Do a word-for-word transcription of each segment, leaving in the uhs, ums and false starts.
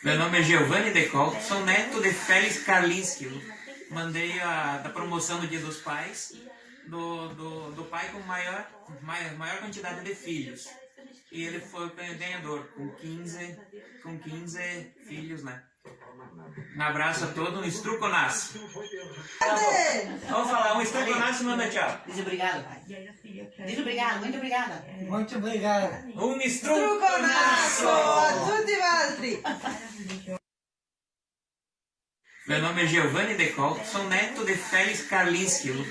Meu nome é Giovanni Decol, sou neto de Félix Karlinski. Eu mandei a, da promoção do Dia dos Pais, do, do, do pai com maior, mai-, maior quantidade de filhos. E ele foi o ganhador, com quinze, com quinze filhos, né? Um abraço a todos, um estruconaço. Vamos falar, um estruconaço, manda tchau. Diz obrigado, pai. Diz obrigado, muito obrigada. Muito obrigado. Um estruconaço! Estruconaço a tutti valtri! Meu nome é Giovanni Decol, sou neto de Félix Karlinski. Eu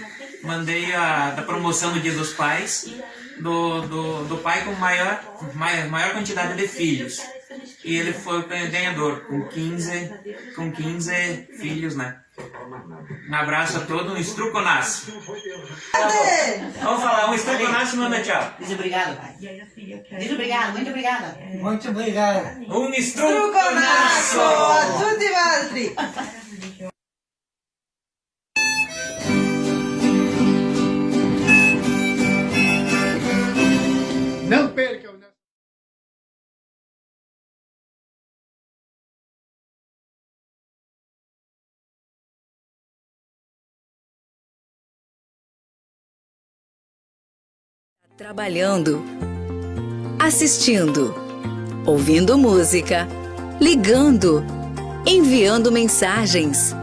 mandei a, da promoção do Dia dos Pais, do, do, do pai com maior, mai-, maior quantidade de filhos. E ele foi o ganhador, com quinze, com quinze filhos, né? Um abraço a todos, um estruconaço. Vamos falar, um estruconaço, manda tchau. Diz obrigado, pai. Diz obrigado, muito obrigada. Muito obrigado. Um estruconaço a tutti valtri! Não perca o Trabalhando, assistindo, ouvindo música, ligando, enviando mensagens.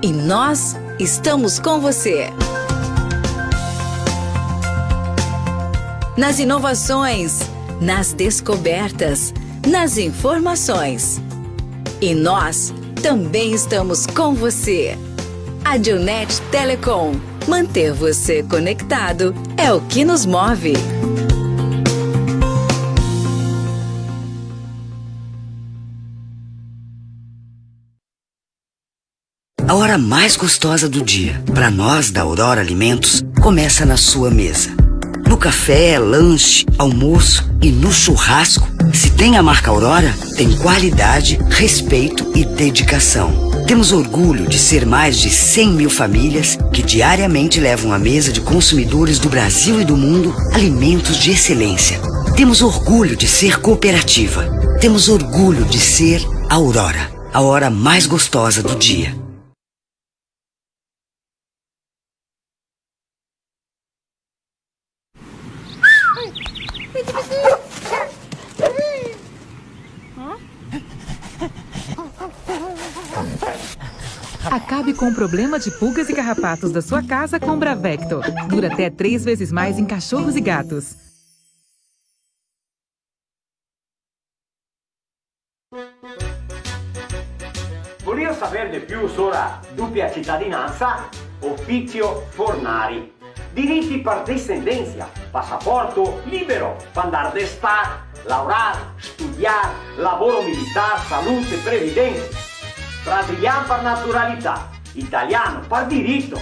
E nós estamos com você. Nas inovações, nas descobertas, nas informações. E nós também estamos com você. A Dionet Telecom. Manter você conectado é o que nos move. A hora mais gostosa do dia, pra nós da Aurora Alimentos, começa na sua mesa. No café, lanche, almoço e no churrasco, se tem a marca Aurora, tem qualidade, respeito e dedicação. Temos orgulho de ser mais de cem mil famílias que diariamente levam à mesa de consumidores do Brasil e do mundo alimentos de excelência. Temos orgulho de ser cooperativa. Temos orgulho de ser Aurora. A hora mais gostosa do dia. Acabe com o problema de pulgas e carrapatos da sua casa com Bravecto. Dura até três vezes mais em cachorros e gatos. Volìo saver de più sora dupia citadinansa? Ofisio Fornari. Diriti par desendensa, pasaporto libero, par ndar de stà, laorar, studiar, lavoro militar, salute, previdensa. Brasilian par naturalità, italian par dirito,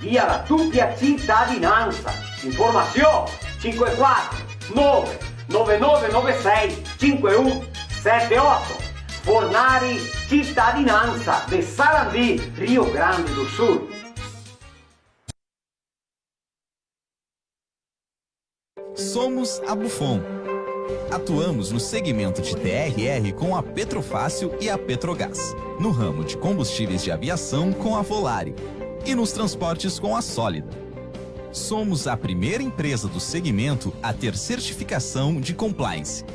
via la dupia citadinansa. Informasion: cinque quatro nove nove nove nove sei cinque un sete oto. Fornari Citadinansa de Sarandi, Rio Grande do Sul. Somos a Bufon. Atuamos no segmento de T R R com a Petrofácil e a Petrogás, no ramo de combustíveis de aviação com a Volare e nos transportes com a Sólida. Somos a primeira empresa do segmento a ter certificação de compliance.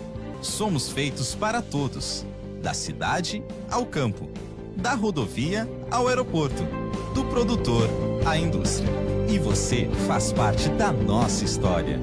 Somos feitos para todos, da cidade ao campo, da rodovia ao aeroporto, do produtor à indústria. E você faz parte da nossa história.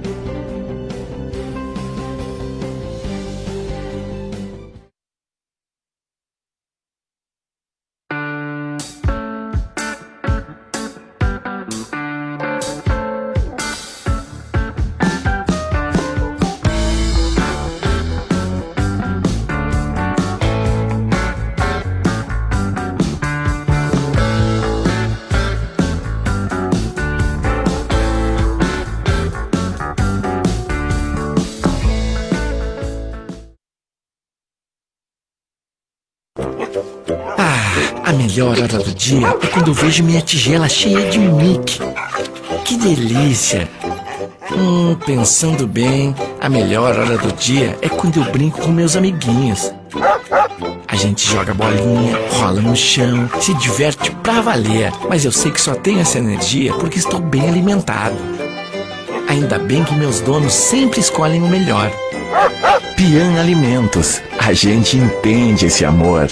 Ah, a melhor hora do dia é quando eu vejo minha tigela cheia de Mickey. Que delícia! Hum, pensando bem, a melhor hora do dia é quando eu brinco com meus amiguinhos. A gente joga bolinha, rola no chão, se diverte pra valer. Mas eu sei que só tenho essa energia porque estou bem alimentado. Ainda bem que meus donos sempre escolhem o melhor. Pian Alimentos, a gente entende esse amor.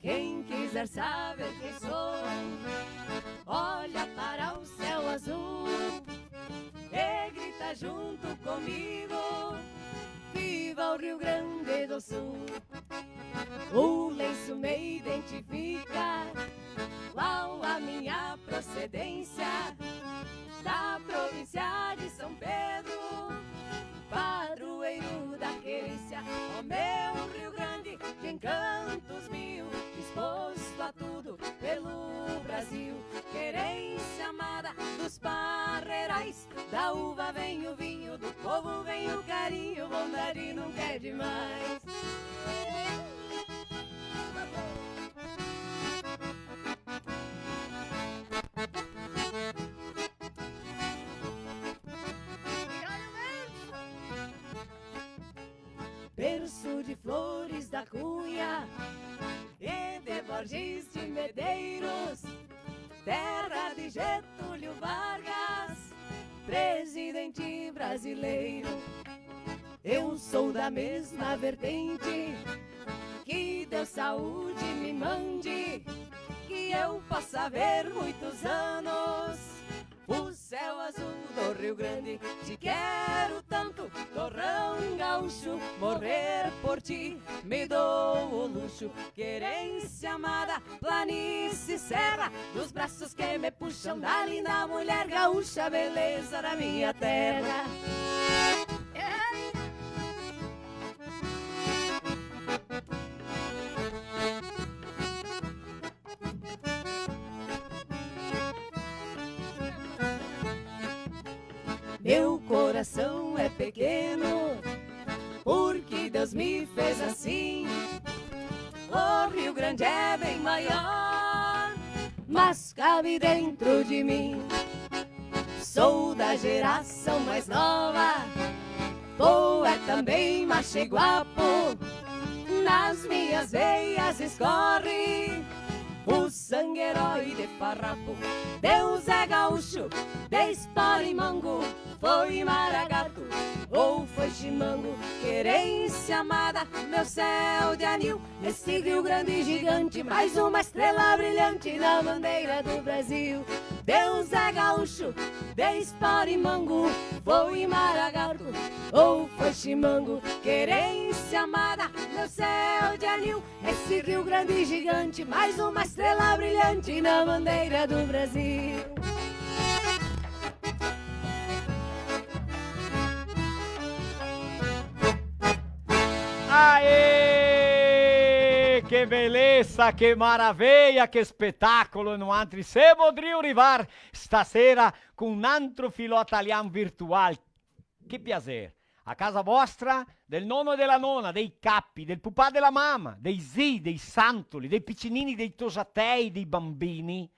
Quem quiser saber quem sou, olha para o céu azul e grita junto comigo: Viva o Rio Grande do Sul! O lenço me identifica, qual a minha procedência, da província de São Pedro, padroeiro da querência. Ó meu Rio Grande de encantos mil, disposto a tudo pelo Brasil. Querência amada dos parreirais, da uva vem o vinho, do povo vem o carinho, bondade nunca é demais. Berço de Flores da Cunha e de Borges de Medeiros, terra de Getúlio Vargas, presidente brasileiro. Eu sou da mesma vertente, que Deus saúde me mande, que eu possa ver muitos anos o céu azul do Rio Grande. Te quero tanto, torrão gaúcho, morrer por ti me dou o luxo. Querência amada, planície, serra, dos braços que me puxam, da linda mulher gaúcha, beleza da minha terra. Meu coração é pequeno, porque Deus me fez assim. O Rio Grande é bem maior, mas cabe dentro de mim. Sou da geração mais nova, poeta também, macho e guapo. Nas minhas veias escorre o sangue herói de Farrapo. Deus é gaúcho, de Espora e Mango, foi Maragato ou foi Chimango. Querência amada, meu céu de anil, esse Rio Grande gigante, mais uma estrela brilhante na bandeira do Brasil. Deus é gaúcho, de Espora e Mango, foi Maragato ou foi Chimango. Querência amada, meu céu de anil, esse Rio Grande gigante, mais uma estrela brilhante na bandeira do Brasil. Aê! Que beleza, que maravilha, que espetáculo! Noantri semo drio rivar stasera con un antro filò talian virtual. Che piaser! A casa vostra, del nono e dela nona, dei capi, del pupà e dela mama, dei zii, dei santoli, dei picinini, dei tosatei, dei bambini.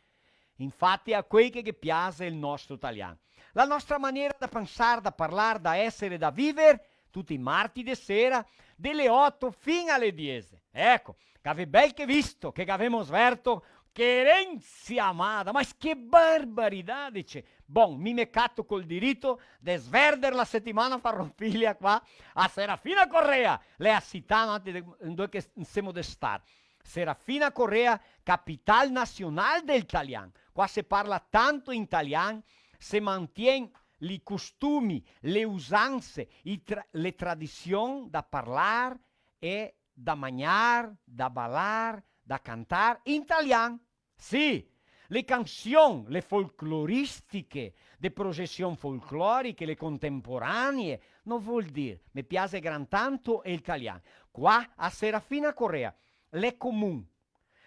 Infati, a quei che ghe piase el nostro talian. La nostra maniera da pensar, da parlar, da eser, da viver, tuti i marti de sera, dele oto fin ale diese. Eco, gavè bel che visto che gavemo sverto Querência amada, ma che barbaridade, che! Bon, mi me cato col dirito de sverder la setimana farroupilha qua a Serafina Corrêa, l'è a cità, no, de, dove che semo de star. Serafina Corrêa, capital nacional del talian. Qua se parla tanto in talian, se mantien li costumi, le usanse, i tra-, le tradision da parlar e da magnar, da balar, da cantar in talian. Sì, le cansion, le folcloristiche, de procesion folcloriche, le contemporanee, no vol dir, me piase gran tanto el talian. Qua a Serafina Corrêa, l'è comun,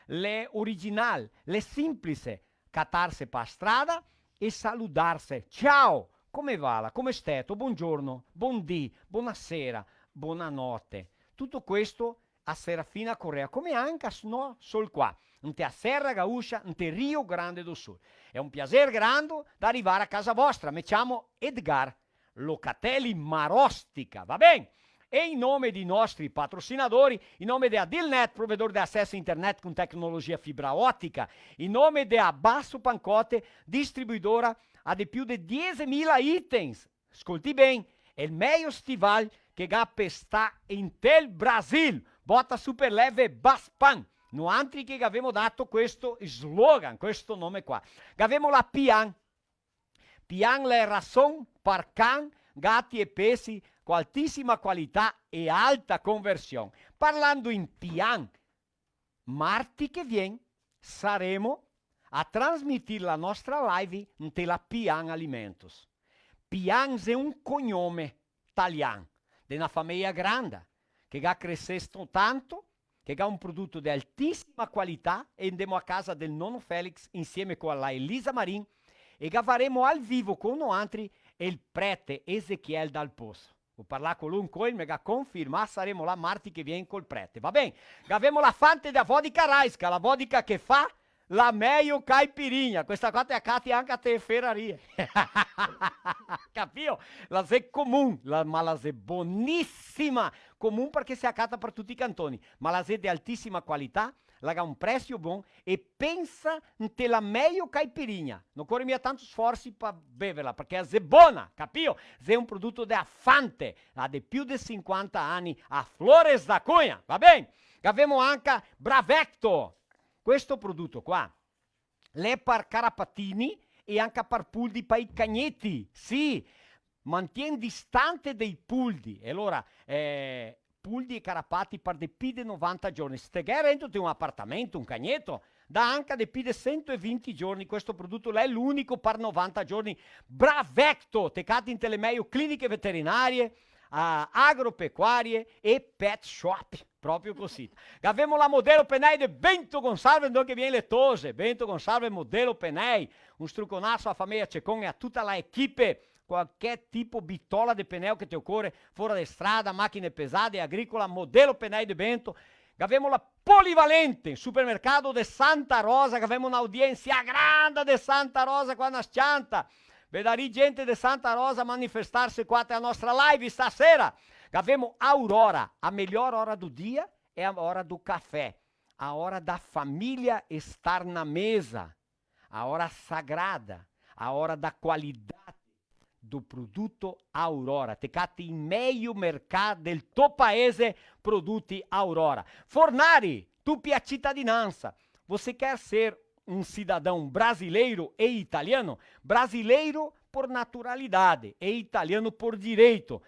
l'è original, l'è sinplice, catarse pa strada e saludarse. Ciao, come vala? Come steto? Bongiorno, bondì, bonasera, bonanote. Tuto questo a Serafina Corrêa, come anca s-, no sol qua, inte a Serra Gaúcha, inte Rio Grande do Sul. L'è un piaser grando da rivare a casa vostra. Me ciamo Edgar Locatelli Marostica, va ben? E in nome dei nostri patrocinadori, in nome de Adilnet, provedor de acesso a internet con tecnologia fibra otica, in nome de Abasso Pancotte, distribuidora a de più de diesemila itens, scolti ben, el mejo stival che ga pestà intel Brasil, bota super leve Baspan, noantri che gavemo dato questo slogan, questo nome qua. Gavemo la Pian, Pian l'è rason par can, gati e pesi, co altisima qualità e alta conversion. Parlando in Pian, marti che vien saremo a trasmitir la nostra live inte la Pian Alimentos. Pian xe un cognome talian, de na fameia granda, che ga cresesto tanto, che ga un produto de altisima qualità, e ndemo a casa del nono Felix insieme co la Elisa Marin, e gavaremo al vivo co noantri el prete Ezequiel Dal Pozo. Go parlà co lu ancoi, me ga confirmà, saremo là marti che vien col prete. Va ben, gavemo la Fante de a vodka Raiska, la vodka che fa la mejo caipirinha. Questa qua te la cati anca te ferarie. Capio? La xe comun, la, ma la xe bonisima. Comun parché se la cata par tuti i cantoni, ma la xe de altisima qualità, la ga un presio bon e pensa inte la mejo caipirinha. No ocore mia tanto sforsi pa beverla, parché la xe bona, capio? Xe un produto de a Fante, la de più de sinquanta ani, a Flores da Cunha, va ben? Gavemo anca Bravecto. Questo produto qua l'è par carapatini e anca par puldi, pa i cagneti, sì. Mantien distante dei puldi. E alora, eh, puldi e carapati par de pi de novanta giorni. Se te ghe rento te un apartamento, un cagneto, dà anca de pi de sento e vinti giorni. Questo produto l'è l'unico par novanta giorni. Bravecto! Te cati inte le mejo cliniche veterinarie, a-, agropecuarie e pet shop. Proprio cosita. Gavemo la Modelo Penei de Bento Gonçalves, ndove che vien le tose. Bento Gonçalves, Modelo Penei. Un struconaso a fameia Cecon e a tuta la equipe. Qualche tipo bitola de peneo che te ocore, fora de strada, machine pesade, agricola, Modelo Penei de Bento. Gavemo la Polivalente, supermercado de Santa Rosa, gavemo un'audiensia granda de Santa Rosa qua na s-cianta. Vedarì gente de Santa Rosa manifestarse qua te a nostra live stasera. Gavemo Aurora, a melhor hora do dia é a hora do café, a hora da família estar na mesa, a hora sagrada, a hora da qualidade do produto Aurora. Te cati i mejo mercà del to paese, produti Aurora. Fornari, dupia citadinansa. Você quer ser um cidadão brasileiro e italiano? Brasileiro por naturalidade e italiano por direito.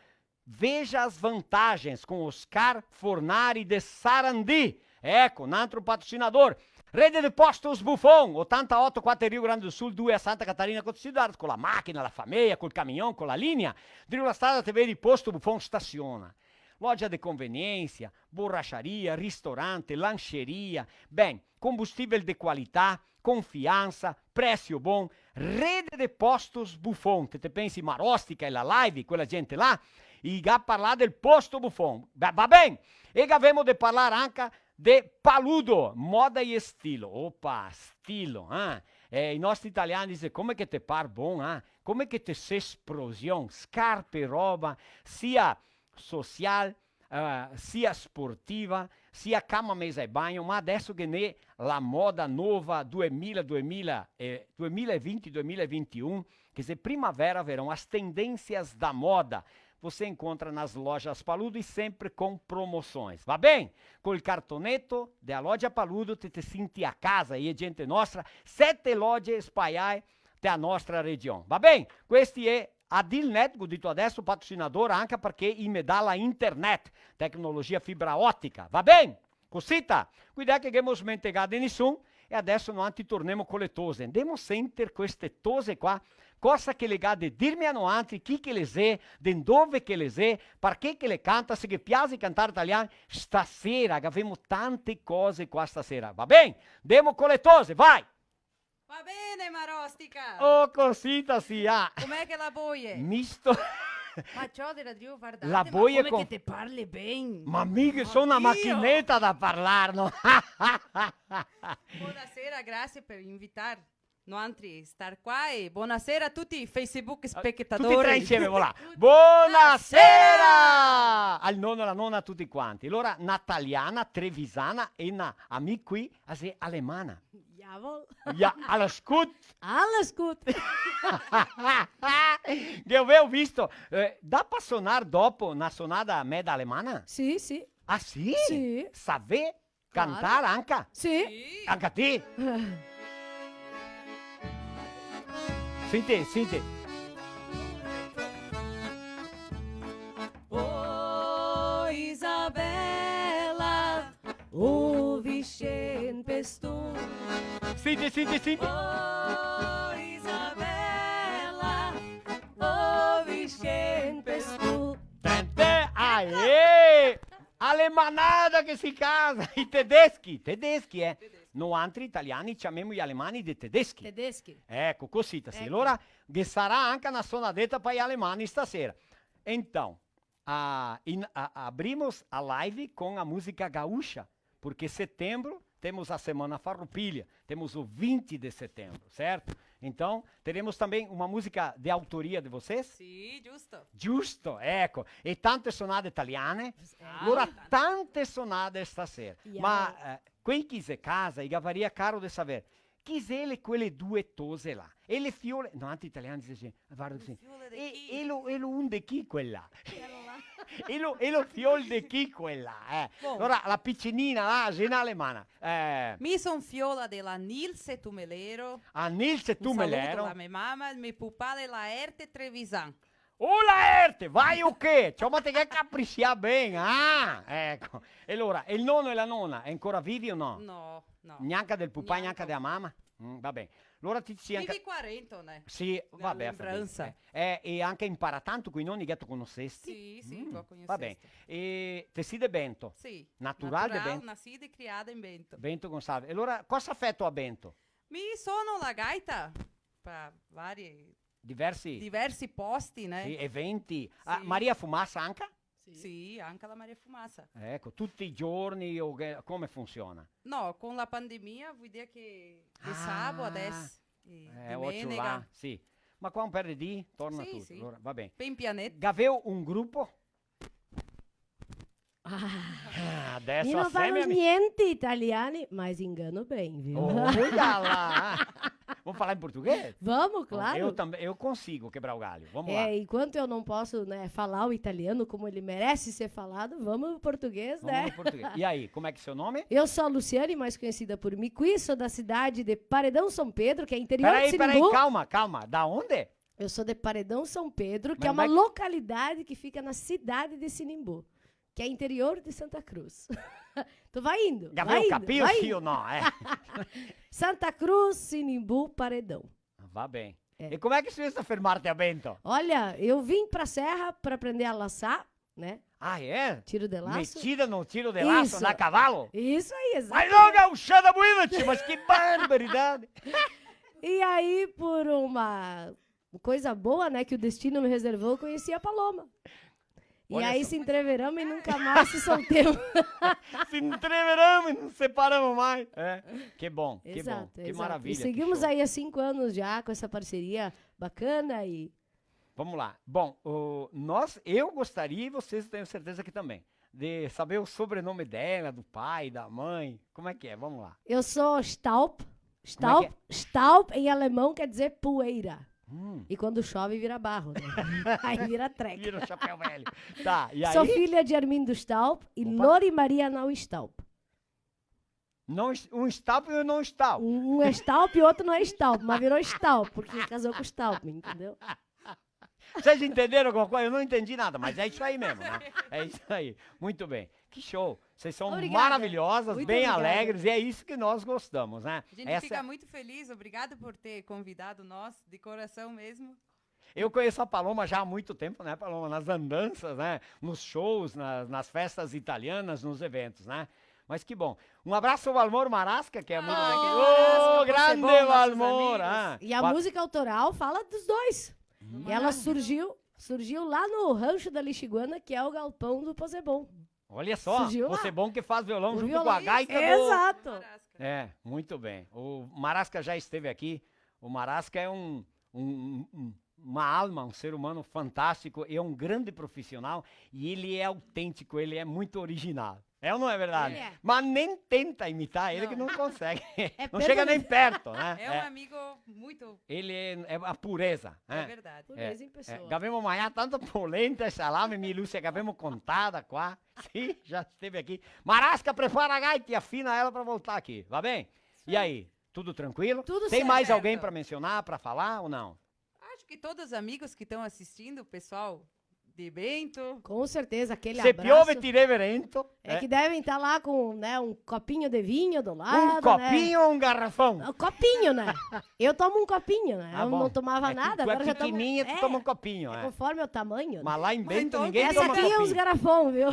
Veja as vantagens com Oscar Fornari de Sarandi. Eco, un altro patrocinador. Rede de Postos Buffon, otantaoto, quatro Rio Grande do Sul, due a Santa Catarina, co te si drio, co la machina, la fameia, col camion, co la linea. Drio la strada te vedi Posto Buffon, stasiona. Loja de conveniência, borracharia, ristorante, lancheria. Ben, combustível de qualità, confiansa, presio bon, Rede de Postos Buffon, che te pensi Marostica e la live, quela gente là, i ga parlà del Posto Buffon. Va, va ben, e gavemo de parlar anca de Paludo, moda e estilo. Opa, stilo, eh? Eh, i nostri italiani dise, "Come che te par bon, eh? Come che te se sprusion, scarpe e roba, sia social, eh, sia sportiva, sia cama, mesa e bagno, ma adeso che n'è la moda nova duemila, duemila, eh, duemila e vinti, duemila e vinti e um, che xe primavera, verão, as tendências da moda, você encontra nas lojas Paludo e sempre com promoções. Va ben? Col cartoneto de a loja Paludo te, te senti a casa, e gente nostra, sete loje spaiae te a nostra region. Va ben? Questi è Adilnet, go dito adeso, patrocinadora anca parché i me dà la internet, tecnologia fibra otica. Va ben? Cosita? Cuidà che ghemo smentegà de nisun, e adeso noantri tornemo co le tose. Ndemo senter queste tose qua, cosa che le ga de dirme a noantri, chi che le xe, de ndove che le xe, parché che le canta, se ghe piase cantar talian, stasera, che gavemo tante cose qua stasera. Va ben? Ndemo co le tose, vai! Va bene, Marostica! Oh, cosita sia! Com'è che la boie? Misto. Ma ciò, de là, Dio, guardate, la boie come che te parli ben! Ma mi che so na machineta da parlar, no? Bonasera, grasie par invitar noantri star qua e bonasera a tuti i Facebook spetadori. Ah, tuti e tre insieme, voilà. Bonasera! Bonasera! Al nono, ala nona, a tuti quanti. Alora, na taliana, trevisana e na amica qui, a xe alemana. Jawohl. Ja, alles gut. Alles gut. Che gavevo visto, eh, dà par sonar dopo na sonada meda alemana? Sì, sì. Ah, sì? Sì. Savè cantar anca? Sì. Anca ti? Eh. Senti, senti. Oh, Isabela, oh, Vicente Pestum. Senti, senti, senti. Oh, Isabela, oh, Vicente Pestum. Tant'è, aê! Alemanada che se casa, i tedeschi, tedeschi, eh. Tedeschi. Noantri italiani ciamemo i alemani de tedeschi. Tedeschi. Eco, cosita sì. Eco. Alora, ghe sarà anca na sonadeta pa i alemani stasera. Então, a, in, a, abrimos a live com a música gaúcha, porque setembro temos a Semana Farroupilha, temos o vinte de setembro, certo? Então, teremos também uma música de autoria de vocês? Sì, giusto. Giusto, eco. E tante sonade italiane? Eh. Alora, tante sonade stasera. Ma, eh, quei che xe casa, i gavaria caro de saver, chi xe le, quele due tose là? E le fiole, no, tanti italiani dise, varda cusì, e, e lo, e lo un de chi quel là? E lo, e lo fiol de chi quel là, eh? Bon. Alora, la picinina là, xe na alemana. Eh. Mi son fiola de la Nilse Tumelero. A Nilse Tumelero. Un saluto, la me mama, el me pupà de la Erte Trevisan. Oh, la Erte, vai o che? Ciò, ma te ghe capricià ben, ah, eco. E alora, e el nono e la nona, xe ancora vivi o no? No, no. Gnanca del pupà, gnanca dea mama? Mm, va ben. Alora ti, ti anca... Vivi qua rento, né? Sì, va ben, lembransa. Eh, e anca inparà tanto coi noni che te conosesti? Sì, sì, go conosesti. Va ben. E te si de Bento? Sì. Natural de Bento? Natural, nasida e criada in Bento. Bento Gonçalves. E alora, cosa feto a Bento? Mi sono la gaita, pa vari... Diversi? Diversi posti, né? Sì, eventi. Ah, sì. Maria Fumasa anca? Sì. Sì, anca la Maria Fumasa. Eco, tuti i giorni o che, come funsiona? No, con la pandemia vol dir che de sabo adeso, e domenega. Eh, ocio là, sì. Ma qua un per de dì torna tuto, sì, sì. Alora, va ben. Pien pianet. Gaveo un grupo? Ah, adeso... Mi no falo gnente italiani, mas engano bem, viu? Olha lá! Vamos falar em português? Vamos, claro. Eu também, eu consigo quebrar o galho. Vamos lá. É, enquanto eu não posso, né, falar o italiano como ele merece ser falado, vamos no português, né? Vamos no português. E aí, como é que é seu nome? Eu sou a Luciane, mais conhecida por Miqui, sou da cidade de Paredão São Pedro, que é interior de Sinimbu. Peraí, peraí, calma, calma. Da onde? Eu sou de Paredão São Pedro, que é uma localidade que fica na cidade de Sinimbu, que é interior de Santa Cruz. Tu vai indo, vai indo, vai indo. Gaveo capio, sì o no, eh? Santa Cruz, Sinimbu, Paredão. Va ben. É. E come che xe a fermarte a Bento? Olha, eu vim pra Serra pra aprender a laçar, né? Ah, é? Tiro de laço. Metida no tiro de laço, isso, na cavalo? Isso aí, exatamente. Mas logo a gauchada bonita, tio, mas que barbaridade! E aí, por uma coisa boa, né, que o destino me reservou, eu conheci a Paloma. E aí se entreveramos e nunca mais se soltemos. Se entreveramos e não separamos mais. É, que bom, que bom, exato, que maravilha, que show. E seguimos aí há cinco anos já com essa parceria bacana e... Vamos lá. Bom, o, nós, eu gostaria, e vocês, eu tenho certeza que também, de saber o sobrenome dela, do pai, da mãe. Como é que é? Vamos lá. Eu sou Staub. Como é que é? Staub, Staub em alemão quer dizer poeira. Hum. E quando chove vira barro, né? Aí vira treco. Vira um chapéu velho. Tá, e aí? Sou filha de Armindo Staub e Lori Maria Nau Staub. Não, um Staub e um não Staub. Um, um é Staub e o outro não é Staub, mas virou Staub, porque casou com Staub, entendeu? Vocês entenderam alguma coisa? Eu não entendi nada, mas é isso aí mesmo, né? É isso aí. Muito bem. Que show. Vocês são maravilhosas, bem alegres, e é isso que nós gostamos, né? Obrigada. Muito obrigada. A gente fica muito feliz, obrigada por ter convidado nós, de coração mesmo. Eu conheço a Paloma já há muito tempo, né, Paloma? Nas andanças, né? Nos shows, nas, nas festas italianas, nos eventos, né? Mas que bom. Um abraço ao Valmor Marasca, que é muito... Ah, que Valmor, grande Valmor! Ah, e a música autoral fala dos dois. Hum. E ela surgiu, surgiu lá no Rancho da Lixiguana, que é o galpão do Possebon. Olha só, Possebon que faz violão junto com a gaita do... Exato. É, muito bem. O Marasca já esteve aqui. O Marasca é um, um, um, um, uma alma, um ser humano fantástico, é um grande profissional e ele é autêntico, ele é muito original. É ou não é verdade? Ele é. Mas nem tenta imitar ele, que não consegue. Não chega nem perto, né? É um amigo muito... Ele é, é a pureza, né? É verdade. Pureza em pessoa. Gavemo magnà tanta polenta e salame, mi e Lúcia, gavemo contada qua. Sì, já esteve aqui. Marasca, prepara a gaita e afina ela pra voltar aqui, va ben? E aí, tudo tranquilo? Tudo certo. Tem mais alguém pra mencionar, pra falar ou não? Acho que todos os amigos que estão assistindo, o pessoal de Bento. Com certeza, aquele abraço. Se piove, tira vento. É que devem tá lá com, né, um copinho de vinho do lado, né? Um copinho ou um garrafão? Um copinho, né? Eu tomo um copinho, né? Ah, bom. Eu não tomava nada, agora já tomo. É, tu é pequenininha, tu toma um copinho, é. Conforme o tamanho, né? Mas lá em Bento ninguém toma copinho. Essa aqui é uns garrafão, viu?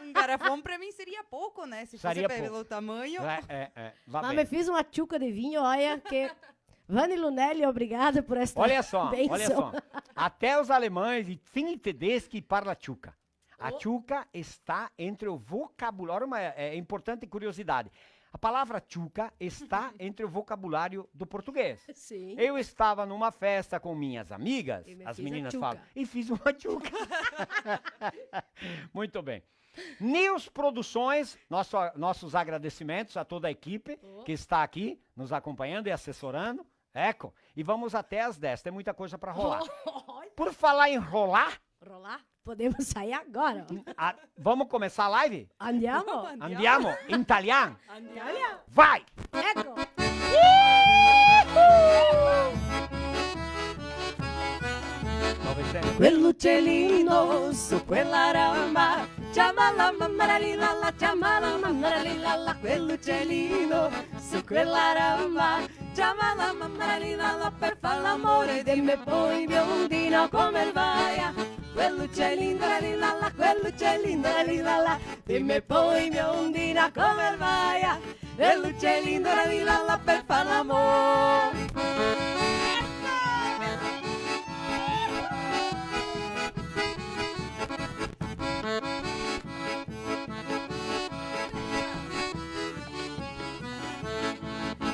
Um garrafão pra mim seria pouco, né? Se fosse pelo tamanho. Seria pouco. É, é, é. Va ben. Mas me fiz uma tchuca de vinho, olha que Vani Lunelli, obrigada por esta benção. Olha só, olha só. Até os alemães e fin i tedeschi parla tchuca. A tchuca está entre o vocabulário, uma, é, é importante curiosidade. A palavra tchuca está entre o vocabulário do português. Sim. Eu estava numa festa com minhas amigas, as meninas falam, e fiz uma tchuca. Muito bem. News Produções, nosso, nossos agradecimentos a toda a equipe que está aqui nos acompanhando e assessorando. Eco, e vamos até às dez, tem muita coisa pra rolar. Olha. Por falar em rolar... Rolar? Podemos sair agora. Ah, vamos começar a live? Andiamo. Andiamo? In italiano? Andiamo. Vai! Eco. Quel uccelino su quella rama, ciama la mamma la li la la, ciama la mamma la li la la, quel uccelino su quella rama, ciama la mamma la li la la, per far l'amore, dime poi biondina come el vaia. Quel uccelino la li la la, quel uccelino la li la la, dime poi biondina come el vaia. E l'uccelino la li la la per far l'amor.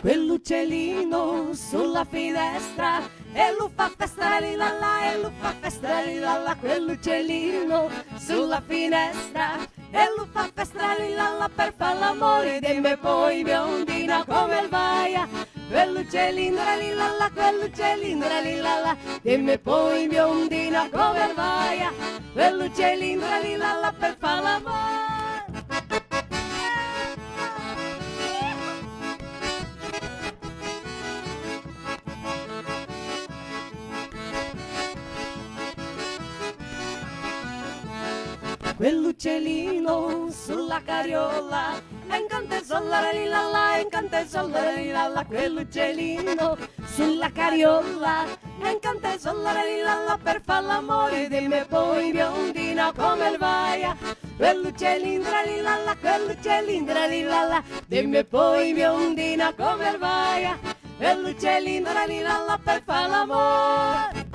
Quell'uccellino sulla finestra, e lu fa festa la li la la, e lu fa festa la li la la, quell'uccellino sulla finestra. E lu fa festa la li la la per far l'amore, dime poi biondina come el vaia. Quell'uccellino la li la la, quell'uccellino la li la la, dime poi biondina come el vaia. Quell'uccellino la li la la per far l'amore. Quell'uccellino sulla carriola, e incanta el sol la li la la, e incanta el sol la li la la, quell'uccellino sulla carriola, e incanta el sol la li la la per far l'amore, dime poi biondina come el vaia. Quell'uccellino la li la la, quell'uccellino la li la la, dime poi biondina come el vaia. Quell'uccellino la li la la per far l'amore.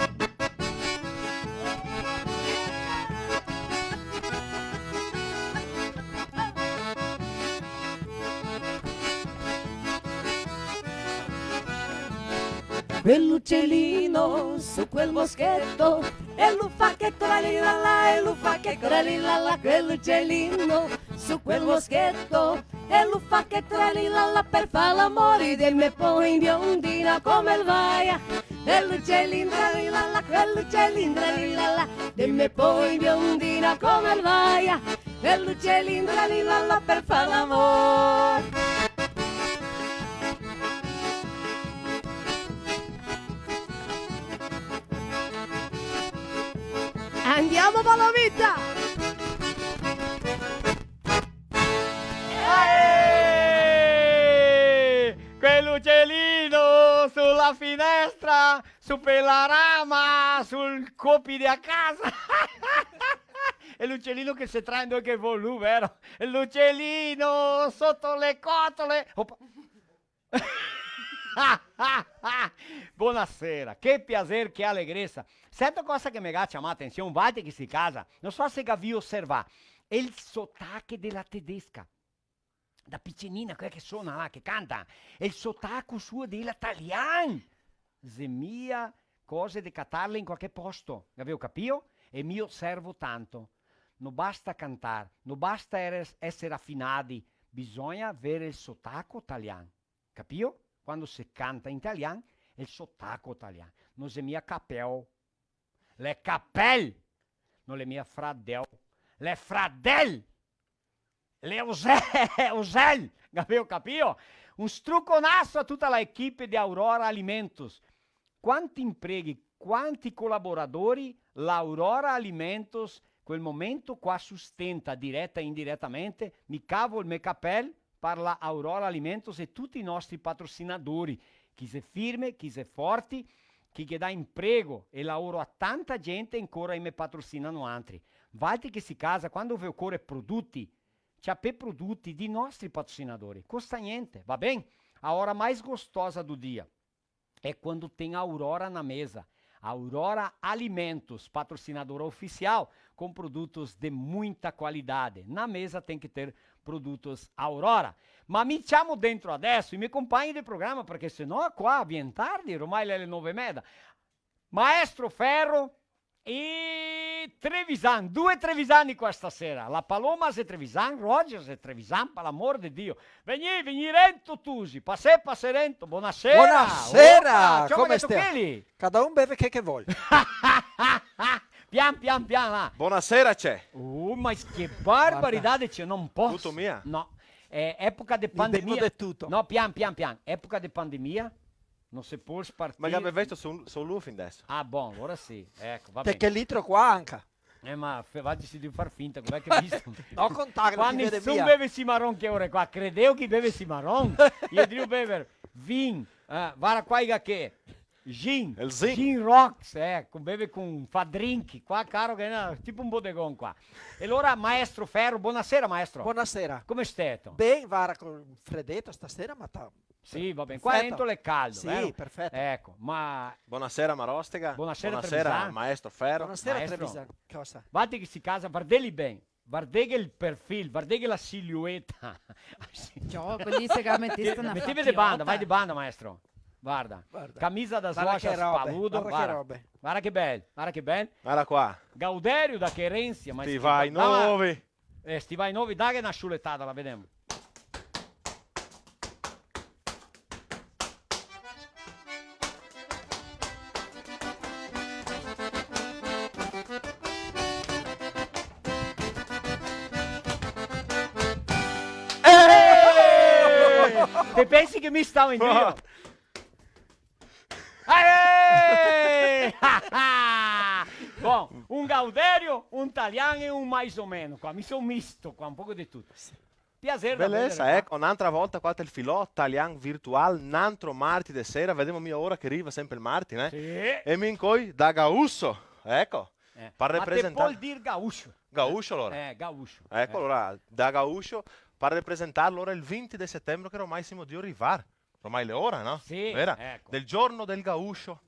Quell'uccellino su quel moschetto, e lu fa che tra li la la, e lu fa che tra li la la, quell'uccellino su quel moschetto, e lu fa che tra li la la per far l'amore, dime poi biondina come el vaia. Quell'uccellino la li la la, quell'uccellino la li la la, dime poi biondina come el vaia. Quell'uccellino la li la la per far l'amore. Andiamo, Palomita! Eh! Quel ucelino sulla finestra, su per la rama, sul copi dea casa. E l'ucelino che se trae in due che vol lu, vero? E l'ucelino soto le cotole. Opa. Bonasera, che piaser, che alegresa. Sento cosa che me ga ciamà atension, valtri che sì casa, no so se gavì oservà, el sotache de la tedesca. Da picenina, quela che sona là, che canta, el sotaco suo de la talian. Xe mia cose de catarle in qualche posto, gaveo capìo? E mi oservo tanto. No basta cantar, no basta eres-, eser afinadi, bisogna aver el sotaco talian. Capìo? Quando se canta in talian, el sotaco talian. No xe mia capeo. L'è capel! No l'è mia fradeo. L'è fradel! L'è ose-, osel! Gaveo capìo? Un struconaso a tuta la equipe de Aurora Alimentos. Quanti impreghi, quanti colaboradori la Aurora Alimentos quel momento qua sustenta direta e indiretamente, mi cavo el me capel par la Aurora Alimentos e tuti i nostri patrosinadori, chi xe firme, chi xe forti, chi ghe dà imprego e laoro a tanta gente e ancora i me patrosina noantri. Valtri che sì casa, quando ve ocore produti, ciapè produti dei nostri patrosinadori, costa gnente, va ben? A ora mais gostosa do dia é quando tem Aurora na mesa. Aurora Alimentos, patrocinadora oficial, com produtos de muita qualidade. Na mesa tem que ter produtos Aurora. Ma mi ciamo dentro adeso i me compagni del programa, parché se no qua vien tardi, ormai l'è le nove e meda. Maestro Ferro e Trevisan, due trevisani qua stasera. La Paloma xe trevisan, Roger xe trevisan, par l'amor de Dio. Vegnì, vegnì rento tusi, pasè, pasè rento. Bonasera. Bonasera, opa, ciò, come che stai? Cada un beve che, che vol. Pian, pian, pian, là. Bonasera, c'è. Uh, ma che barbaridade, c'è, no poso. Tuto mia? No, eh, epoca de pandemia. Mi bevo de tuto. No, pian, pian, pian. Epoca de pandemia. No se pol spartir. Ma che bevesto sol-, sol lu fin deso? Ah, bon, alora sì. Eco, va ben. Te che litro qua anca? Eh, ma fe-, valtri sì drio far finta, come che visto? No contar, no se vede mia. Qua nisun beve cimaron che ore qua, credeo che i beve cimaron? Io drio bever vin, eh, vara qua i ga che? Gin. El gin. Gin rocks, eco, beve con, fa drink. Qua, caro, che xe na, tipo un bodegon qua. E alora, maestro Ferro, bonasera, maestro. Bonasera. Come steto? Ben, vara, col fredeto stasera, ma ta- Sì, va ben. Qua perfeto. Dentro l'è caldo, sì, vero? Perfeto. Eco, ma... Bonasera, Marostega. Bonasera, bonasera, Trevisan. Maestro Ferro. Bonasera, maestro. Trevisan. Cosa? Valtri che sì casa, vardeli ben. Vardeghe el perfil, vardeghe la silueta. Ciò, quel lì se ga metesto na... Meteve de banda, vai de banda, maestro. Varda. Varda. Camisa da... Varda che robe, spaludo, varda che robe. Varda che bel, varda che bel. Varda qua. Gauderio da Querência, ma... Stivai novi. Eh, stivai novi, daghe na sciuletada, la vedemo. Eh! Te pensi che mi stavo indrio? Eh! Bon, un Gauderio, un talian e un mais o meno qua. Mi son misto qua, un poco de tuto. Piaser da vedere qua. Belesa, eco, n'antra volta qua tel filò, talian virtual, n'antro marti de sera, vedemo mia ora che riva, sempre el marti, né? Sì. E mi incoi da Gaucho, eco. Eh, par representar. Ma te pol dir Gaucho. Gaucho, alora. Eh, Gaucho. Eco, eh. Alora, da Gaucho, par representar, alora, el vinti de setembre, che ormai semo drio rivar. Ormai l'è ora, no? Sì, vera? Eco. Del giorno del Gaucho.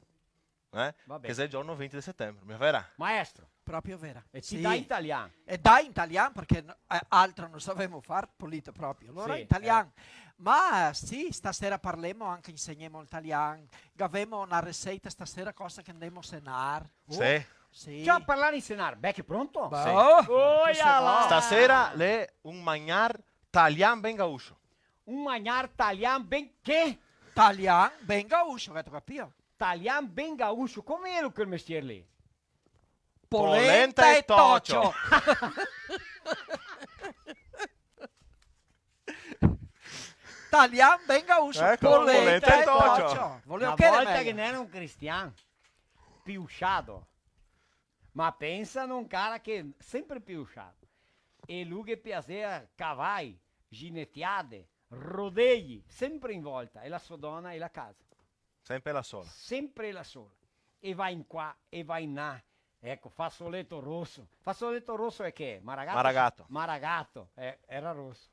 Eh? Va ben. Che xe el giorno vinti de setembre, mia vera? Maestro. Proprio vera. E ti... Sì. Da italian. E da italian, parché no, eh, altro no savemo far, polito proprio. Alora, sì, italian. Eh. Ma sì, stasera parlemo anca, insegnemo el talian. Gavemo na reseita stasera, cosa che ndemo senar. Oh. Sì. Sì. Ciò, parlar in senar. Beh, che pronto? Beh, sì. Oh, chi se là. Stasera l'è un magnar talian ben gaucho. Un magnar talian ben che? Talian ben gaucho, gato capìo? Talian ben gaucho, come elo quel mestier lì? Polenta e tocio. Talian ben gaucho, eco, polenta e tocio. Volevo dire mejo. Na volta che n'era un cristian, piusciado. Ma pensa, no, cara, che sempre pi sciarpo. E lu ghe piasea cavai, ginetiade, rodei, sempre in volta, e la so dona e la casa. Sempre la sola. Sempre la sola. E va in qua, e va in là. Eco, fasoleto roso. Fasoleto roso xe che? Maragato? Maragato. Maragato, eh, era roso.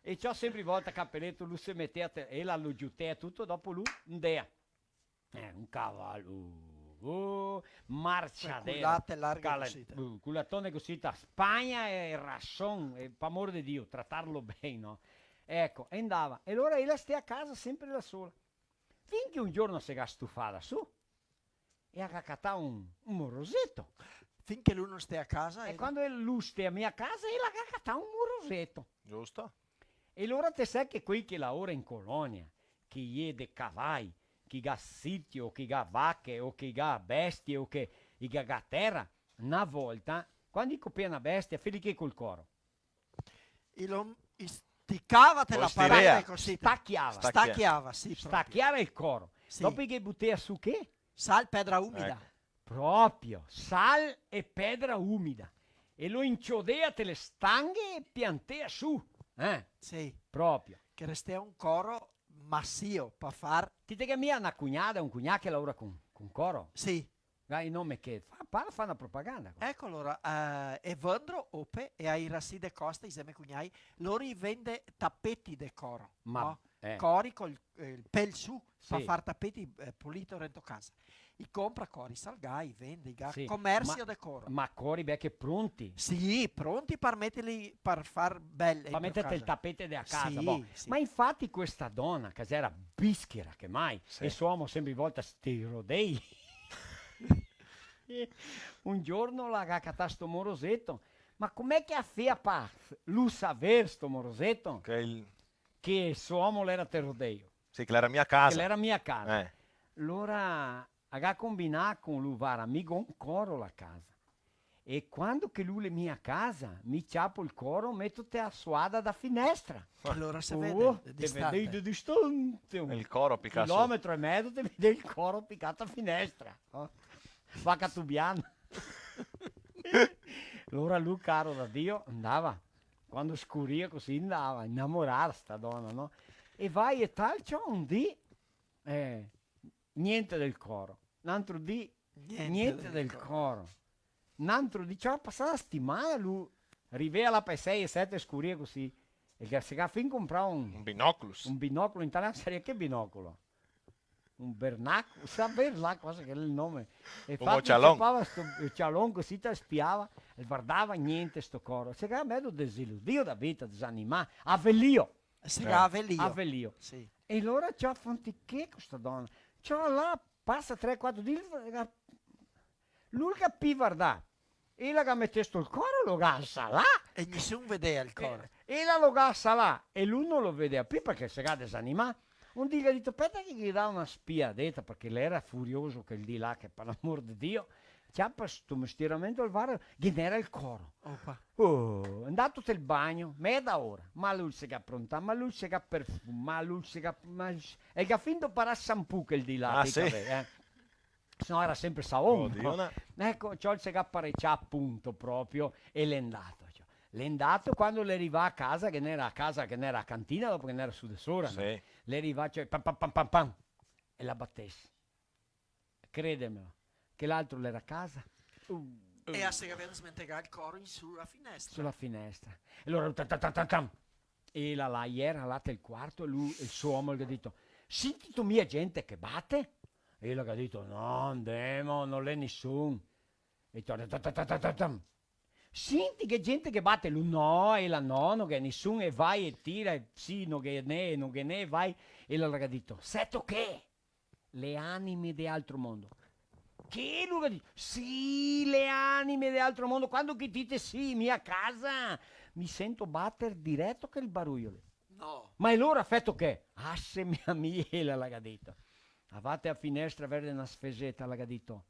E ciò, sempre in volta capeleto, lu se metea te-, e la lo giutea tuto, dopo lu ndea. Eh, un cavalo, oh, marcia. Col dentro, culate larghe cale-, cusì, te. Uh, culatone cusì, ta Spagna e rason, e, par amor de Dio, tratarlo ben, no? Eco, e ndava. E alora ela stea a casa sempre da sola. Fin che un giorno se ga stufada su e la ga catà un, un moroseto. Fin che lu no stea a casa, e ela quando lu stea mia a casa, ela ga catà un moroseto. Giusto. E alora te sè che quei che laora in colonia, che i è de cavai, che i ga sitio, che i ga vache, o che i ga bestie, o che i ga, ga tera, na volta, quando i copea na bestia, fea che col coro? I lo, i sticava te la parete cusì, te. Stachiava. Stachiava, sì, proprio. Stachiava el coro. Sì. Dopo i ghe butea su che? Sal, pedra umida. Eco. Proprio, sal e pedra umida. E lo inciodea te le stanghe e piantea su, eh? Sì. Proprio. Che restea un coro masio, pa far... Ti te ghe mia na cugnada, un cugnà che laora con, con coro? Sì. Ga el nome che fa, pa, fa na propaganda, qua. Eco, alora, eh, Evandro Ope e a Iraci de Costa, i xe me cugnai, lori i vende tapeti de coro, no? Ma, eh. Cori col, eh, el pel su, pa far tapeti, eh, pulito dentro casa. I compra cori salgai, i vende, i ga comersio de coro. Sì, ma, ma cori belche pronti? Sì, pronti par meterli, par far bel dentro casa. Par meterte el tapete dea casa, sì, boh. Sì. Ma infati questa dona, che gera bischera che mai, sì, e so omo sempre in volta sti rodei, un giorno la ga catà sto moroseto, ma come che la fea pa lu saver sto moroseto? Che el... Che so omo l'era te rodeio. Sì, che l'era mia a casa. Che l'era mia a casa. Eh. Alora, la ga combinà con lu: "Vara, mi go un coro là casa. E quando che lu l'è mia a casa, mi ciapo el coro, meto te a soada da finestra." Alora se vede, oh, de distante. Te vedei de distante, un chilometro e mezo, te vedei el coro picà a finestra. Oh. Vaca tubiana. Alora lu, caro da Dio, ndava. Quando scuria cusì ndava, inamorada sta dona, no? E vai e tal, ciò, un dì, eh, gnente del coro. N'antro dì, gnente del coro. N'antro dì, ciò, pasà na setimana, lu rivea là pa' e sei e sete, scuria cusì. E che se ga fin comprà un... Un binoculus. Un binocolo, in italian saria che binocolo? Un bernaco, saver là cosa che l'è el nome. E infati ciapava sto, eh, cialon cusì, te spiava, e vardava, gnente sto coro. Se ga medo desiludio da vita, desanimà, avelio. Se ga avelio. Avelio. Sì. E alora ciò, fanti che co sta dona? Ciò, là, pasa tre, quatro dì, lu ga pi vardà. Ela ga metesto el coro, lo ga alsà là. E nisun vedea el coro. E, ela lo ga alsà là, e lu no lo vedea pi parché se ga desanimà. Un dì el ga dito: "Speta che ghe dao na spiadeta", parché l'era furioso quel dì là, che par l'amor de Dio, ciapa sto mestieramento al varo, ghe n'era el coro. Opa. Oh, ndato tel bagno, meda ora, ma lu se ga prontà, ma lu se ga perfumà, lu se ga, ma, e ga fin doparà shampoo quel dì là, ah, sì? Capì, eh? Se no era sempre savon, no? Oddio, no. Eco, ciò, el se ga parecià apunto proprio e l'è ndato, ciò. L'è ndato, quando l'è rivà a casa, che n'era a casa, che n'era a cantina, dopo che n'era su de sora, no? Sì. L'è rivà, ciò, pam, pam, pam, pam, pam, e la batese. Credemelo, che l'altro l'era a casa. Uh. E a se gaveva smentegà el coro in su la finestra. Su la finestra. E alora, tam, tam, tam, tam, tam. E ela là, l'era là tel quarto, e lu, el so omo, el ga dito: "Sintito mia gente che bate?" E ela ga dito: "No, ndemo, no l'è nisun." E torna, tam, tam, tam, tam, tam, tam. "Sinti che gente che bate?" Lu: "No, ela no, no ghe n'è nisun." E vai e tira, e sì, no ghe n'è, no ghe n'è, vai. E ela ga dito: "Seto che? Le anime de altro mondo." "Che?" Lu ga dito. "Sì, le anime de altro mondo. Quando che dite sì, mia casa, mi sento bater direto quel baruio lì." No. "Ma e alora feto che?" "Ah, se mia miela", la ga dito. A vate a finestra, verde na sfeseta, la ga dito: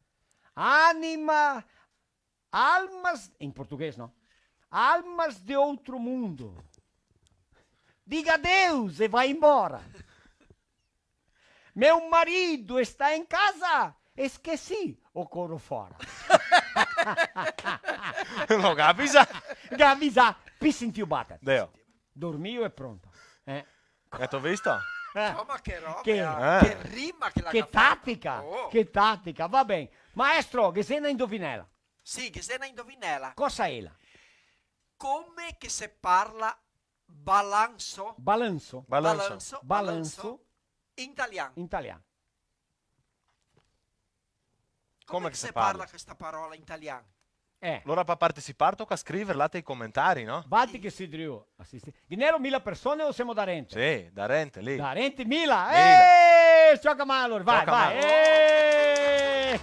"Anima, almas", in portoghese, no? "Almas de outro mundo, diga adeus e vai embora. Meu marido está em casa, esqueci o coro fora." No, ga avisà. Ga avisà, peace in two buttons. Deo. Dormio e pronto. Eh. Gato visto? Eh. Insoma, che roba, che rima che la ga fato. Che tatica, che tatica. Va ben. Maestro, ghe xe na indovinela? Sì, ghe xe na indovinela. Cosa ela? Come che se parla balanso? Balanso. Balanso. Balanso, balanso. Balanso. In talian. In talian. Come che se parla questa parola in talian? Eh. Alora, par participar, toca scriverla te i comentari, no? Valtri che sì drio asistir. Ghe n'era mila persone o semo darente? Sì, darente, lì. Darente mila? Mila. Eh, ciò che mano, vai, vai. Eh!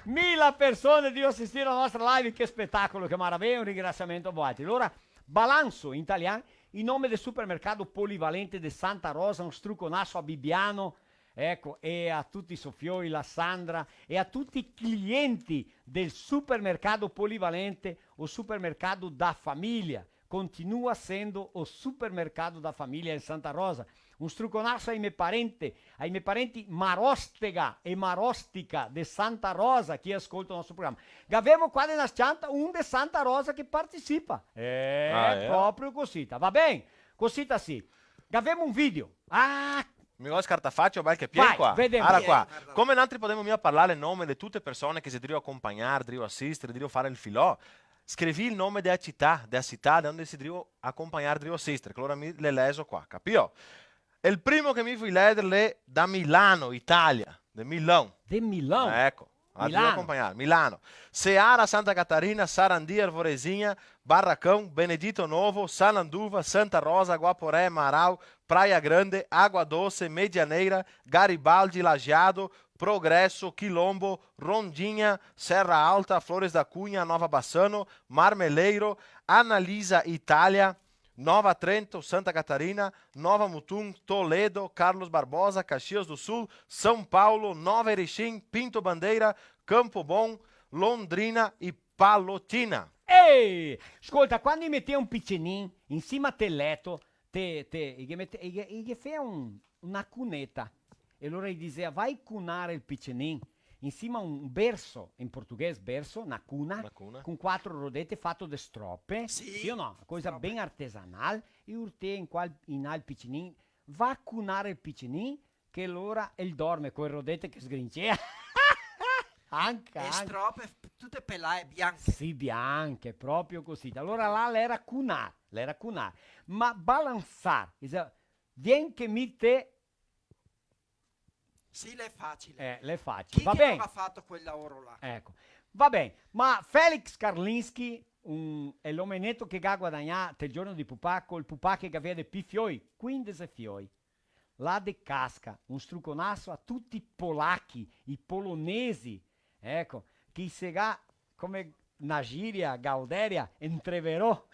Mila persone drio asistir la nostra live, che spetacolo, che maraviglia, un ringrasiamento a valtri. Alora, Balanso, in talian, in nome del supermercato Polivalente de Santa Rosa, un struconaso a Bibiano, eco, e a tuti i so fioi, la Sandra, e a tuti i clienti del supermercato Polivalente, o supermercato da família. Continua sendo o supermercato da família in Santa Rosa. Un struconaso ai me parente, ai me parenti Marostega e Marostica de Santa Rosa, che ascolta el nostro programa. Gavemo qua de na s-cianta un de Santa Rosa che partisipa. Eh, ah, eh? Proprio cosita. Va ben? Cosita sì. Gavemo un video. Ah! Mi go el scartafacio, bel che pien qua. Vai, vedemo. Ara qua. Come nantri podemo mia parlar el nome de tute persone che xe drio acompagnar, drio asistir, drio far el filò? Scrivì el nome dea cità, dea cità de onde sì drio acompagnar, drio asistir, che alora mi le lezo qua, capìo? E el primo che mi voi leder l'è da Milano, Italia, de Milão. De Milão? Eco, la drio acompagnar. Milano. Seara, Santa Catarina, Sarandi, Arvorezinha, Barracão, Benedito Novo, Sananduva, Santa Rosa, Guaporé, Marau, Praia Grande, Água Doce, Medianeira, Garibaldi, Lajeado, Progresso, Quilombo, Rondinha, Serra Alta, Flores da Cunha, Nova Bassano, Marmeleiro, Analisa, Itália, Nova Trento, Santa Catarina, Nova Mutum, Toledo, Carlos Barbosa, Caxias do Sul, São Paulo, Nova Erechim, Pinto Bandeira, Campo Bom, Londrina e Palotina. Ehi! Scolta, quando i metea un picenin in sima te leto, te, te, i ghe mete-, i ghe, i ghe fea un, na cuneta. E alora i disea: "Vai cunar el picenin", in sima un berso, in portoghese berso, na cuna, na cuna, con quatro rodete fato de strope, sì, sì o no? Cosa ben artesanal, e urtea in qua, in là el picenin, "Va cunar el picenin", che alora el dorme co e rodete che sgrincea. Anca, e anca. Strope f-, tute pelae, bianche. Sì, bianche, proprio cosita. Alora là l'era cunar, l'era cunar. Ma balansar, isa, vien che mi te... Sì, l'è facile. Eh, l'è facile. Chi che no ga fato quel laoro là? Eco. Va ben, ma Felix Karlinski, un, l'è l'omeneto che ga guadagnà tel giorno de pupà, col pupà che gavea de pi fioi, quindese fioi. Là de Casca, un struconaso a tuti i polachi, i polonesi, eco, che i se ga, come na giria, gauderia, entreverò,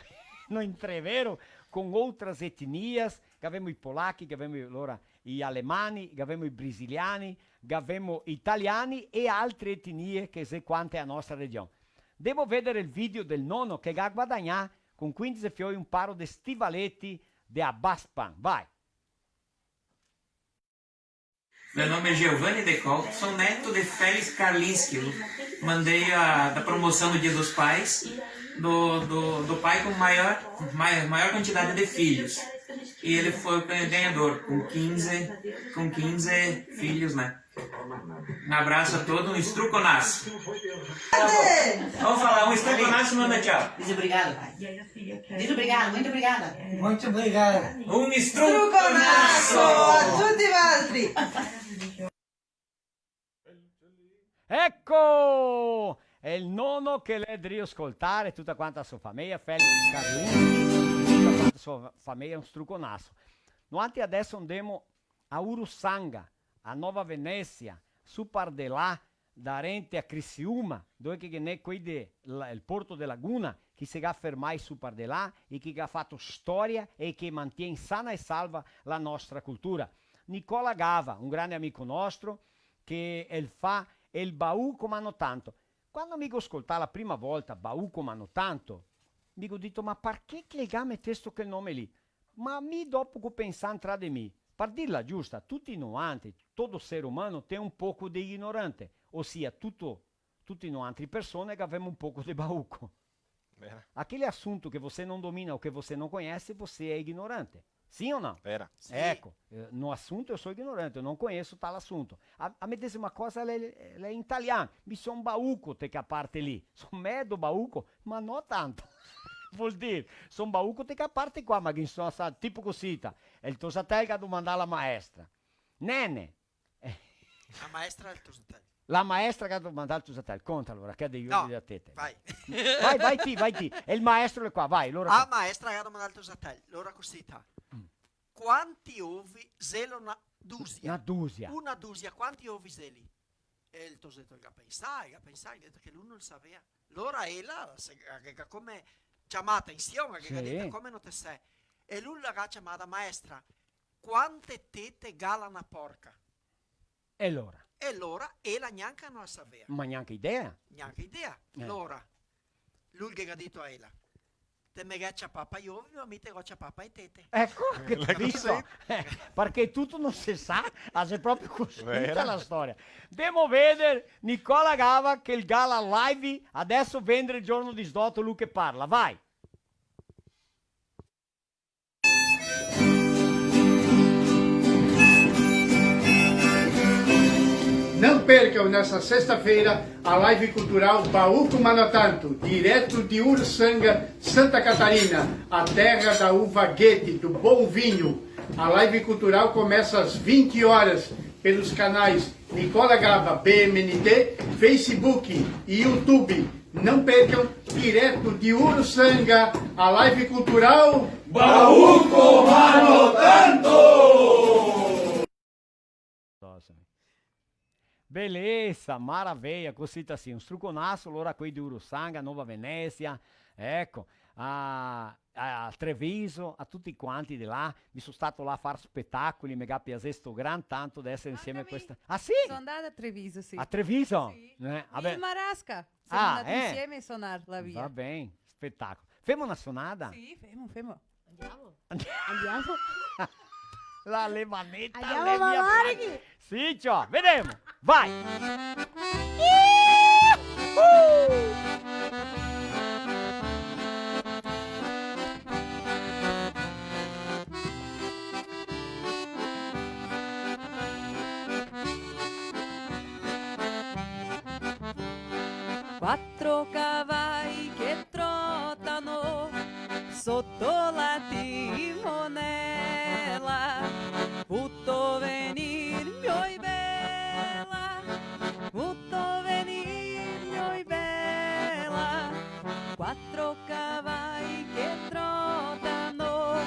no entrevero, con outras etnias, gavemo i polachi, gavemo i, alora, i alemani, gavemo i brasiliani, gavemo i italiani e altre etnie che xe quante a nostra region. Devo vedere el video del nono che ga guadagnà con quindese fioi un paro de stivaleti de Abaspan. Vai! Meu nome é Giovanni Decol, sou neto de Félix Karlinski. Eu mandei a, da promoção do Dia dos Pais, do, do, do pai com maior, mai-, maior quantidade de filhos. E ele foi o ganhador, com quinze, com quinze filhos, né? Um abraço a todos, um estruconaço. Vamos falar, um estruconaço, manda tchau. Diz obrigado, pai. Diz obrigado, muito obrigada. Muito obrigado. Um estruconaço! Estruconaço a tuti valtri! Eco! Xe el nono che l'è drio scoltare, tuta quanta la so fameja, Felix Carlini, tuta quanta la so fameja, un struconaso. Noantri adeso ndemo a Urussanga, a Nova Venesia, su par de là, darente a Criciúma, dove che ghe n'è quei de la, el Porto de Laguna, che se ga fermai su par de là e che ga fato storia e che mantien sana e salva la nostra cultura. Nicola Gava, un grande amico nostro, che el fa el Baú Com'Ano Tanto. Quando mi go scoltà la prima volta Baú Com'Ano Tanto, mi go dito: "Ma parché che el ga metesto quel nome lì?" Ma mi dopo go pensà intra de mi, par dirla giusta, tuti noantri, todo ser humano tem um pouco de ignorante, osia tuto, Tuti noantri persone che gavemo un poco de bauco. Vera. Aquele assunto que você não domina ou que você não conhece, você é ignorante. Sim ou não? Vera. Sim. Eco, eh, no assunto eu sou ignorante, eu não conheço tal assunto. A, a medesima cosa l'è, l'è in italian. Mi son bauco te che parte lì. Son medo bauco, ma no tanto. Vol dir, son bauco te che parte qua, ma che so sa, tipo cosita. E el tosatel che ga domandà la maestra. Nene, La maestra del tosatel. La maestra che ga domandà al tosatel. Conta alora, che de... No, da te, te. Vai. Vai, vai ti, vai ti. E el maestro l'è qua, vai, alora... A maestra che ga domandà al tosatel. Alora cosita. Mm. Quanti ovi zelo na dusia? Na dusia. Una dusia, quanti ovi zeli? E el tosatel el ga pensà, el ga pensà, el ga dito che lu no el savea. Alora ela, se, che, che come ciamà atension, che, sì, ga dito, come no te sè? E lu la ga ciamada: "Maestra, quante tete gala na porca?" E alora? E alora ela gnanca no la savea. Ma gnanca idea. Gnanca idea. Eh. Alora, lu el ghe ga dito a ela: "Te me ghe ciapà pa i ovi, ma mi te go ciapà pa e tete." Eco, che te digo? Eh, parché tuto no se sa, ma xe proprio cusì la storia. Vera. Ndemo veder Nicola Gava che el ga la live, adeso vendre el giorno de sdoto, lu che parla, vai. Não percam nessa sexta-feira a live cultural Bauco Manotanto, direto de Uruçanga, Santa Catarina, a terra da uva Guedes, do bom vinho. A live cultural começa às vinte horas pelos canais Nicola Gava B M N T, Facebook e YouTube. Não percam, direto de Uruçanga, a live cultural Bauco Manotanto! Beleza, maraveia, cosita sì, un struconaso, alora quei de Uruçanga, Nova Venezia, eco, a, a Treviso, a tuti quanti de là, mi so stato là a far spetacoli, me ga piasesto gran tanto de esser insieme a questa. Ah, sì? Anca mi. So ndata a Treviso, sì. A Treviso? Sì. Eh, vabè. Mi e Marasca. Semo ndati insieme a sonar là via. Va ben, spetacolo. Femo na sonada? Sì, femo, femo. Andiamo. Andiamo. La levaneta. Andiamo, le mie Mamarghi. Sì, ciò, vedemo. Vai. Quattro cavai che trotano sotto la timonella, vuto venir, mi oi bela, vuto venir, mi oi bela, quattro cavai che trotano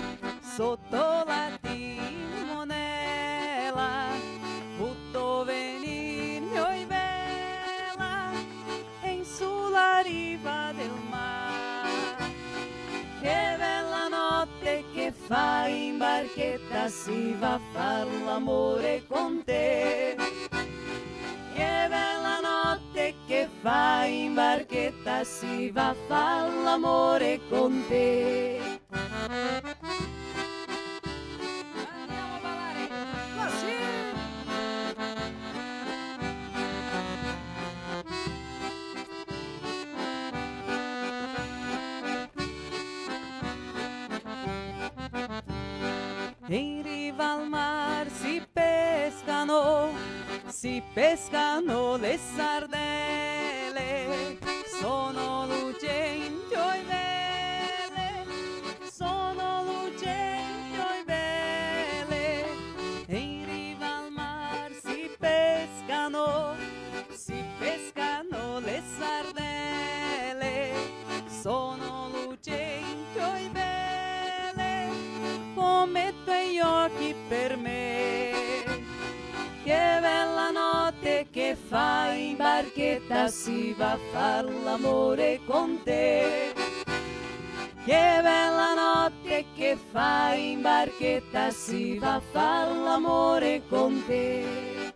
sotto la timonella, vuto venir, mi oi bela, e in su la riva del mar. Che bela note che fa in barcheta, si va a far l'amore con te. Che bela note che fa in barcheta, si va a far l'amore con te. Andiamo a ballare così. In riva al mar si pescano, si pescano le sardele, sono lucenti, oi bele, sono lucenti, oi bele, in riva al mar si pescano, si pescano le sardele, sono lucenti, oi bele, come i tuoi occhi per me. Che bela note che fa in barcheta, si va a far l'amore con te. Che bela note che fa in barcheta, si va a far l'amore con te.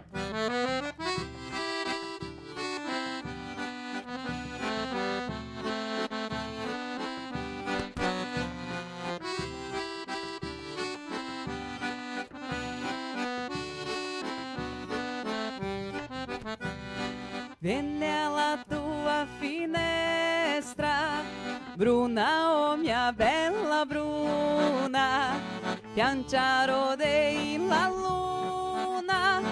Vene a la tua finestra, Bruna, oh mia bela Bruna, piancha rodei la luna,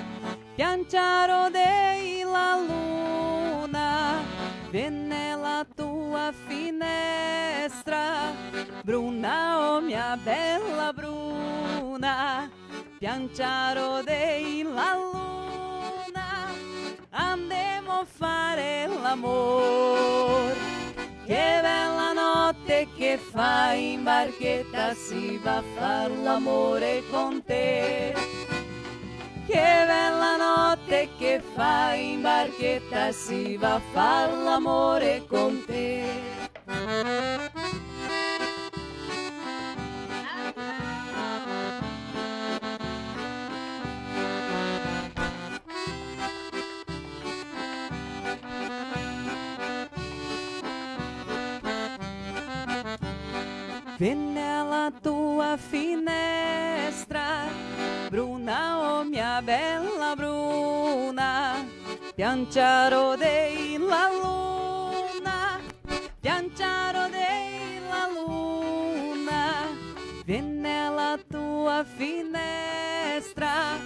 piancha rodei la luna, vene a la tua finestra, Bruna, oh mia bela Bruna, piancha rodei la luna, andemo a fare l'amor. Che bela note che fa in barcheta, si va a far l'amore con te. Che bela note che fa in barcheta, si va a far l'amore con te. Vene a la tua finestra, Bruna, oh mia bela Bruna, piancha rodei la luna, piancha rodei la luna, vene a la tua finestra,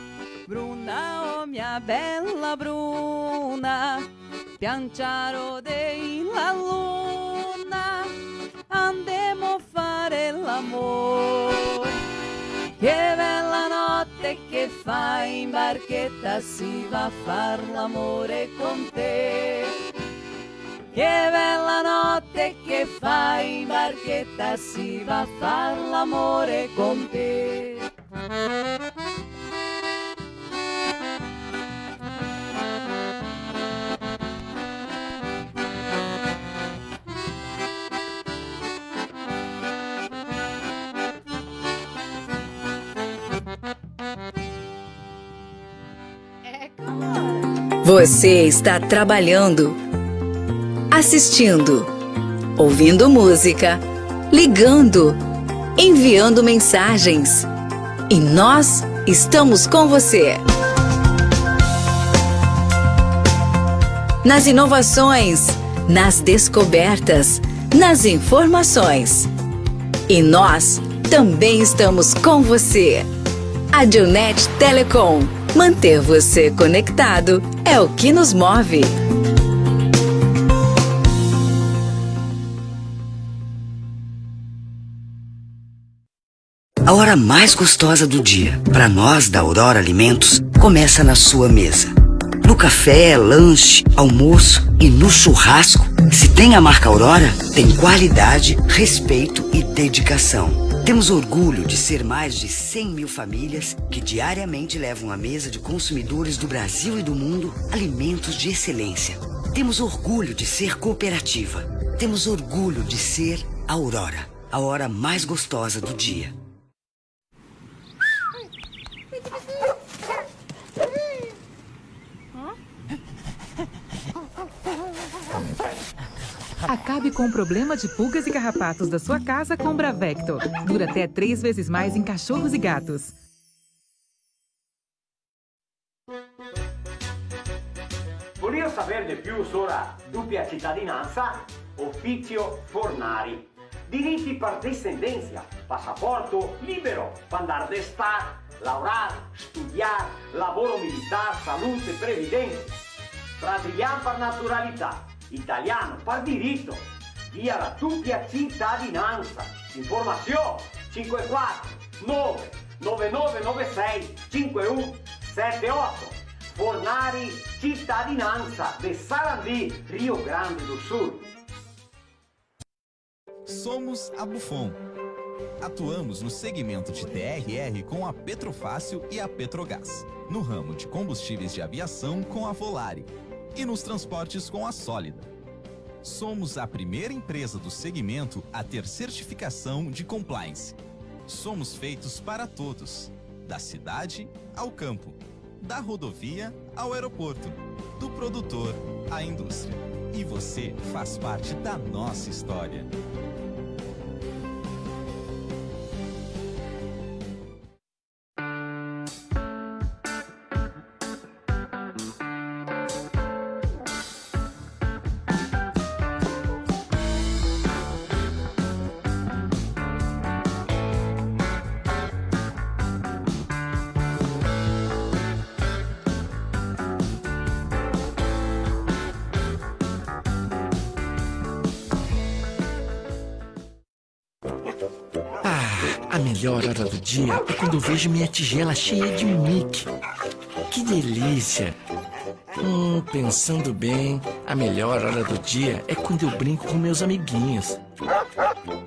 Bruna, oh mia bela Bruna, piancha rodei la luna, andemo a fare l'amor. Che bela note che fa in barcheta, si va a far l'amore con te. Che bela note che fa in barcheta, si va a far l'amore con te. Você está trabalhando, assistindo, ouvindo música, ligando, enviando mensagens. E nós estamos com você. Nas inovações, nas descobertas, nas informações. E nós também estamos com você. Adilnet Telecom. Manter você conectado é o que nos move. A hora mais gostosa do dia, pra nós da Aurora Alimentos, começa na sua mesa. No café, lanche, almoço e no churrasco, se tem a marca Aurora, tem qualidade, respeito e dedicação. Temos orgulho de ser mais de cem mil famílias que diariamente levam à mesa de consumidores do Brasil e do mundo alimentos de excelência. Temos orgulho de ser cooperativa. Temos orgulho de ser Aurora. A hora mais gostosa do dia. Acabe com o problema de pulgas e carrapatos da sua casa com Bravecto. Dura até três vezes mais em cachorros e gatos. Volìo saver de più sora dupia citadinansa? Ofisio Fornari. Diriti par desendensa, pasaporto libero, par ndar de star, laorar, studiar, lavoro militar, salute, previdensa. Brasilian par naturalità, italian par dirito, via la dupia citadinansa. Informasion: cinque quatro nove nove nove nove sei cinque un sete oto. Fornari Citadinansa de Sarandi, Rio Grande do Sul. Somos a Bufon. Atuamos no segmento de T R R com a Petrofácil e a Petrogás, no ramo de combustíveis de aviação com a Volare e nos transportes com a Sólida. Somos a primeira empresa do segmento a ter certificação de compliance. Somos feitos para todos, da cidade ao campo, da rodovia ao aeroporto, do produtor à indústria. E você faz parte da nossa história. A melhor hora do dia é quando eu vejo minha tigela cheia de Mickey. Que delícia! Hum, pensando bem, a melhor hora do dia é quando eu brinco com meus amiguinhos.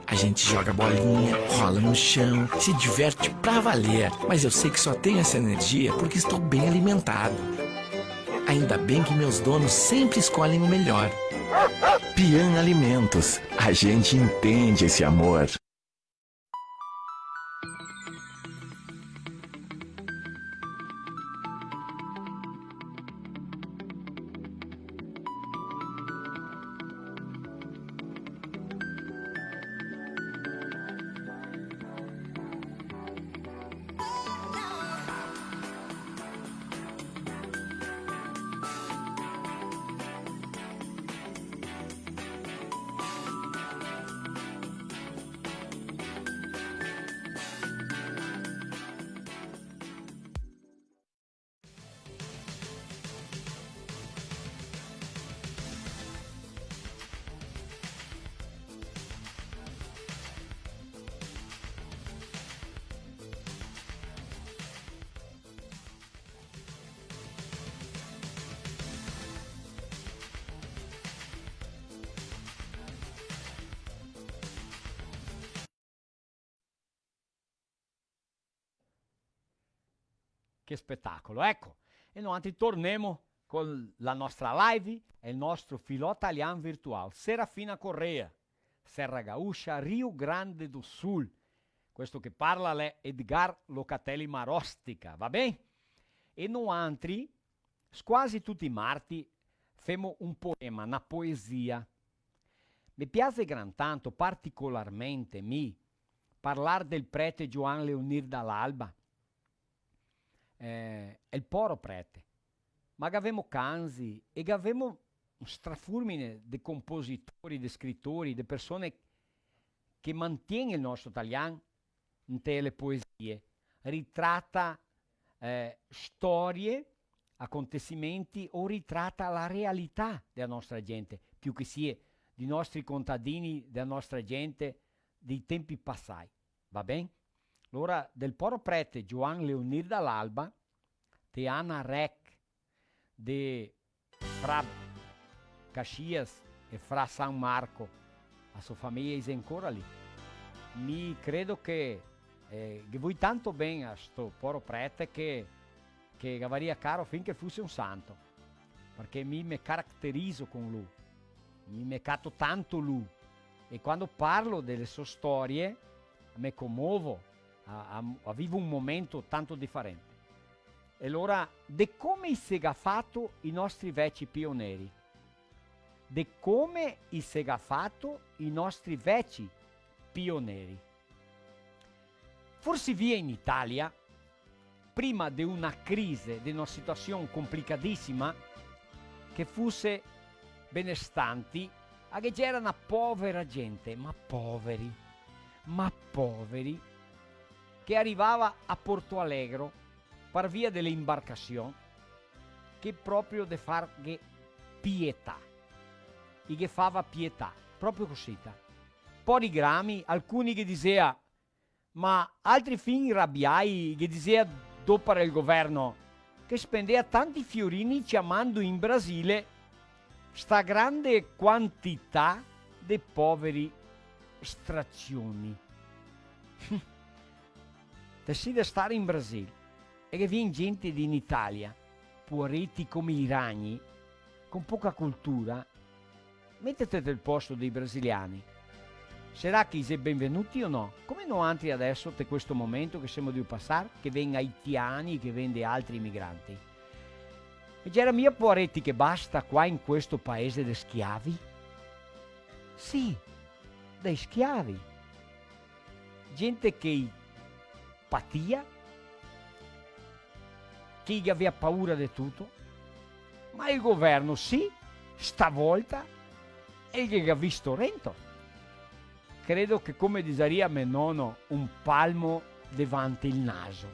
A gente joga bolinha, rola no chão, se diverte pra valer. Mas eu sei que só tenho essa energia porque estou bem alimentado. Ainda bem que meus donos sempre escolhem o melhor. Pian Alimentos, a gente entende esse amor. Che spetacolo, eco! E noantri tornemo co la nostra live e el nostro filò talian virtual. Serafina Corrêa, Serra Gaúcha, Rio Grande do Sul. Questo che parla l'è Edgar Locatelli Marostica, va ben? E noantri, squasi tuti i marti, femo un poema, na poesia. Me piaxe gran tanto, particolarmente, mi, parlar del prete Gioan Leonir Dall'Alba. Eh, el poro prete. Ma gavemo canzi e gavemo un strafulmine de compositori, de scritori, de persone che mantien el nostro talian inte le poesie, ritrata, eh, storie, acontesimenti o ritrata la realità dea nostra gente, più che sie di nostri contadini, dea nostra gente dei tempi pasai. Va ben? Alora, del poro prete Gioan Leonir Dall'Alba, de Ana Rech, de fra Caxias e fra San Marco, a so fameia i xe ancora lì. Mi credo che, eh, ghe voi tanto ben a sto poro prete che, che gavaria caro fin che fuse un santo, parché mi me caraterizo con lu, mi me cato tanto lu, e quando parlo dele so storie me comovo, a, a, a vivo un momento tanto diferente. E alora, de come i se ga fato i nostri veci pioneri? De come i se ga fato i nostri veci pioneri? Forsi via in Italia, prima de una crise, de una situasion complicadisima, che fuse benestanti, a ghe gera na povera gente, ma poveri, ma poveri, che rivava a Porto Alegro par via de le imbarcasion, che proprio de farghe pietà. I ghe fava pietà, proprio cusita. Pori grami, alcuni ghe disea, ma altri fin rabiai ghe disea dopar el governo che spendea tanti fiorini ciamando in Brasile sta grande quantità de poveri strazioni. Te si de star in Brasil e ghe vien gente de in Italia, poareti come i ragni, con poca cultura, metete del posto dei brasiliani. Sarà che i xe benvenuti o no? Come noantri adeso, te questo momento che semo drio pasar, che vien aitiani, che vien de altri imigranti. E gera mia poareti che basta qua in questo paese de schiavi? Sì, dei schiavi. Gente che i patia, che i gavea paura de tuto, ma el governo sì, stavolta, el ghe ga visto rento. Credo che, come disaria me nono, un palmo devante el naso.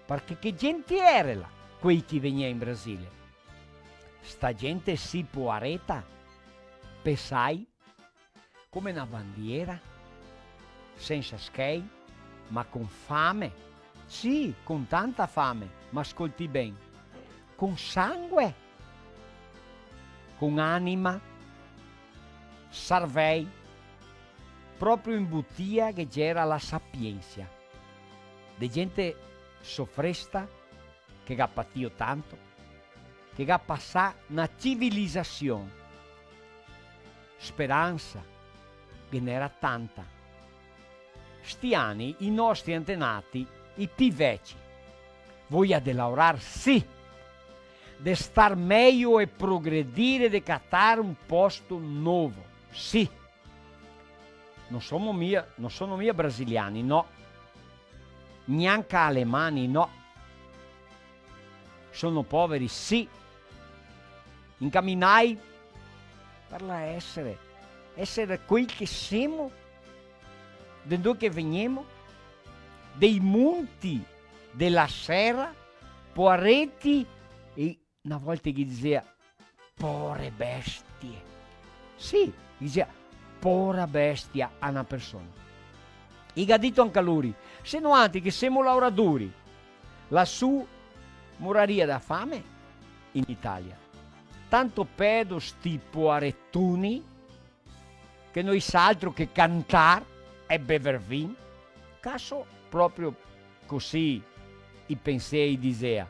Parché che gente erela quei che vegnea in Brasile? Sta gente sì poareta, pesai, come na bandiera, sensa schei, ma con fame. Sì, con tanta fame, ma scoltì ben. Con sangue. Con anima. Sarvei. Proprio in butia che ghe gera la sapiensia. De gente sofresta, che ga patìo tanto, che ga pasà na civilisasion. Speransa ghe n'era tanta. Sti ani i nostri antenati, i pi veci, voia de laorar, sì, de star mejo e progredire, de catar un posto novo, sì. No sono mia, no sono mia brasiliani, no. Gnanca alemani, no. Sono poveri, sì. Incaminai par la esere, esere quei che semo, de ndove che vegnemo, dei monti, de la sera, poareti, e na volta i ghe disea, "Pore bestie." Sì, i ghe disea, "Pora bestia" a na persona. I ga dito anca lori, "Se noantri che semo laoradori, lasù moraria da fame in Italia. Tanto pedo sti poaretoni, che no i sa altro che cantar e bever vin." Caso, proprio cusì i pensea e i disea.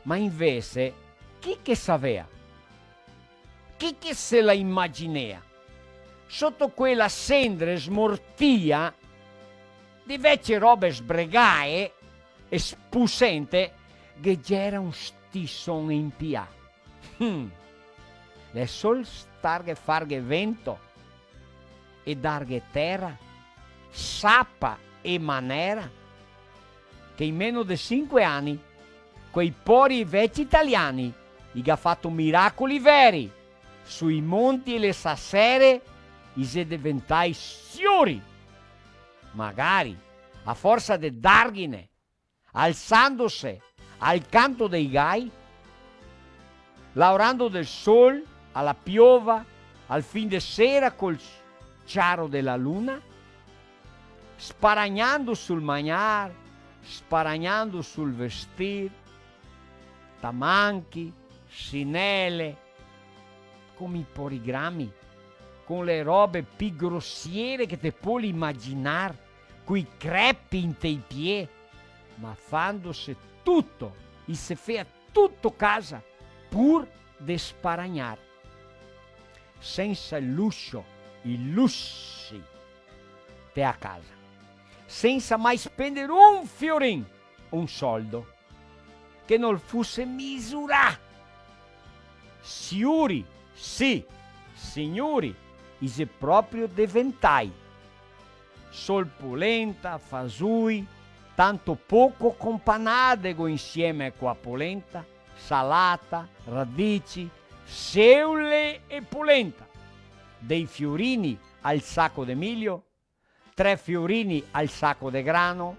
Ma invese, chi che savea? Chi che se la imaginea? Soto quela sendre smortia de vecie robe sbregae e spusente, ghe gera un stison inpià. Hm. L'è sol starghe farghe vento e darghe tera, sapa e manera, che in meno de sinque ani quei pori veci italiani i ga fato miracoli veri, sui monti e le sasere i xe deventai siori. Magari, a forsa de darghine, alsandose al canto dei gai, laorando del sol, a la piova, al fin de sera col ciaro de la luna, sparagnando sul magnar, sparagnando sul vestir, tamanchi, sinele, come i porigrami, con le robe pi grosiere che te poli imaginar, coi crepi inte i pie, ma fandose tuto, i se fea tuto casa, pur de sparagnar. Sensa el lusio, i lusi te a casa. Sensa mai spender un fiorin, un soldo, che nol fuse misurà. Siori, sì, signori, i xe proprio deventai. Sol polenta, fasoi, tanto poco companadego insieme co a polenta, salata, radici, seole e polenta. Dei fiorini al saco de milio, tre fiorini al saco de grano,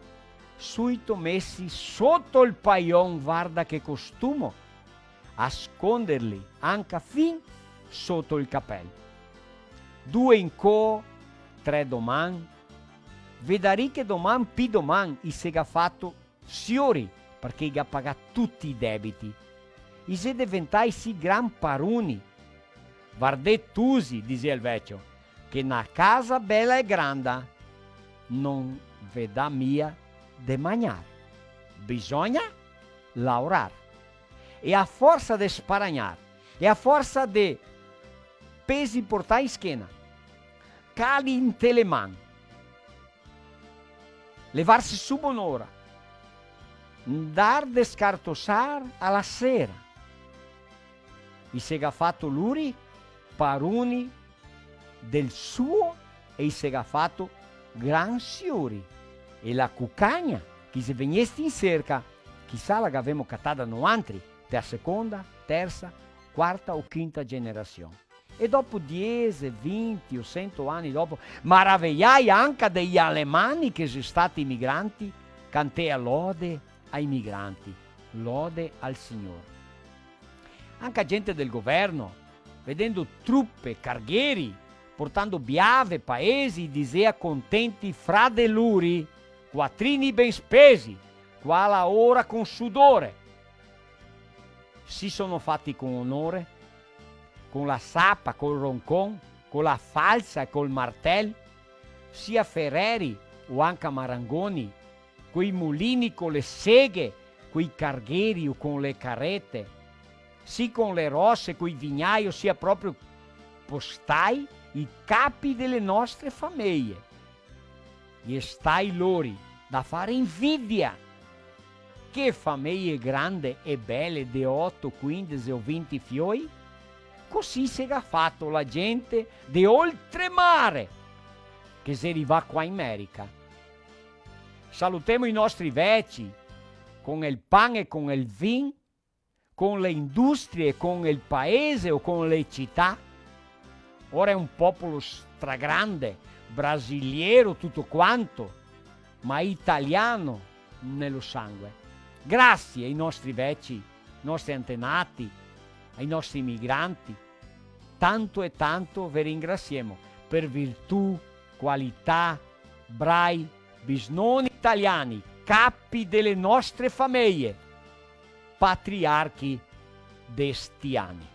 suito mesi soto el paion, varda che costumo, a sconderli anca fin soto el capel. Due incò, tre doman, vedarì che doman, pi doman, i se ga fato siori, parché i ga pagà tuti i debiti. I xe deventai sì gran paruni. Vardè tusi, disea el vecio, che na casa bela e granda no ve dà mia de magnar. Bisogna laorar. E a forsa de sparagnar, e a forsa de pesi portai in schena, cali inte le man, levarse su bonora, ndar descartosar a la sera. I se ga fato luri paruni del suo e i se ga fato gran siori. E la cucagna che i xe vegnesti in serca, chisà la gavemo catada noantri, te a seconda, tersa, quarta o quinta generasion. E dopo diese, vinti o sento ani dopo, maravejai anca dei alemani che xe stati imigranti, cantea lode ai migranti, lode al Signor. Anca gente del governo, vedendo trupe, cargheri, portando biave, paesi, i disea contenti fra de luri, quatrini ben spesi, qua laora con sudore. Si sono fati con onore, con la sapa, col roncon, con la falsa e col martel, sia fereri o anca marangoni, coi mulini, con le seghe, coi cargheri o con le carete, sì con le rose, coi vignai, o sia proprio postai i capi dele nostre fameie. E stai lori da fare invidia! Che fameie grande e bele de oto, quindese o vinti fioi? Così se ga fato la gente de oltremare che xe rivà qua in Merica. Salutemo i nostri veci con el pan e con el vin, con le industrie, con el paese o con le cità. Ora xe un popolo stragrande, brasiliero tuto quanto, ma italiano nelo sangue. Grasie ai nostri veci, nostri antenati, ai nostri imigranti, tanto e tanto ve ringrasiemo per virtù, qualità, brai, bisnoni italiani, capi dele nostre fameie, patriarchi de sti ani.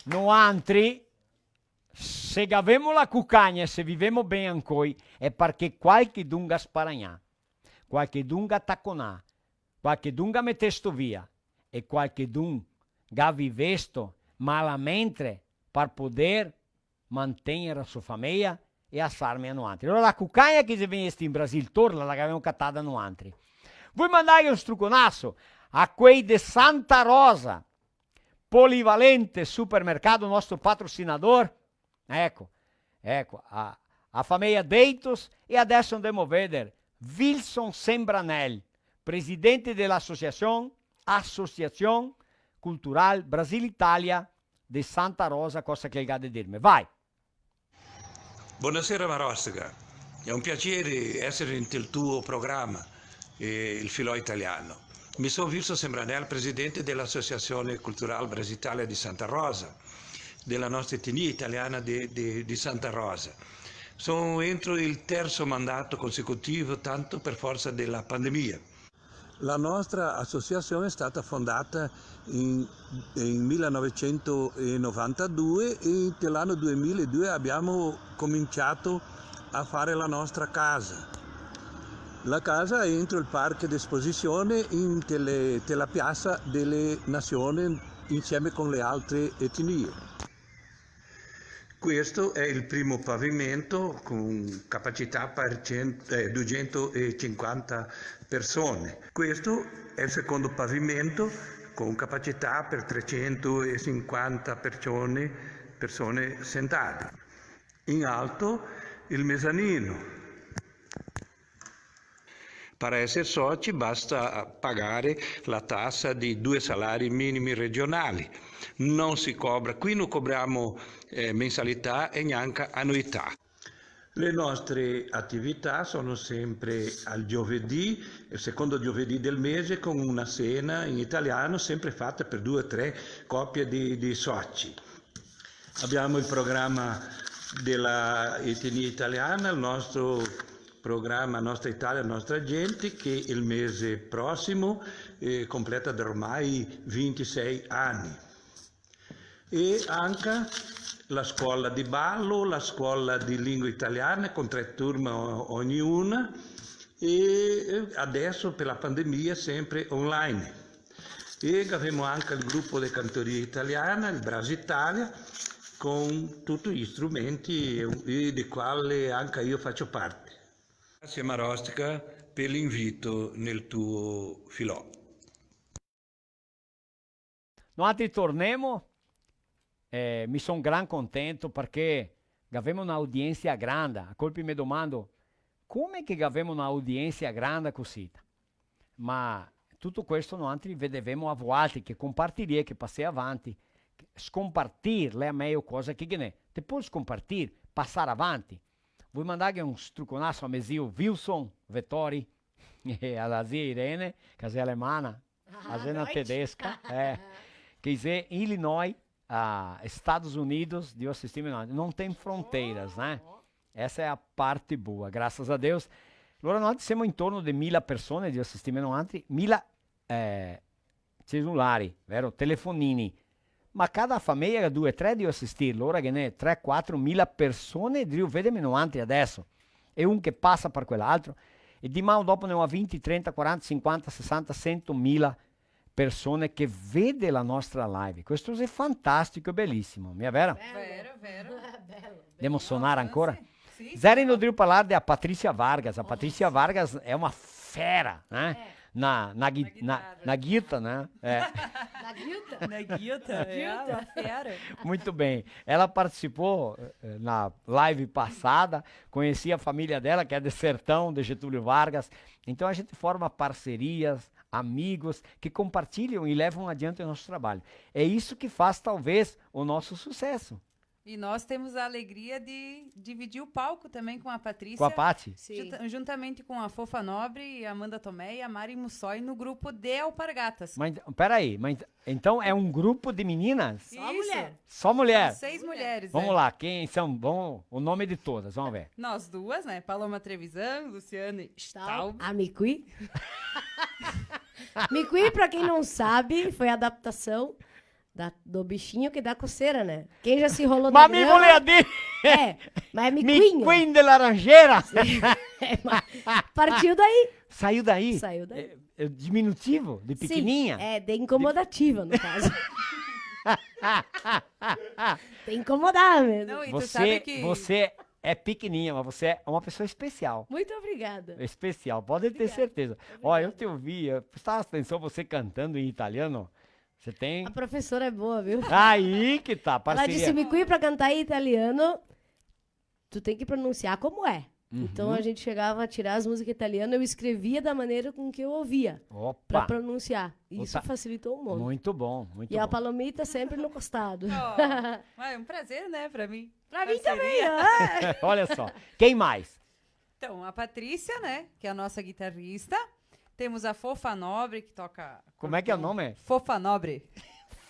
Noantri, se gavemo la cucagna e se vivemo ben ancoi, xe parché qualchedun ga sparagnà, qualchedun ga taconà, qualchedun ga metesto via e qualchedun ga vivesto malamente par poder mantegner la so fameia e asarme a noantri. Alora la cucagna che xe vegnesti in Brasil, torla, la gavemo catada noantri. Voi mandare un struconaso a quei de Santa Rosa, Polivalente Supermercado, nostro patrocinador. Eco, eco, a, a fameia Deitos. E adeso andemo a veder Wilson Sembranel, presidente de la asociasion, Asociasion Cultural Brasil Italia de Santa Rosa, cosa che el ga de dirme. Vai! Bonasera, Marostica. È un piacere essere nel tuo programma, eh, Il Filò Italiano. Mi son Wilson Sembranel, presidente dell'Associazione Culturale Brasitalia di Santa Rosa, della nostra etnia italiana di, di, di Santa Rosa. Son entro il terzo mandato consecutivo, tanto per forza della pandemia. La nostra associazione è stata fondata in, in millenovecentonovantadue e inte l'anno duemiladue abbiamo cominciato a fare la nostra casa. La casa è entro il parco d'esposizione, inte le, te la Piazza delle Nazioni, insieme con le altre etnie. Questo è il primo pavimento con capacità per cien-, eh, duecentocinquanta persone. Questo è il secondo pavimento con capacità per trecentocinquanta persone, persone sentate. In alto il mezzanino. Per essere soci basta pagare la tassa di due salari minimi regionali. Non si cobra, qui non cobriamo, eh, mensalità e neanche annuità. Le nostre attività sono sempre al giovedì, il secondo giovedì del mese, con una cena in italiano, sempre fatta per due o tre coppie di, di soci. Abbiamo il programma della etnia italiana, il nostro programma Nostra Italia, Nostra Gente, che il mese prossimo, eh, completa ormai ventisei anni. E anca la scola di ballo, la scola di lingua italiana, con tre turme o-, ognuna, e, eh, adesso per la pandemia sempre online. E gavemo anca el grupo de cantoria italiana, el Brasitalia, con tuti i strumenti e, e de quale anca io faccio parte. Grazie Marostica per l'invito nel tuo filò. Noantri tornemo, eh, mi son gran contento parché gavemo na audiensia granda. A colpi me domando, come che gavemo na audiensia granda cusita? Ma tuto questo noantri vedevemo a voaltri che compartirìe, che pasè avanti. Scompartir l'è a mejo cosa che ghe n'è. Te pol scompartir, pasar avanti. Voi mandarghe un struconaso a me zio Wilson Vettori e a la zia Irene, che xe alemana. A gente na tedesca, é. Quer dizer, Illinois, ah, Estados Unidos, Dio asistime, não, não tem fronteiras, né? Essa é a parte boa, graças a Deus. Alora, noi semo intorno de mila persone, Dio asistime, no, altri, mila, eh, celulari, vero? Telefonini. Ma cada fameia ga due, tre drio asistir, alora ghe n'è tre, quatro mila persone drio vederme noantri adeso. E un che pasa par quel altro. E diman dopo ne go vinti, trenta, quaranta, sinquanta, sesanta, sento mila persone che vede la nostra live. Questo xe fantastico e belisimo, mia vera? Vero, vero. Belo, belo. Demo sonar ancora? Sì, sì, sì. Zerino drio parlar de a Patrícia Vargas. A Patrícia Vargas é uma fera, né? É. Na, na gui-, na, na guita, né? É. Na guita? Na guita, é, ela é fera. Muito bem. Ela participou, eh, na live passada, conheci a família dela, que é de Sertão, de Getúlio Vargas. Então a gente forma parcerias, amigos que compartilham e levam adiante o nosso trabalho. É isso que faz, talvez, o nosso sucesso. E nós temos a alegria de dividir o palco também com a Patrícia. Com a Pati? Sim. Junta-, juntamente com a Fofa Nobre, a Amanda Tomé e a Mari Mussoi no grupo de Alpargatas. Mas, peraí, mas então é um grupo de meninas? Só mulher. Só mulher? São seis mulheres, né? Vamos lá, quem são? Vamos, o nome de todas, vamos ver. Nós duas, né? Paloma Trevisan, Luciane Staub. A Miqui. Miqui, pra quem não sabe, foi a adaptação da, do bichinho que dá coceira, né? Quem já se enrolou na grama... Mas mi volea dir! É, mas é miquinho. Miquinho de laranjeira! É, mas partiu daí. Saiu daí? Saiu daí. É, é diminutivo, de pequenininha? Sim, é, de incomodativa, no caso. Tem que incomodar mesmo. Não, e tu sabe que você é pequenininha, mas você é uma pessoa especial. Muito obrigada. Especial, pode ter certeza. Obrigada. Ó, eu te ouvia, prestava atenção você cantando em italiano. Você tem... A professora é boa, viu? Aí que tá, parceria. Ela disse, "Miqui, pra cantar em italiano, tu tem que pronunciar como é." Uhum. Então a gente chegava a tirar as músicas italianas, eu escrevia da maneira com que eu ouvia, pra pronunciar. Opa. E isso facilitou um monte. Muito bom, muito bom. E a Palomita sempre no costado. Ó, é um prazer, né, pra mim. Pra mim também, né? Parceria. Olha só, quem mais? Então, a Patrícia, né, que é a nossa guitarrista. Temos a Fofa Nobre, que toca acordeon. Como é que é o nome? Fofa Nobre.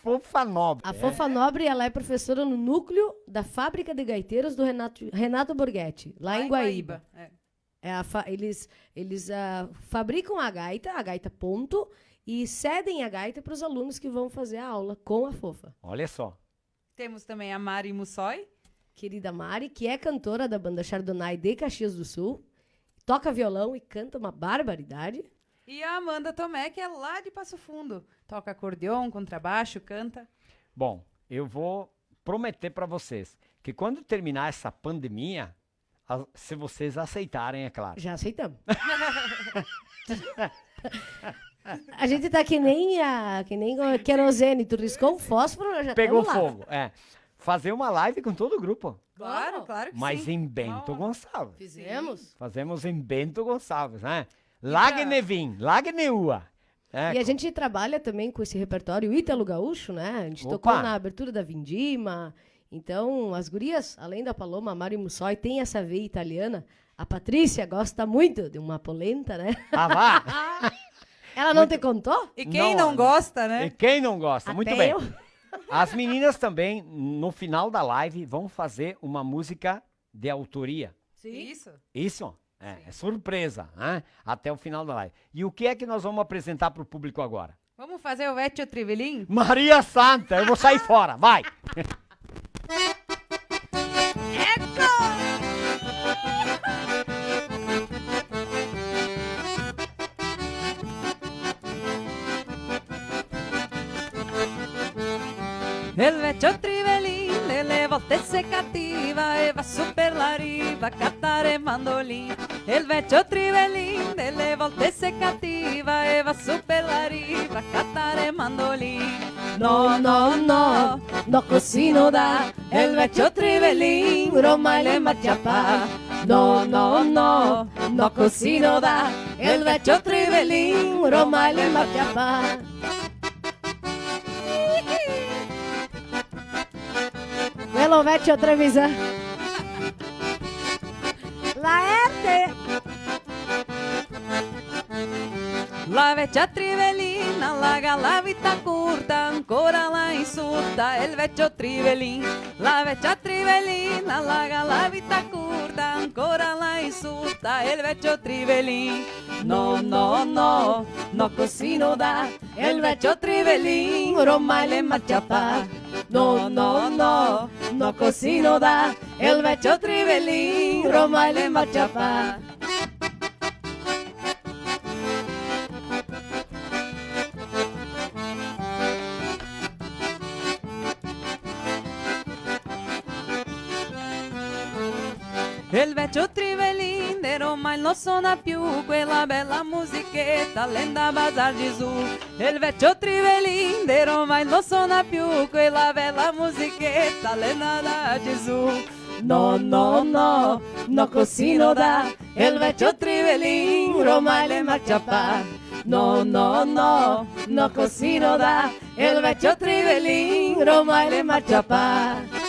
Fofa Nobre. A Fofa Nobre, ela é professora no núcleo da Fábrica de Gaiteiros do Renato, Renato Borghetti, lá em Guaíba. Lá em Guaíba, é. É a fa-, eles, eles, ah, fabricam a gaita, a gaita ponto, e cedem a gaita pros alunos que vão fazer a aula com a Fofa. Olha só. Temos também a Mari Mussoi. Querida Mari, que é cantora da banda Chardonnay de Caxias do Sul, toca violão e canta uma barbaridade. E a Amanda Tomé, que é lá de Passo Fundo, toca acordeon, contrabaixo, canta. Bom, eu vou prometer pra vocês que quando terminar essa pandemia, a, se vocês aceitarem, é claro. Já aceitamos. A gente tá que nem a, que nem o querosene, tu riscou o fósforo, já tamo lá. Pegou fogo, é. Fazer uma live com todo o grupo. Claro, claro que sim. Mas em Bento Gonçalves. Fizemos. Fazemos em Bento Gonçalves, né? Lá que nem vim, lá que nem ua. É, e a gente trabalha também com esse repertório ítalo-gaúcho, né? A gente tocou na abertura da Vindima. Opa! Então, as gurias, além da Paloma, a Mari Mussoi, tem essa veia italiana. A Patrícia gosta muito de uma polenta, né? Ah, vá! Ela não te contou? Muito. E quem não gosta, né? E quem não gosta? Muito bem. Até eu. As meninas também, no final da live, vão fazer uma música de autoria. Sim. Isso. Isso? É, sim. É surpresa, né? Até o final da live. E o que é que nós vamos apresentar pro público agora? Vamos fazer o Vecchio Trivelin? Maria Santa, eu vou sair fora, vai! Eco! El vecchio Trivelin delle volte se cattiva e va su per la riva a cattare mandolin. El vecchio Trivelin delle volte se cattiva e va su per la riva a cattare mandolin. No, no, no, no, così no dà. El vecchio Trivelin ormai l'è mal ciapà. No, no, no, no, così no dà. El vecchio Trivelin ormai l'è mal ciapà. Quelo vecchio Trevisan. Laerte! La vecia Trivelina la ga la vita curta, ancora la insulta el vecio Trivelin. La vecia Trivelina la ga la vita curta, ancora la insulta el vecio Trivelin. No, no, no, no così no dà, el vecio Trivelin ormai l'è marciapà. No, no, no, no così no dà, el vecio Trivelin ormai l'è marciapà. El vecio Trivelin de ormai no sona più quela bela musicheta, l'è ndà bazar Gesù. El vecio Trivelin de ormai no sona più quela bela musicheta, l'è ndà da Gesù. No, no, no, no così no dà, el vecio Trivelin ormai l'è marciapà. No, no, no, no così no dà, el vecio Trivelin ormai l'è marciapà.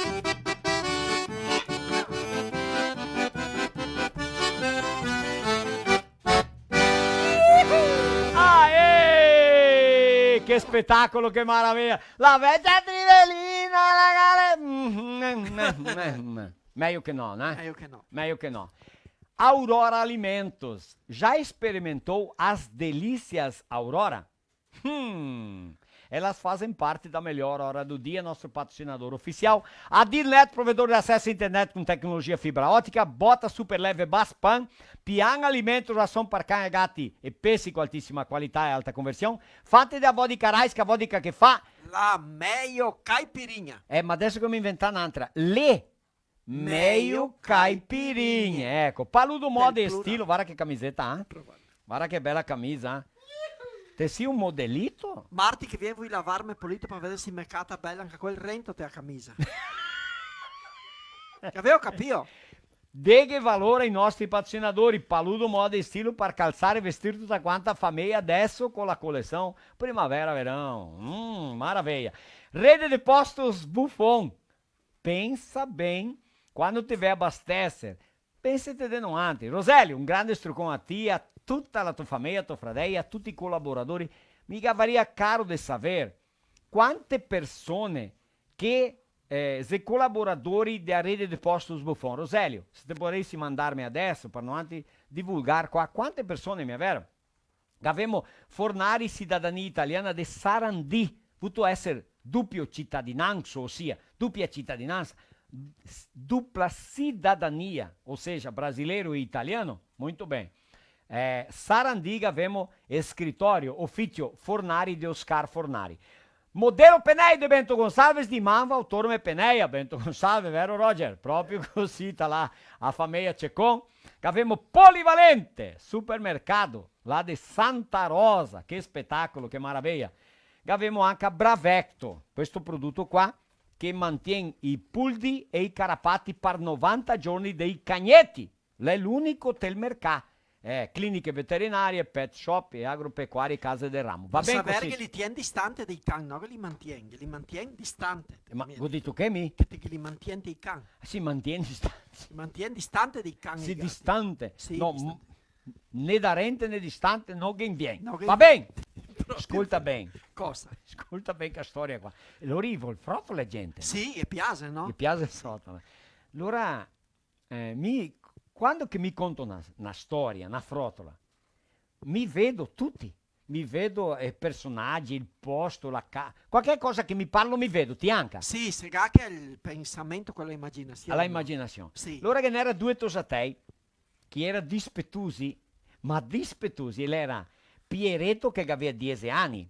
Ah, eh! Che spetacolo, che maraveia! La vecia Trivelina, la gale-, mm, mm, mm, mm, mm. Meio que não, né? Meio que não. Meio que não. Aurora Alimentos. Já experimentou as delícias Aurora? Hum. Elas fazem parte da melhor hora do dia, nosso patrocinador oficial. Adilnet, provedor de acesso à internet com tecnologia fibra ótica. Bota Super Leve Baspan. Pian Alimentos, ração para cães, gatos e peixe com altíssima qualidade e alta conversão. Fate da vodka Raiska, vodka che fa la meio caipirinha. Eh, ma adesso che mi inventar n'antra. Le Meio caipirinha. Eco, Paludo Moda e Estilo, varda che camiseta, eh? Varda che bela camisa, eh? Te si un modelito? Marti che vien voi lavarme polito par veder se me cata bela anca quel rento te a camisa. Che gavevo capìo? Deghe valor ai nostri patrocinadori, Paludo Moda e Estilo, par calsar e vestir tuta quanta a fameia adesso co la coleção Primavera-Verão. Mm, maraveia. Rede de Postos Buffon. Pensa ben, quando te vè abasteser, pensete de noantri. Roselio, un grande strucon a ti, a tuta la to fameia, a to fradei, a tuti i colaboradori. Mi gavaria caro de saver quante persone che, eh, xe colaboradori de a rede de Postos Buffon. Roselio, se te podaresi mandarme adeso, par noantri divulgar qua, quante persone mi avero? Gavemo Fornari, cidadania italiana de Sarandi, vuto eser dupio citadinanso, osia, dupia citadinansa, s-, dupla cidadania, ou seja, brasileiro e italiano? Muito bem. Eh, Sarandi, gavemo escritório, ofício Fornari de Oscar Fornari. Modelo Penei de Bento Gonçalves, de Manva, o Torme Penei a Bento Gonçalves, vero Roger? Proprio cusì, ta là, a fameia Cecon. Gavemo Polivalente, supermercado, là de Santa Rosa, che spetacolo, che maraveia. Gavemo anca Bravecto, questo produto qua, che mantien i puldi e i carapati par novanta giorni dei cagneti. L'è l'unico tel mercà. Eh, cliniche veterinarie, pet shop e agropecuarie, case del ramo. Va ben cusì? Saver che li tien distante dei can, no che li mantien, che li mantien distante. Eh, ma go dito che mi? Che te, che li mantien dei can. Si mantien distante. Si mantien distante dei can e gati. Sì, distante. Sì, no, distante. M-, né darente né distante, no ghen vien. No ghen vien. Va ben? Proprio. Scolta ben. Cosa? Scolta ben che storia qua. Lori vol frotola, gente. Sì, ghe piase, no? Ghe piase frotola. Alora, Eh, mi, quando che mi conto na, na storia, na frotola, mi vedo tuti. Mi vedo, eh, personagi, el posto, la ca-, qualche cosa che mi parlo, mi vedo, ti anca? Sì, se ga che el pensamento, quela imaginasion, no? La imaginasion. Sì. Alora ghe n'era due tosatei che era dispetusi, ma dispetusi, el era Piereto che gavea diese ani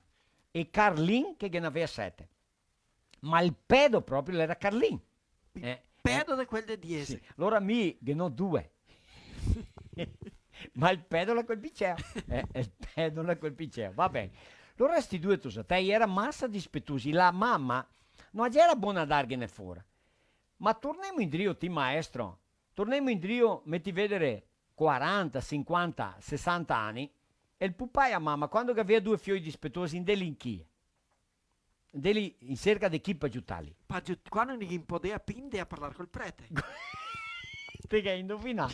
e Carlin che ghe n'avea sete. Ma el pedo proprio l'era Carlin. Eh, pedo, eh, de quel de diese. Sì. Alora mi ghe n'ò due. Ma el pedo l'è quel pi ceo. Eh, el pedo l'è quel pi ceo. Va ben. Alora sti due tosatei era masa dispetusi. La mama no gera bona a darghene fora. Ma tornemo indrio, ti maestro. Tornemo indrio, meti vedere quaranta, sinquanta, sesanta ani. E el pupà e a mama, quando che gavea due fioi dispetusi, in delinchia. De lì, in serca de chi par giutarli? Par giut-, quando no ghin podea pi, ndea a parlar col prete. Te ghe indovinà.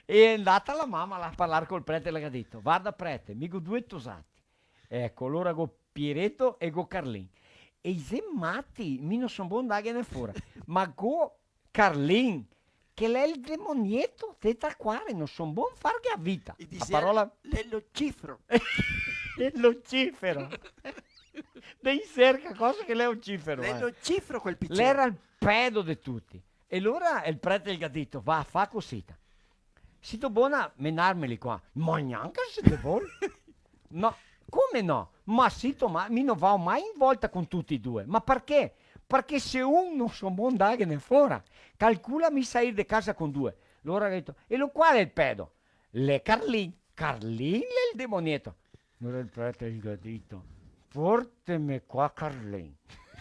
E l'è ndata la mama là a parlar col prete, la ga dito: "Varda prete, mi go due tosati. Eco, alora go Piereto e go Carlin. E i xe mati, mi no son bon darghene fora. Ma go Carlin, che l'è el demonieto de tacuare, no son bon farghe a vita. I dixea, parola, l'è Lucifero. L'è Lucifero. De in serca, cosa che l'è Lucifero, l'è, eh, Lucifero quel picin. L'era el pedo de tuti. E alora el prete el ga dito: "Va, fa cosita. Sito bona menarmeli qua?" "Ma gnanca se te vol." "No, come no? Ma sito, ma mi no vao mai in volta con tuti e due." "Ma parché?" "Parché se un no son bon darghene fora, calcola mi sair de casa con due." Alora el ga dito: "E lo qual è el pedo?" "L'è Carlin." "Carlin l'è el demonieto." Alora el prete el ga dito: "Porteme qua Carlin,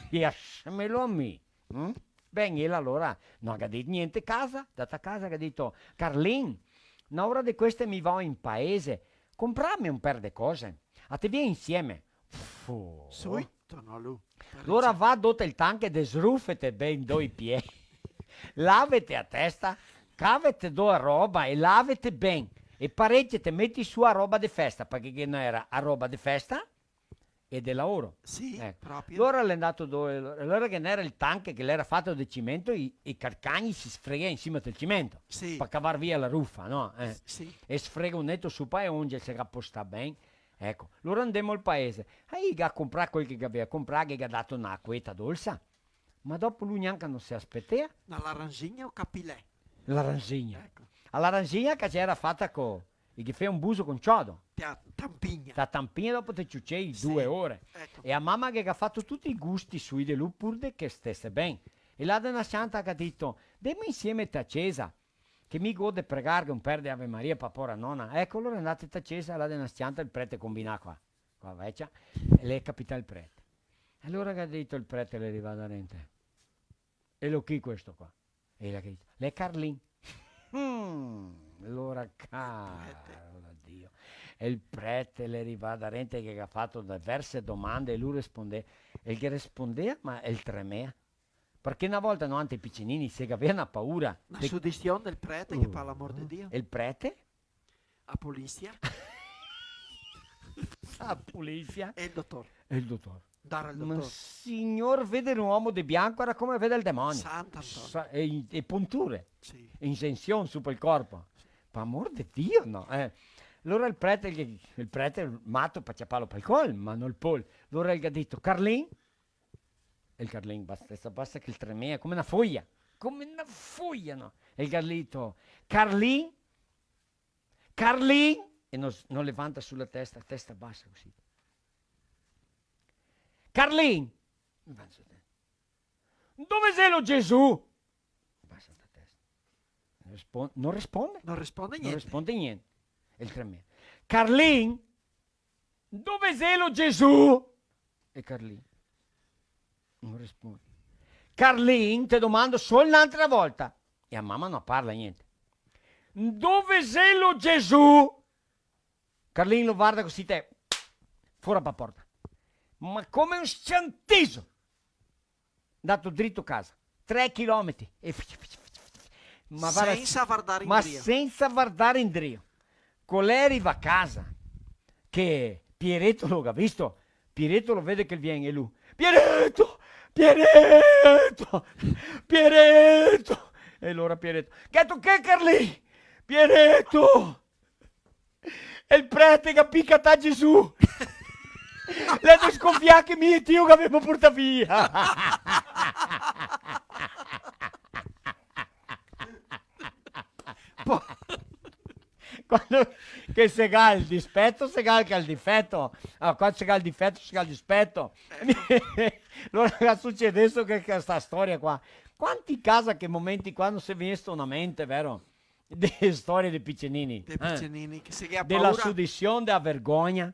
lasemelo a mi." Mm? Ben, ela alora no ga dito gnente, casa, ndata casa, ga dito: "Carlin, na ora de queste mi vao in paese, comprarme un per de cose. A te vien insieme?" Fu. Subito, no, lu. Alora va do tel tanche, desrufete ben do i pie, lavete a testa, cavete do a roba e lavete ben. E pareciete, meti su a roba de festa, parché ghe n'era a roba de festa e de laoro. Sì, eco, proprio. Alora l'è ndato do, alora ghe n'era el tanche che l'era fato de cimento, i, i carcagni se sfregea in sima del cimento, sì, par cavar via la rufa, no? Eh. S-, sì. E sfregoneto su, pa e onge se ga postà ben. Eco, alora ndemo al paese. E i ga comprà quel che gavea comprà, che ga dato na acueta dolsa. Ma dopo lu gnanca no se aspetea. Na laranjinha o capilé? Laranjinha. Eco. A laranjinha che gera fata co, i ghe fea un buso con ciodo. Te a tampinha. Te a tampinha, dopo te ciucei, sì, due ore. Eco. E a mama che ga fato tuti i gusti sui de lu pur de che stese ben. E là de na s-cianta ga dito: "Ndemo insieme te a cesa, che mi go de pregarghe un per de Ave Maria pa pora nona." Eco, alora ndate te a cesa, là de na s-cianta el prete combinà qua. Qua vecia, e l'è capità el prete. E alora ga dito el prete, l'è rivà darente: "Elo chi questo qua?" E ela ga dito: "L'è Carlin." Mm, alora, caro Dio. E el prete l'è rivà darente che ga fato diverse domande e lu respondea, e el che respondea, ma el tremea. Parché na volta, no, ante i picinini se gavea na paura. Na de sudision del prete, che, uh, par l'amor de Dio. E el prete? A polisia. A polisia. E el dotor. E el dotor. Ndar al dotor. Ma signor, veder un omo de bianco era come veder el demonio. Sant'Antonio. Sa-, e, e punture. Sì. Insension su pel corpo. Par amor de Dio, no, eh. Alora el prete, el, el prete, el mato, par ciaparlo pel col, ma no el pol. Alora el ga dito: "Carlin?" E el Carlin, basta, basta che el tremea come na foia. Come na foia, no? E el ga dito: "Carlin? Carlin!" E no, no levanta su la testa, testa basa cusì. "Carlin!" Levanta su la testa. "Dove xelo Gesù?" Basa la testa. No respon-, no responde? No responde gnente. No responde gnente. E el tremea. "Carlin! Dove xelo Gesù?" E Carlin no responde. "Carlin, te domando sol n'altra volta." E a mama no parla gnente. "Dove xelo Gesù?" Carlin lo varda cusì, te, fora pa porta. Ma come un s-ciantiso! Ndato drito casa. Tre chilometri. E f-, f-, f-, f-, ma varda, sensa vardar indrio. Ma sensa vardar indrio. Co l'è rivà casa, che Piereto lo ga visto, Piereto lo vede che vien e lu: "Piereto! Piereto! Piereto!" E alora Piereto: "Gheto che, Carlin?" "Piereto! El prete ga picatà Gesù! L'è desconfià che mi e ti lo gavemo portà via!" Po- Quando che se ga el dispeto, se ga anca el difeto. Ah, quando se ga el difeto, se ga el dispeto. Alora, ga sucedesto che, che sta storia qua. Quanti casa che momenti qua no se vien sto na mente, vero? De storie de picenini, de, eh, picenini, che se ga paura. De la sudision, de la vergogna.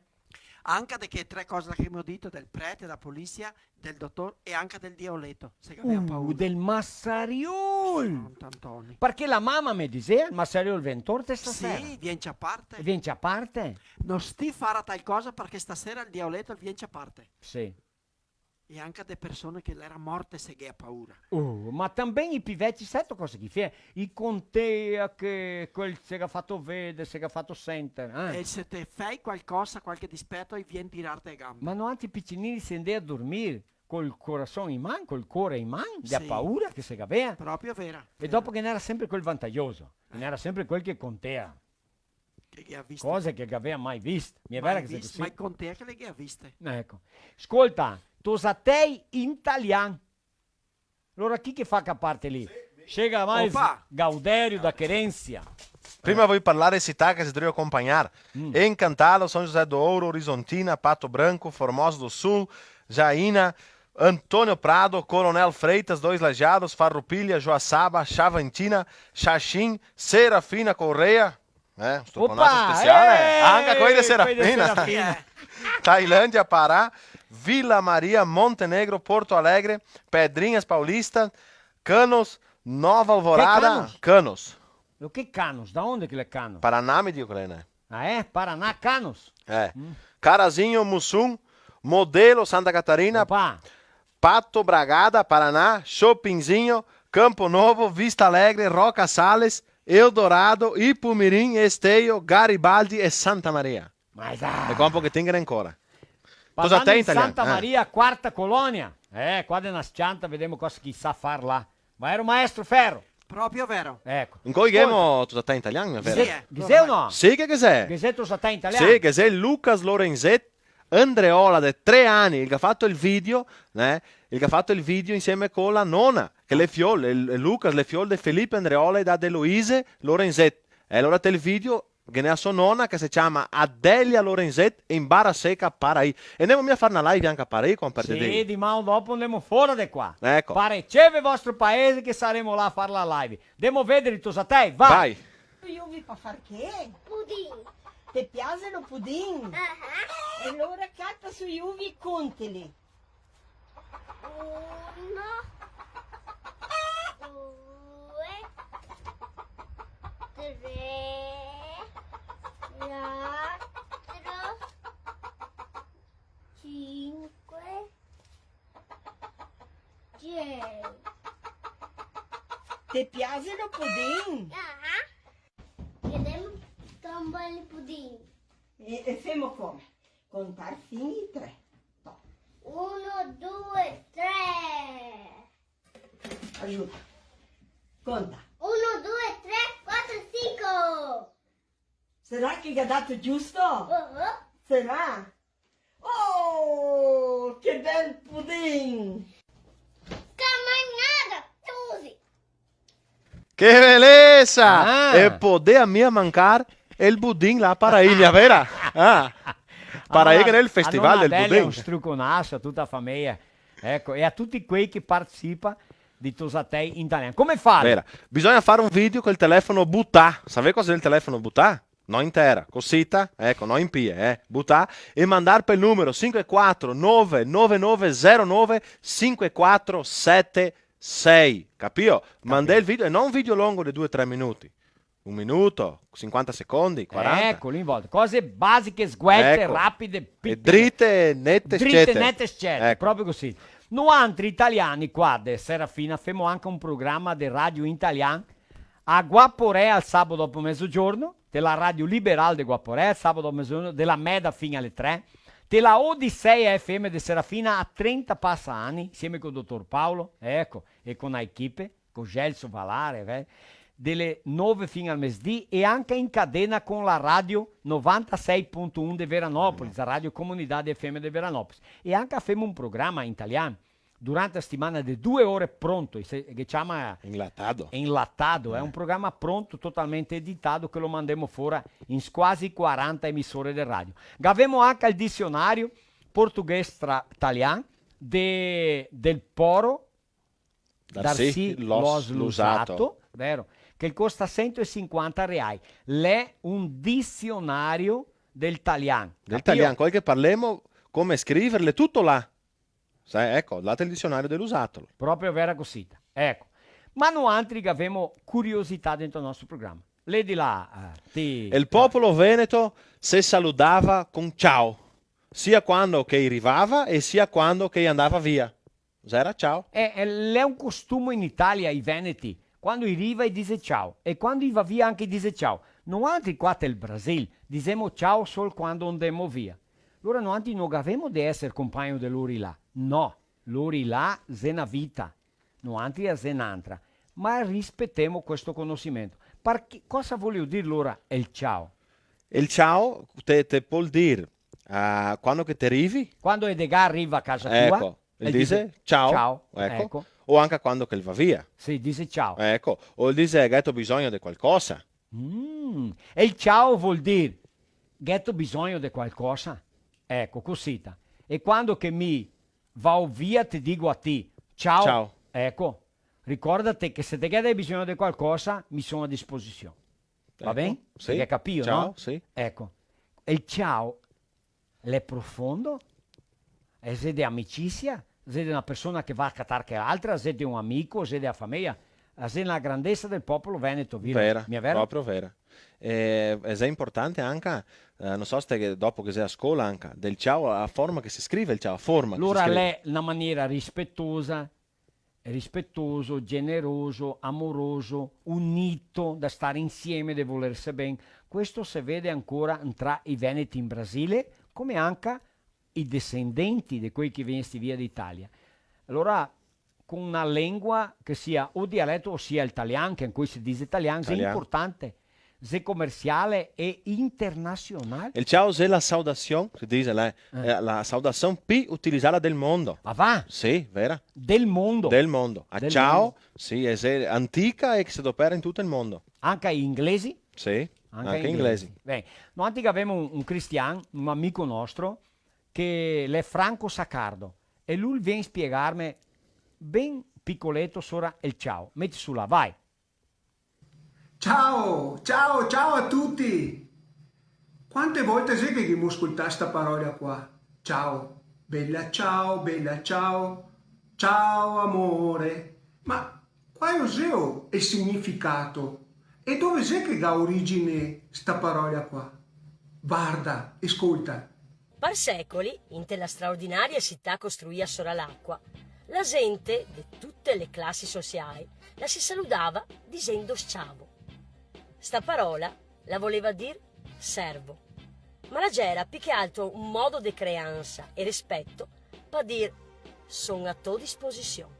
Anca de che tre cose che gavemo dito, del prete, dela polisia, del dotor e anca del diaoleto, se gavea paura. Uh, del masariol! Sant'Antoni. Parché la mama me disea, el masariol vien torte stasera. Sì, vien ciaparte. Vien ciaparte. No sti far tal cosa parché stasera el diaoleto vien ciaparte. Sì. E anca de persone che l'era morte se gavea paura. Oh, ma também i pi veci, seto cosa che i fea? I contea che quel se ga fato veder, se ga fato senter, eh? E se te fei qualcosa, qualche dispeto, i vien tirarte le gambe. Ma noantri picinini se ndea dormir col corason in man, col core in man, de la paura che se gavea. Sì. Proprio vera. E dopo che n'era sempre quel vantajoso, che n'era sempre quel che contea. Che, che ga visto. Cose che gavea mai visto. Mai visto, mai contea che le gavea viste. Eco. Scolta, tosatei in talian. Alora, chi che fa che parte lì? Chega mais Gauderio da Querência. Prima voi parlar de cità che xe drio acompagnar. Mm. Encantado, São José do Ouro, Horizontina, Pato Branco, Formosa do Sul, Jaína, Antônio Prado, Coronel Freitas, Dois Lajeados, Farroupilha, Joaçaba, Xavantina, Xaxim, Serafina Corrêa, eh, un struconaso speciale, eh, anca quei de Serafina. Tailândia, Pará, Vila Maria, Montenegro, Porto Alegre, Pedrinhas Paulista, Canos, Nova Alvorada, Canos? Canos. Lo che Canos? Da onde che l'è Canos? Paraná, me digo che l'è, né? Ah, é? Paraná, Canos? É. Hum. Carazinho, Muçum, Modelo, Santa Catarina, Opa! Pato Bragada, Paraná, Chopinzinho, Campo Novo, Vista Alegre, Roca Sales, Eldorado, Ipumirim, Esteio, Garibaldi e Santa Maria. Mas, ah! E qua un pochetin che n'è ancora. Parlando in Santa Maria, quarta colonia. Eh, qua de na s-cianta, vedemo cosa che i sa far là. Vero, maestro Ferro? Proprio vero. Eco. Ancoi ghemo tosatà in talian, vero? Sì, eh. Ghe xe o no? Sì che ghe xe. Ghe xe tosatà in talian? Sì, ghe xe Lucas Lorenzetti, Andreola de tre ani, el ga fato el video, né? El ga fato el video insieme co la nona, che l'è fiol, el, el Lucas, l'è fiol de Felipe Andreola e da Deloise Lorenzetti. E alora te el video ghe n'è a so nona che se ciama Adélia Lorenzetti in Barra Seca, Paraí. E ndemo mia far na live anca a Paraí, con per Sì, diman o dopo ndemo fora de qua. Eco. Pareceve vostro paese che saremo là a far la live. Ndemo vedere i tosatei, vai! Vai. Sui uvi par far che? Pudin. Te piase lo pudin? Ah. E alora cata sui uvi e conteli. Uno, due, tre, quatro, cinque, sei. Te piase lo pudin? Ah. Vedemo, tomba el pudin. E, e femo come? Contar fin i tre. To. Uno, due, tre. Aiuta. Conta. Uno, due, tre, quatro, cinco. Sarà che ga dato giusto? Uh-huh. Sarà? Oh, che bel pudin! Che magnada, Tusi! Che belesa! Ah. E podea mia mancar el budin là a Paraí, mia vera? Ah. Paraí che l'è el festival del budin. Alora, un struconaso a tuta la fameia. Eco, e a tuti quei che partisipa di tosatei in talian. Come fare? Vera. Bisogna far un video col telefono butà. Savè cosa xe el telefono butà? No in tera, cosita, eco, no in pie, eh, butà, e mandar pel numero sinque quatro nove nove nove zero nove sinque quatro sete sei, capio? Capio. Mandè el video, e no un video longo de due, tre minuti. Un minuto, sinquanta secondi, quaranta. Eco, l'involta. Cose basiche, sguelte, rapide, pitole. Eco. E drite, nete, scete. Drite, nete, scete, proprio cosita. Eco. Noantri italiani qua de Serafina femo anca un programa de radio in talian, a Guaporé al sabo dopo mezogiorno, te la Radio Liberal de Guaporé, sabo dopo mezogiorno, de la meda fin a le tre, te la Odisseia F M de Serafina a trenta pasa ani, insieme co dotor Paolo, eco, e co na equipe, co Gelso Valare, eh, de le nove fin al mesdì, e anca in cadena co la radio novantasei punto un de Veranópolis, la Radio Comunidade F M de Veranópolis. E anca femo un programa in talian, durante la setimana de due ore pronto, e se, che ciama... Enlatado. Enlatado, eh, xe un programa pronto, totalmente editado, che lo mandemo fora in squasi quaranta emisore de radio. Gavemo anca el disionario portoghese tra-, talian de, del poro Darcy Loss Luzzatto, vero? Che costa sento e sinquanta reai. L'è un disionario del talian, capio? Del talian, quel che parlemo, come scriverle, tuto là. Sa, eco, là te el disionario de Luzzatto. Proprio vera cosita. Eco. Ma noantri gavemo curiosità dentro el nostro programa. Ledi là, eh, ti... El popolo veneto se saludava con ciao. sia quando che i rivava e sia quando che i andava via. Zera ciao. Eh, eh, l'è un costume in Italia, i veneti. Quando i riva i dixe ciao, e quando i va via anca i dixe ciao. Noantri qua tel Brasil dixemo ciao sol quando ndemo via. Alora noantri no gavemo de eser compagno de lori là. No, lori là xe na vita, noantri a xe n'antra. Ma rispetemo questo conosimento. Parché, cosa voleo dir alora el ciao? El ciao te, te pol dir, ah, quando che te rivi. Quando Edgar riva a casa tua, eco, el dixe, "Ciao." Ciao, eco. Eco. O anca quando che el va via. Sì, dixe, "Ciao." Eco. O el dixe, "Gheto bisogno de qualcosa?" Mm. E el ciao vol dir, "Gheto bisogno de qualcosa?" Eco, cosita. E quando che mi vao via, te digo a ti, "Ciao." Ciao. Eco. Ricordate che se te ghe de bisogno de qualcosa, mi son a disposision. Va ben? Eco, sì. Te ghe capìo, no? Ciao, sì. Eco. El ciao l'è profondo, el xe de amicisia, el xe de na persona che va a catar che l'altra, el xe de un amico, el xe de la fameja, el xe na grandesa del popolo veneto, vero? Vera, mia vero? Proprio vera. E, e xe importante anca, eh, no so se te, dopo che xe a scola anca, del ciao, a forma che se scrive el ciao, a forma che se scrive. Alora l'è na maniera rispetosa, rispetoso, generoso, amoroso, unito, da star insieme, de volerse ben. Questo se vede ancora ntra i veneti in Brasile, come anca i desendenti de quei che vien sti via d'Italia. Alora, con na lengua che sia o dialeto o sia el talian, che ancoi se dixe talian, xe importante, xe comersiale e internasionale. El ciao xe la saudasion, se dixe, la, eh, la saudasion pi utilizada del mondo. Ah, va? Sì, vera. Del mondo? Del mondo. A ciao, sì, xe antica e che se dopera in tuto el mondo. Anca i inglesi? Sì, anca i inglesi. Ben, noantri gavemo un, un cristian, un amico nostro, che l'è Franco Saccardo, e lu vien spiegarme ben picoleto sora el ciao. Meti su là, vai. Ciao, ciao, ciao a tuti! Quante volte xe che ghemo scoltà sta parola qua? Ciao, bela ciao, bela ciao, ciao amore. Ma qual xeo el significato? E dove xe che ga origine sta parola qua? Varda e scolta. Par secoli, inte la straordinaria cità costruìa sora l'acua, la zente de tute le clasi sociai la se saludava dixendo sciavo. Sta parola la voleva dir servo, ma la gera pi che altro un modo de creansa e respeto pa dir son a to disposision.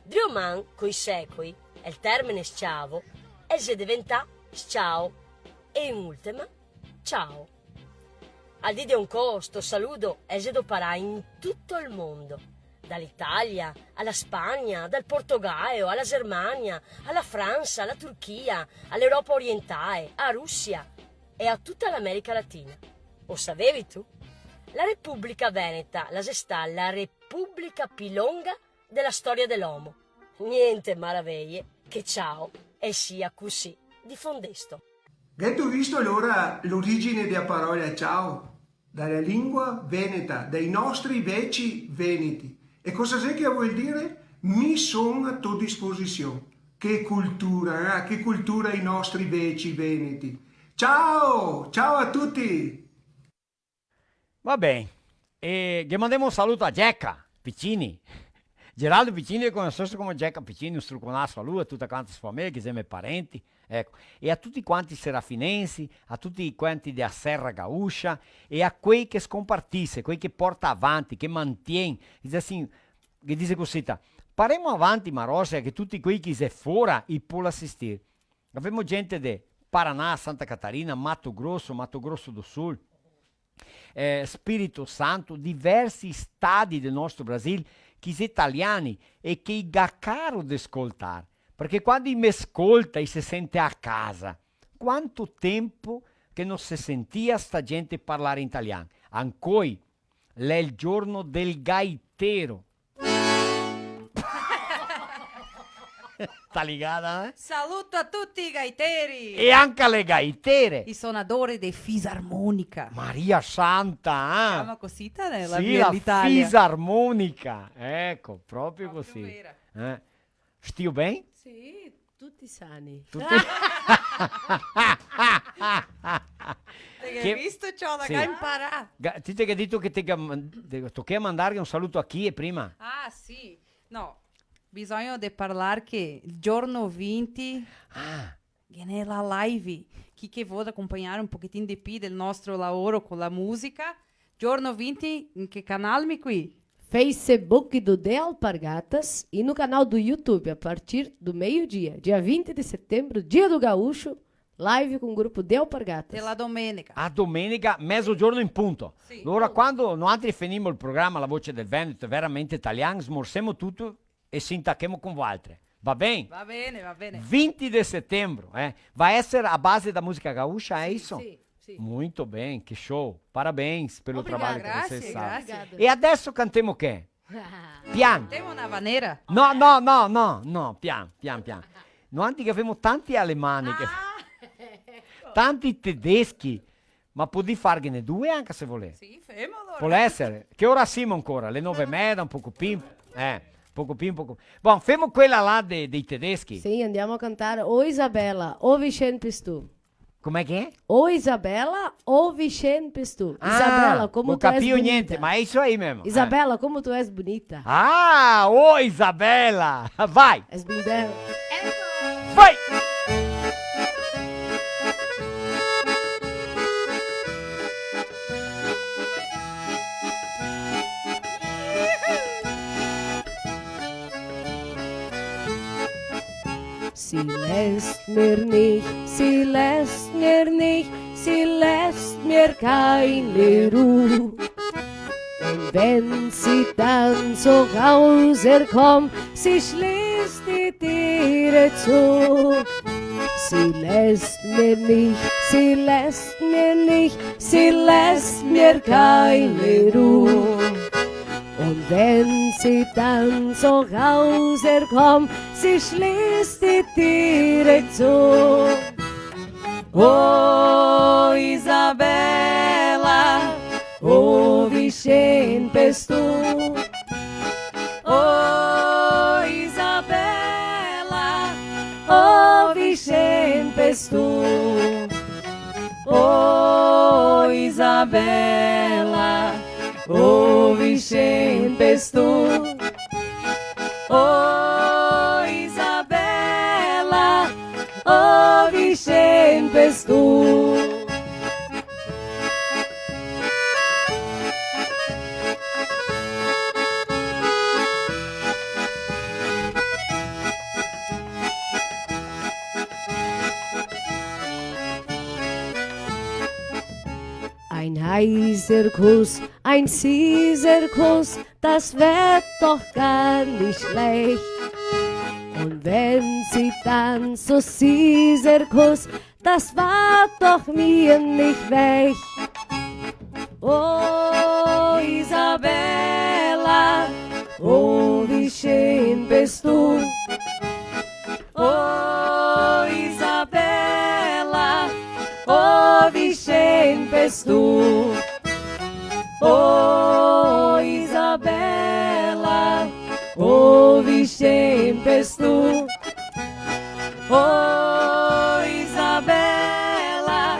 Drio man, coi secoi, el termine sciavo el xe deventà sciao e, in ultima, ciao. Al dì de oncò, sto saludo el xe doparà in tuto el mondo, da l'Italia a la Spagna, dal Portogallo a la Germania, a la Fransa, a la Turchia, a l'Europa orientale, a Rusia e a tuta l'America Latina. O savevitu? La Republica Veneta la xe stà la republica pi longa de la storia de l'omo. Gnente maraveje che ciao el sia cusì difondesto. Gheto visto alora l'origine dea parola ciao? Da la lingua veneta, dai nostri veci veneti. E cosa xe che vol dire? Mi son a to disposision. Che cultura, eh? Che cultura i nostri veci veneti. Ciao! Ciao a tuti! Va ben. E ghe mandemo un saluto a Geca Piccini. Geraldo Piccini, conosesto come Geca Piccini, un struconaso a lu, a tuta quanta so fameja, che xe me parenti, eco. E a tuti quanti i serafinensi, a tuti quanti dea Serra Gaúcha, e a quei che scompartise, quei che porta avanti, che mantien, dixe asin, che dixe cusita, "Paremo avanti, Marosia, che tuti quei che xe fora i pol asistir." Gavemo gente de Paraná, Santa Catarina, Mato Grosso, Mato Grosso do Sul, eh, Spirito Santo, diversi stadi del nostro Brasil, che i xe italiani e che i ga caro de scoltar, parché quando i me scolta i se sente a casa. Quanto tempo che no se sentia sta gente parlar in italian. Ancoi, l'è el giorno del gaitero. Sta ligada, eh? Saluto a tuti i gaiteri! E anca le gaitere! I sonadori de fisarmonica. Maria Santa, eh? Se ciama cosita, né? La... Sì, via la l'Italia. Fisarmonica. Eco, proprio così. Proprio vera. Eh? Stio ben? Sì, Tuti sani. Tuti... Te ghe visto, ciò, da... Sì. Ga imparà. Ga-, ti te ghe dito che te ga-, te tochea mandarghe un saluto a chi prima? Ah, sì. No, bisogna de parlar che el giorno vinti... Ah. Ghe n'è la live, chi che vol acompagnar un pochetin de pi del nostro laoro co la musica, giorno vinti, in che canal, mi qui? Facebook do The Alpargatas e no canal do YouTube a partir do meio-dia, dia vinte de setembro, dia do gaúcho, live com o grupo The Alpargatas. Te la domenica. A domenica, mezogiorno in punto. Sì. Alora, quando noantri fenimo el programa La Voce del Veneto, veramente italian, smorsemo tuto e se intachemo con voaltre. Va ben? Va ben, va ben. Vinti de setembro, eh? Vai eser a base da musica gaúcha, é isso? Sì, sì. Muito bem, que show. Parabéns pelo trabalho que vocês fazem. Obrigada. Grazie, grazie. E adesso cantemo che? Pian. Cantemo na vaneira? No, no, no, no, no, pian, pian, pian. Noantri che gavemo tanti alemani, che... Ah, eco. Tanti tedeschi. Ma podì farghene due anca se volè. Sì, femo alora. Pol eser. Che ora simo ancora? Le nove e meda, un poco pì, eh, un poco pì, un poco. Bon, femo quela là de-, dei tedeschi. Sì, andiamo a cantare O Isabella, o Vicente Pestù. Come che xe? O Isabella, o Vicente Pestù. Ah, Isabella, como tu és bonita. Go capìo gnente, ma xe isso aí mesmo. Isabella, como tu és bonita. Ah, o Isabella! Vai! És bonita. Vai! Sie lässt mir nicht, sie lässt mir nicht, sie lässt mir keine Ruh. Und wenn sie dann zu Hause kommt, sie schließt die Türe zu. Sie lässt mir nicht, sie lässt mir nicht, sie lässt mir keine Ruh. Und wenn sie dann zu Hause kommt, sie schließt die Türe zu. Oh, Isabella, o Vicente Pestù. Oh, Isabella, o Vicente Pestù. Oh, Isabella, o Vicente Pestù. Oh, Isabella, o Vicente Pestù. Ein heißer Kuss, ein süßer Kuss, das wird doch gar nicht schlecht. Und wenn sie dann so süßer Kuss, das wird doch mir nicht recht. Oh, Isabella, o Vicente Pestù. Oh, Isabella, o Vicente Pestù. Oh, Isabella, o Vicente Pestù. Oh, Isabella,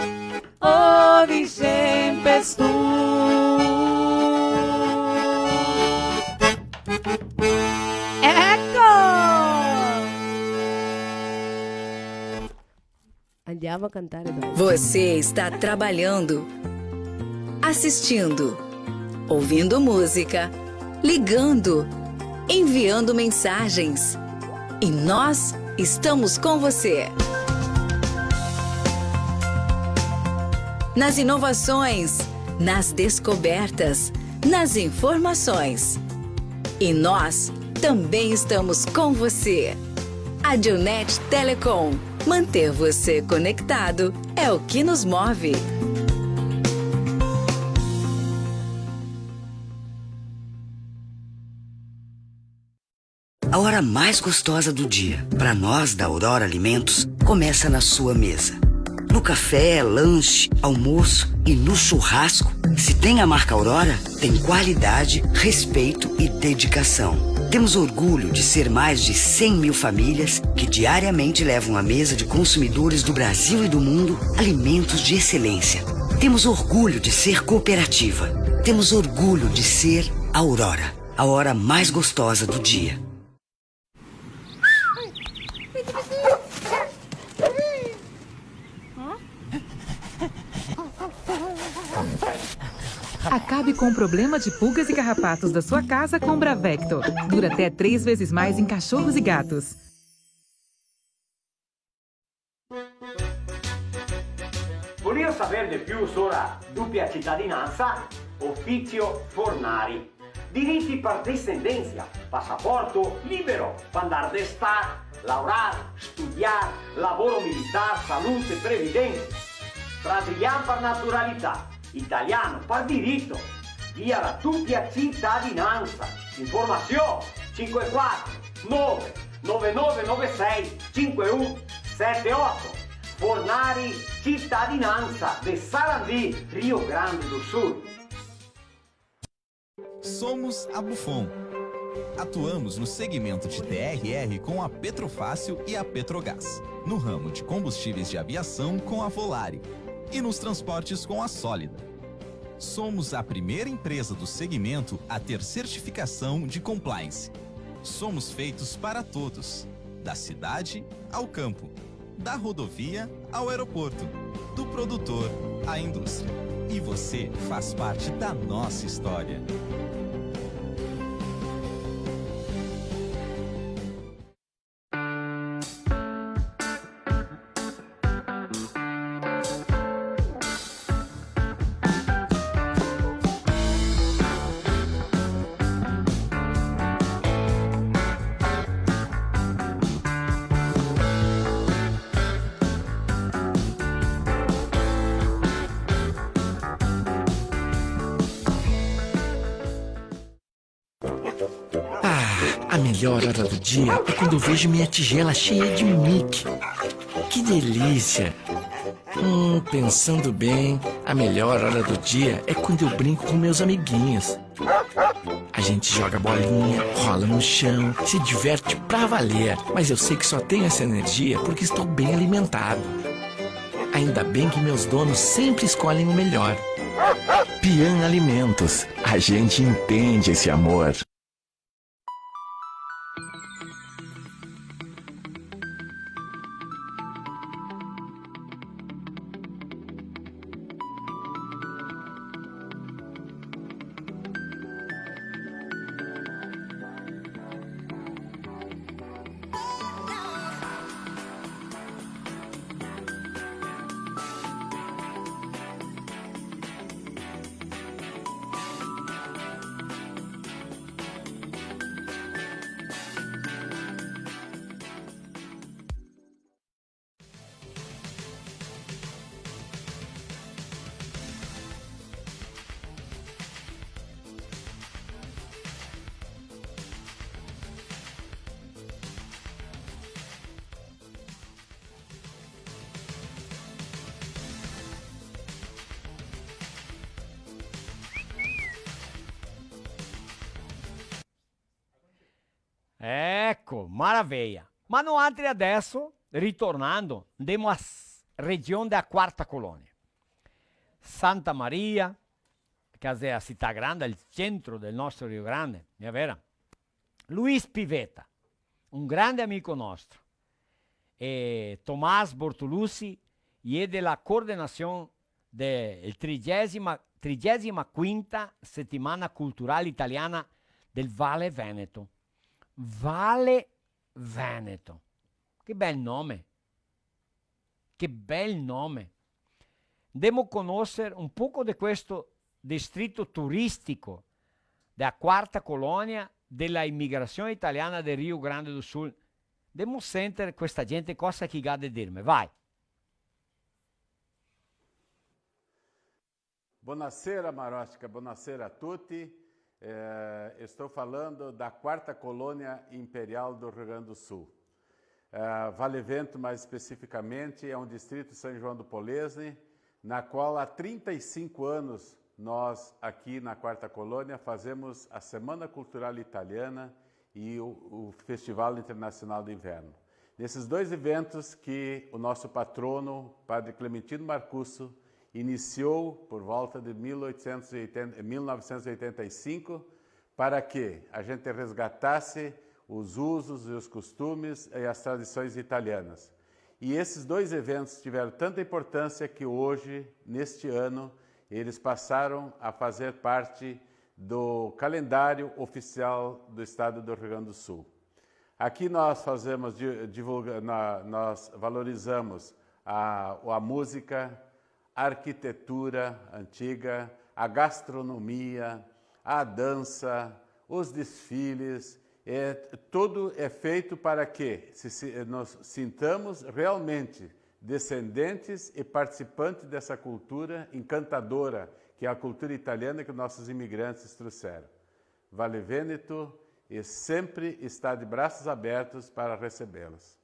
o Vicente Pestù. Eco! Andiamo a cantare dopo. Você está trabalhando, assistindo, ouvindo música, ligando, enviando mensagens. E nós estamos com você. Nas inovações, nas descobertas, nas informações. E nós também estamos com você. Adilnet Telecom. Manter você conectado é o que nos move. A hora mais gostosa do dia, pra nós da Aurora Alimentos, começa na sua mesa. No café, lanche, almoço e no churrasco, se tem a marca Aurora, tem qualidade, respeito e dedicação. Temos orgulho de ser mais de cem mil famílias que diariamente levam à mesa de consumidores do Brasil e do mundo alimentos de excelência. Temos orgulho de ser cooperativa. Temos orgulho de ser Aurora, a hora mais gostosa do dia. Acabe com o problema de pulgas e carrapatos da sua casa com Bravecto. Dura até três vezes mais em cachorros e gatos. Volìo saver de più sora dupia citadinansa? Ofisio Fornari. Diriti par desendensa, pasaporto libero, par ndar de star, laorar, studiar, lavoro militar, salute, previdensa. Brasilian par naturalità, italian par dirito, via la dupia citadinansa. Informasion: cinque quatro nove nove nove nove sei cinque un sete oto. Fornari Citadinansa de Sarandi, Rio Grande do Sul. Somos a Bufon. Atuamos no segmento de T R R com a Petrofácil e a Petrogás, no ramo de combustíveis de aviação com a Volare e nos transportes com a Sólida. Somos a primeira empresa do segmento a ter certificação de compliance. Somos feitos para todos, da cidade ao campo, da rodovia ao aeroporto, do produtor à indústria. E você faz parte da nossa história. Ah, a melhor hora do dia é quando eu vejo minha tigela cheia de Mickey. Que delícia! Hum, pensando bem, a melhor hora do dia é quando eu brinco com meus amiguinhos. A gente joga bolinha, rola no chão, se diverte pra valer. Mas eu sei que só tenho essa energia porque estou bem alimentado. Ainda bem que meus donos sempre escolhem o melhor. Pian Alimentos, a gente entende esse amor. Eco, maraveia. Ma noaltri adeso, ritornando, ndemo a s-, region dea Quarta Colonia. Santa Maria, che xe a cità granda, el centro del nostro Rio Grande, no xe vera? Luis Pivetta, un grande amico nostro, e Tomás Bortolussi, i è de la coordenasion de el trigesima, trigesima quinta Setimana Cultural Italiana del Vale Veneto. Vale Veneto. Che bel nome! Che bel nome! Ndemo conoser un poco de questo distrito turistico, de la quarta colonia de la imigrasion italiana de Rio Grande do Sul. Ndemo senter questa gente cosa che i ga de dirme. Vai! Bonasera, Marostica, bonasera a tutti. Eh, estou falando da quarta colônia imperial do Rio Grande do Sul. Eh, Vale Vento, mais especificamente, é um distrito de São João do Polesne, na qual há trinta e cinco anos nós, aqui na quarta colônia, fazemos a Semana Cultural Italiana e o, o Festival Internacional de Inverno. Nesses dois eventos que o nosso patrono, Padre Clementino Marcusso, iniciou por volta de mil oitocentos e oitenta, mil novecentos e oitenta e cinco, para que a gente resgatasse os usos e os costumes e as tradições italianas. E esses dois eventos tiveram tanta importância que hoje, neste ano, eles passaram a fazer parte do calendário oficial do estado do Rio Grande do Sul. Aqui nós fazemos di-, divulga-, na-, nós valorizamos a, a música, a arquitetura antiga, a gastronomia, a dança, os desfiles, é, tudo é feito para que se, se, nós sintamos realmente descendentes e participantes dessa cultura encantadora que é a cultura italiana que nossos imigrantes trouxeram. Vale Vêneto e sempre está de braços abertos para recebê-los.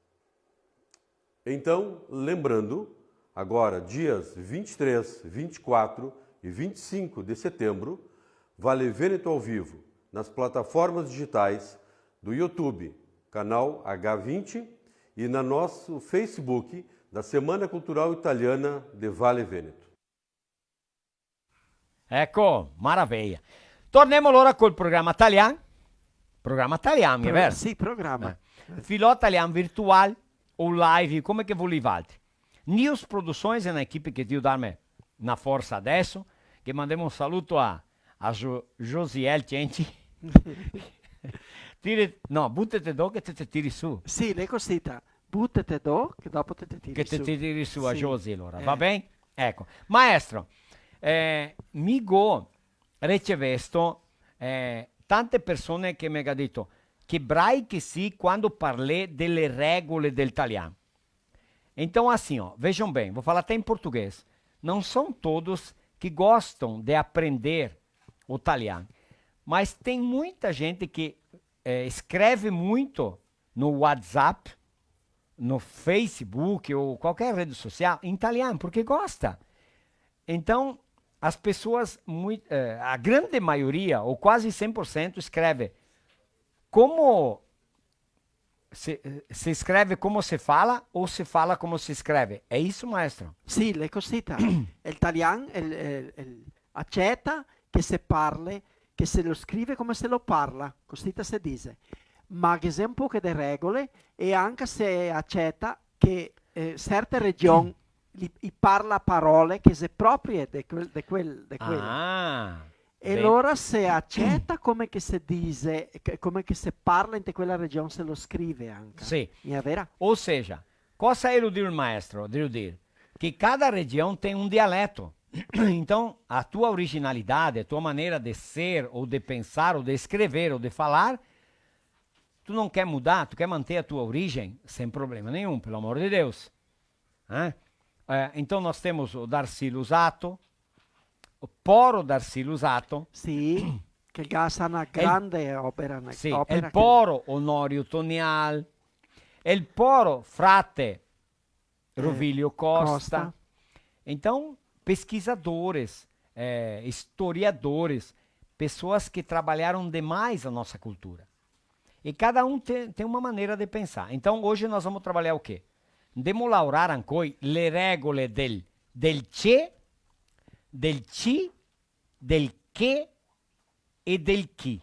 Então, lembrando, agora dias vinte e três, vinte e quatro e vinte e cinco de setembro, Vale Vêneto ao vivo, nas plataformas digitais do YouTube, canal H vinte, e na nosso Facebook da Semana Cultural Italiana de Vale Vêneto. Eco, maraveia. Tornemo alora col programa talian. Programa talian, mi è vero? Sì, programa. Eh. Filò Talian virtual o live, come che volì valtri. News Produções é na equipe che drio darme na forsa adeso, che mandemo un saluto a, a Jo-, Josiel Cenci. Tiri, no, butete do che te, te tiri su. Sì, l'è cosita. Butete do, che dopo te, te tiri su. Che te, te tiri su a Josi, alora. Sì. Eh. Va ben? Eco. Maestro, eh, mi go ricevesto, eh, tante persone che me ga dito: "Che brai che sì quando parlè dele regole del talian." Então, assim, ó, vejam bem, vou falar até em português. Não são todos que gostam de aprender o talian, mas tem muita gente que, eh, escreve muito no WhatsApp, no Facebook ou qualquer rede social em italiano, porque gosta. Então, as pessoas, mui-, eh, a grande maioria, ou quase cem por cento, escreve como se, se scrive come se fala o se fala come se scrive? Xe isso, maestro? Sì, l'è cosita. El talian, el, el, el, aceta che se parle, che se lo scrive come se lo parla, cosita se dixe. Ma ghe xe un poche de regole e anca se aceta che, eh, serte region li, i parla parole che xe proprie de quel, de quel, de quel. Ah, e ben. Lora se aceta come che se dixe, che, come che se parla inte quela region, se lo scrive anca. Sì. Mia vera? Ou seja, cosa el vol dir el maestro? El vol dir che cada region tem um dialeto. Então, a tua originalidade, a tua maneira de ser, ou de pensar, ou de escrever, ou de falar, tu não quer mudar, tu quer manter a tua origem, sem problema nenhum, pelo amor de Deus. Eh? Eh, então nós temos o Darcy Luzzatto, o poro Darcy Luzzatto. Sì, che ga fa na grande opera, na... Sì, opera el poro Honório Tonial, el poro frate Rovílio Costa. Costa. Então, pesquisadores, eh, historiadores, pessoas que trabalharam demais a nossa cultura. E cada um tem, tem uma maneira de pensar. Então, hoje nós vamos trabalhar o quê? Ndemo laorar ancoi le regole del, del ce, del ci, del che e del chi.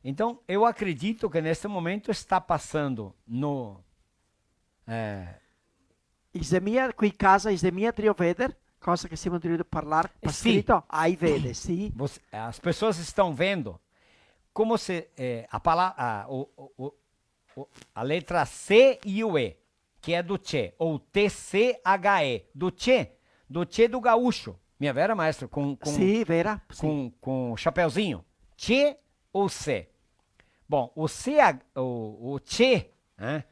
Então, eu acredito que neste momento está passando no, eh, i xe mia, qui casa, i xe mia drio veder cosa che semo drio parlar par scrito, i vede, sì. Você, as pessoas estão vendo como se, eh, a pala-, a, o, o, o, o, a letra C e o E, que é do tchê, ou T C H E, do tchê, do tchê do gaúcho. Mia vera, maestro? Com, com, sì, vera, sì. Com, com chapeuzinho. Tchê ou cê? Bom, o C H, o, o tchê, né?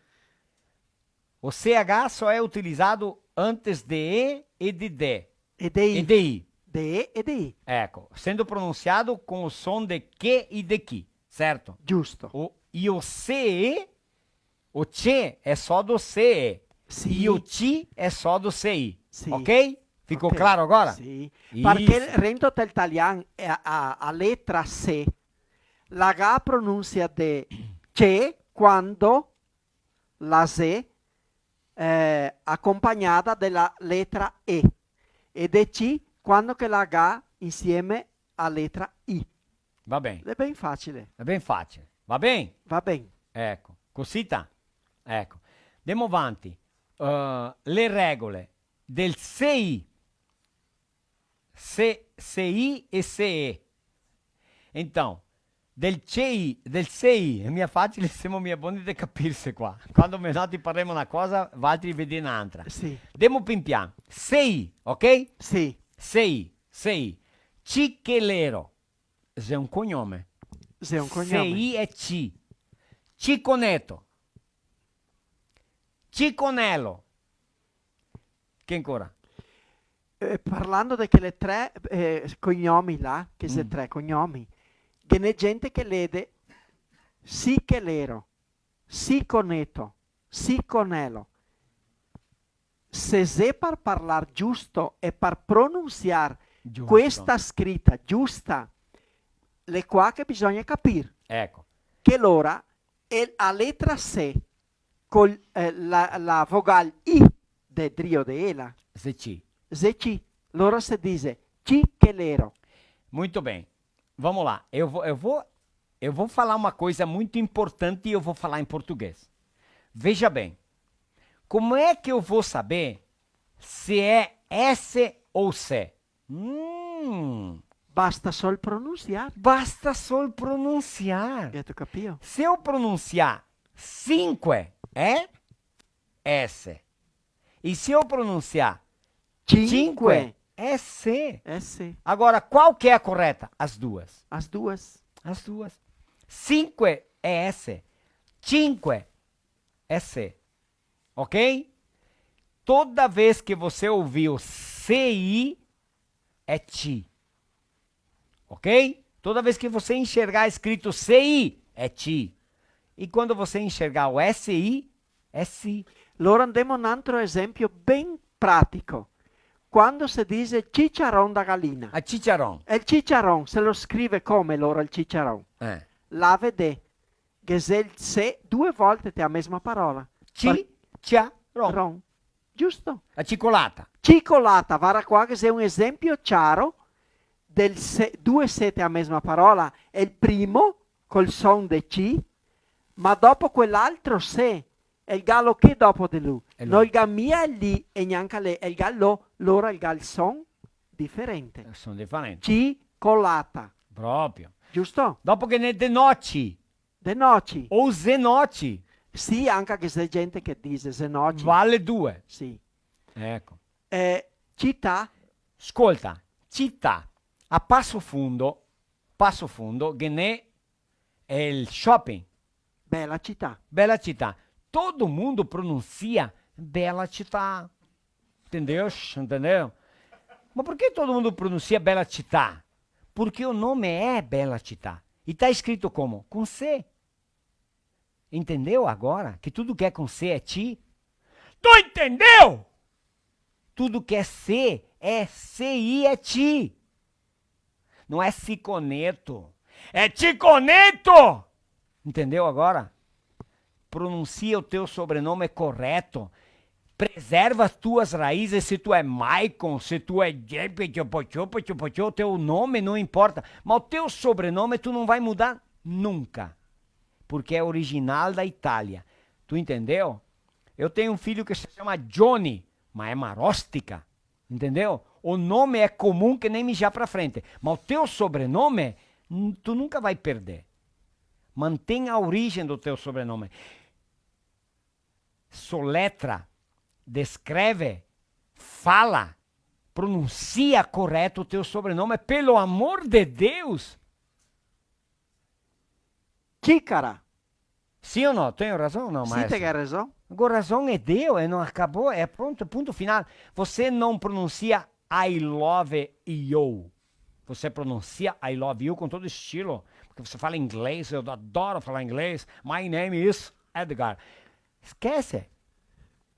O C H só é utilizado antes de E e de D. E de I. E de I. De E e de I. Eco, sendo pronunciado com o som de que e de qui, certo? Giusto. O, e o C E, o tchê é só do C E. Sì. E o tchê é só do C I. Sì. Ok? Ficou claro agora? Sì. Isso. Parché rento del talian, eh, a, a letra C la ga pronunsia de che quando la xe, eh, acompagnada de la letra E, e de ci quando che la ga insieme a letra I. Va ben. L'è ben facile. L'è ben facile. Va ben? Va ben. Eco, cosita? Eco. Ndemo vanti. Eh, le regole del C I. C-, C I e C E. Então, del C I, del C I, xe mia facile, semo mia boni de capirse qua. Quando noaltri parlemo na cosa, valtri vedé n'antra. Sì. Ndemo pian pian. C I, ok? Sì. C I, C I. Cichelero. Xe un cognome. Xe un cognome. C I e C. Ciconeto. Ciconelo. Che ancora? Eh, parlando de quele tre, eh, cognomi là, che xe Mm. tre cognomi, ghe n'è gente che lede Sichelero, Siconeto, Siconelo. Se xe par parlar giusto e par pronunsiar Giusto. questa scrita giusta, l'è qua che bisogna capir. Eco. Che lora e a letra C col, eh, la, la vogal I de drio de ela. Xe C. Xe C. Lora se dixe cichelero. Muito bem. Vamos lá. Eu vou, eu vou, eu vou falar uma coisa muito importante e eu vou falar em português. Veja bem. Como é que eu vou saber se é S ou C? Hum. Basta sol pronunsiar. Basta sol pronunsiar. Gheto capìo? Se eu pronunciar cinque, é S. E se eu pronunciar Cinque. cinque, é C. É C. Agora, qual que é a correta? As duas. As duas. As duas. Cinque é S. Cinque é C. Ok? Toda vez que você ouvir o C I, é ti. Ok? Toda vez que você enxergar escrito C I, é ti. E quando você enxergar o S I, é si. Lora ndemo un altro esempio ben pratico. Quando se dixe ciciaron da galina. A ciciaron. E el ciciaron, se lo scrive come lora el ciciaron? Eh. La vedé. Ghe xe el C due volte te a mesma parola. Ci, Par- cia, ron. Ron. Giusto? A cicolata. Cicolata, vara qua che xe un esempio ciaro del C, due C te a mesma parola. Xe el primo col son de C, ma dopo quel altro C, el ga lo che dopo de lu. E lu. No el ga mia el li e gnanca le, el ga lo, lora el ga el son diferente. Eh, son diferente. Cicolata. Proprio. Giusto? Dopo ghe n'è de noci. De noci. O zenoci. Sì, anca che xe gente che dixe zenoci. Vale due. Sì. Eco. Eh, cità. Scolta, cità. A Passo Fundo, Passo Fundo, ghe n'è el shopping. Bela cità. Bela cità. Todo mundo pronuncia bela cità. Entendeu? Entendeu? Mas por que todo mundo pronuncia bela cità? Porque o nome é Bela Cità. E tá escrito como? Com C. Entendeu agora? Que tudo que é com C é ti. Tu entendeu? Tudo que é C é C I, é ti. Não é Ciconeto. É Ticoneto! Entendeu agora? Pronuncia o teu sobrenome correto. Preserva as tuas raízes, se tu é Maicon, se tu é Jepe, Tchopocho, Tchopocho, o teu nome não importa. Mas o teu sobrenome tu não vai mudar nunca. Porque é original da Itália. Tu entendeu? Eu tenho um filho que se chama Johnny, mas é Marostica. Entendeu? O nome é comum que nem mijar pra frente. Mas o teu sobrenome, n-, tu nunca vai perder. Mantém a origem do teu sobrenome. Soletra, descreve, fala, pronuncia correto o teu sobrenome, pelo amor de Deus. Chicara. Sim ou não? Tenho razão ou não, Sì, maestro? Te ghè rason. Go razão e deu, e não acabou, é pronto, ponto final. Você não pronuncia I love you. Você pronuncia I love you com todo estilo. Porque você fala inglês, eu adoro falar inglês. My name is Edgar. Esquece.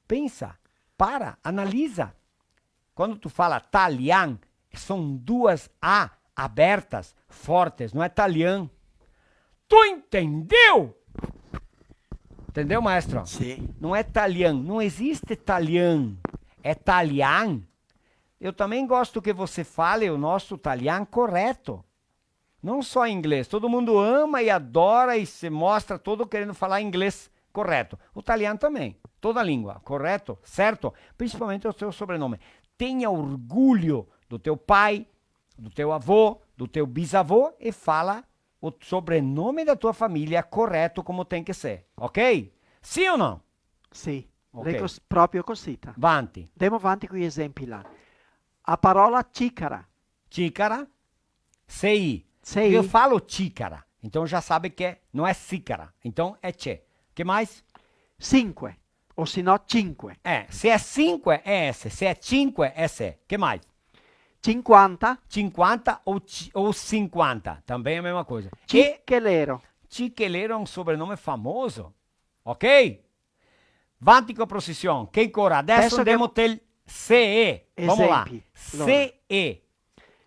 Pensa. Para. Analisa. Quando tu fala talian, são duas A abertas, fortes, não é talian. Tu entendeu? Entendeu, maestro? Sim. Não é talian, não existe talian. É talian. Eu também gosto que você fale o nosso talian correto. Não só inglês. Todo mundo ama e adora e se mostra todo querendo falar inglês correto. O talian também. Toda língua, correto? Certo? Principalmente o seu sobrenome. Tenha orgulho do teu pai, do teu avô, do teu bisavô e fala o sobrenome da tua família correto como tem que ser. Ok? Sim ou não? Sì, ok. L'è cos-, proprio cosita. Vanti. Ndemo vanti coi esempi là. A parola cicara. Cicara. C I. C I. Eu falo cicara. Então já sabe que não é xícara. Então é ce. Que mais? Sinque. O se no, cinque. Eh, se é sinque, é S. Se é cinque, é C. Que mais? Cinquanta. Cinquanta ou ci-, ou cinquanta. Também é a mesma coisa. E Cichelero. Cichelero é um sobrenome famoso. Ok? Vanti co procession, che ancora? Adesso, adesso ndemo che tel C E. Vamos lá. Esempi. Allora. C E.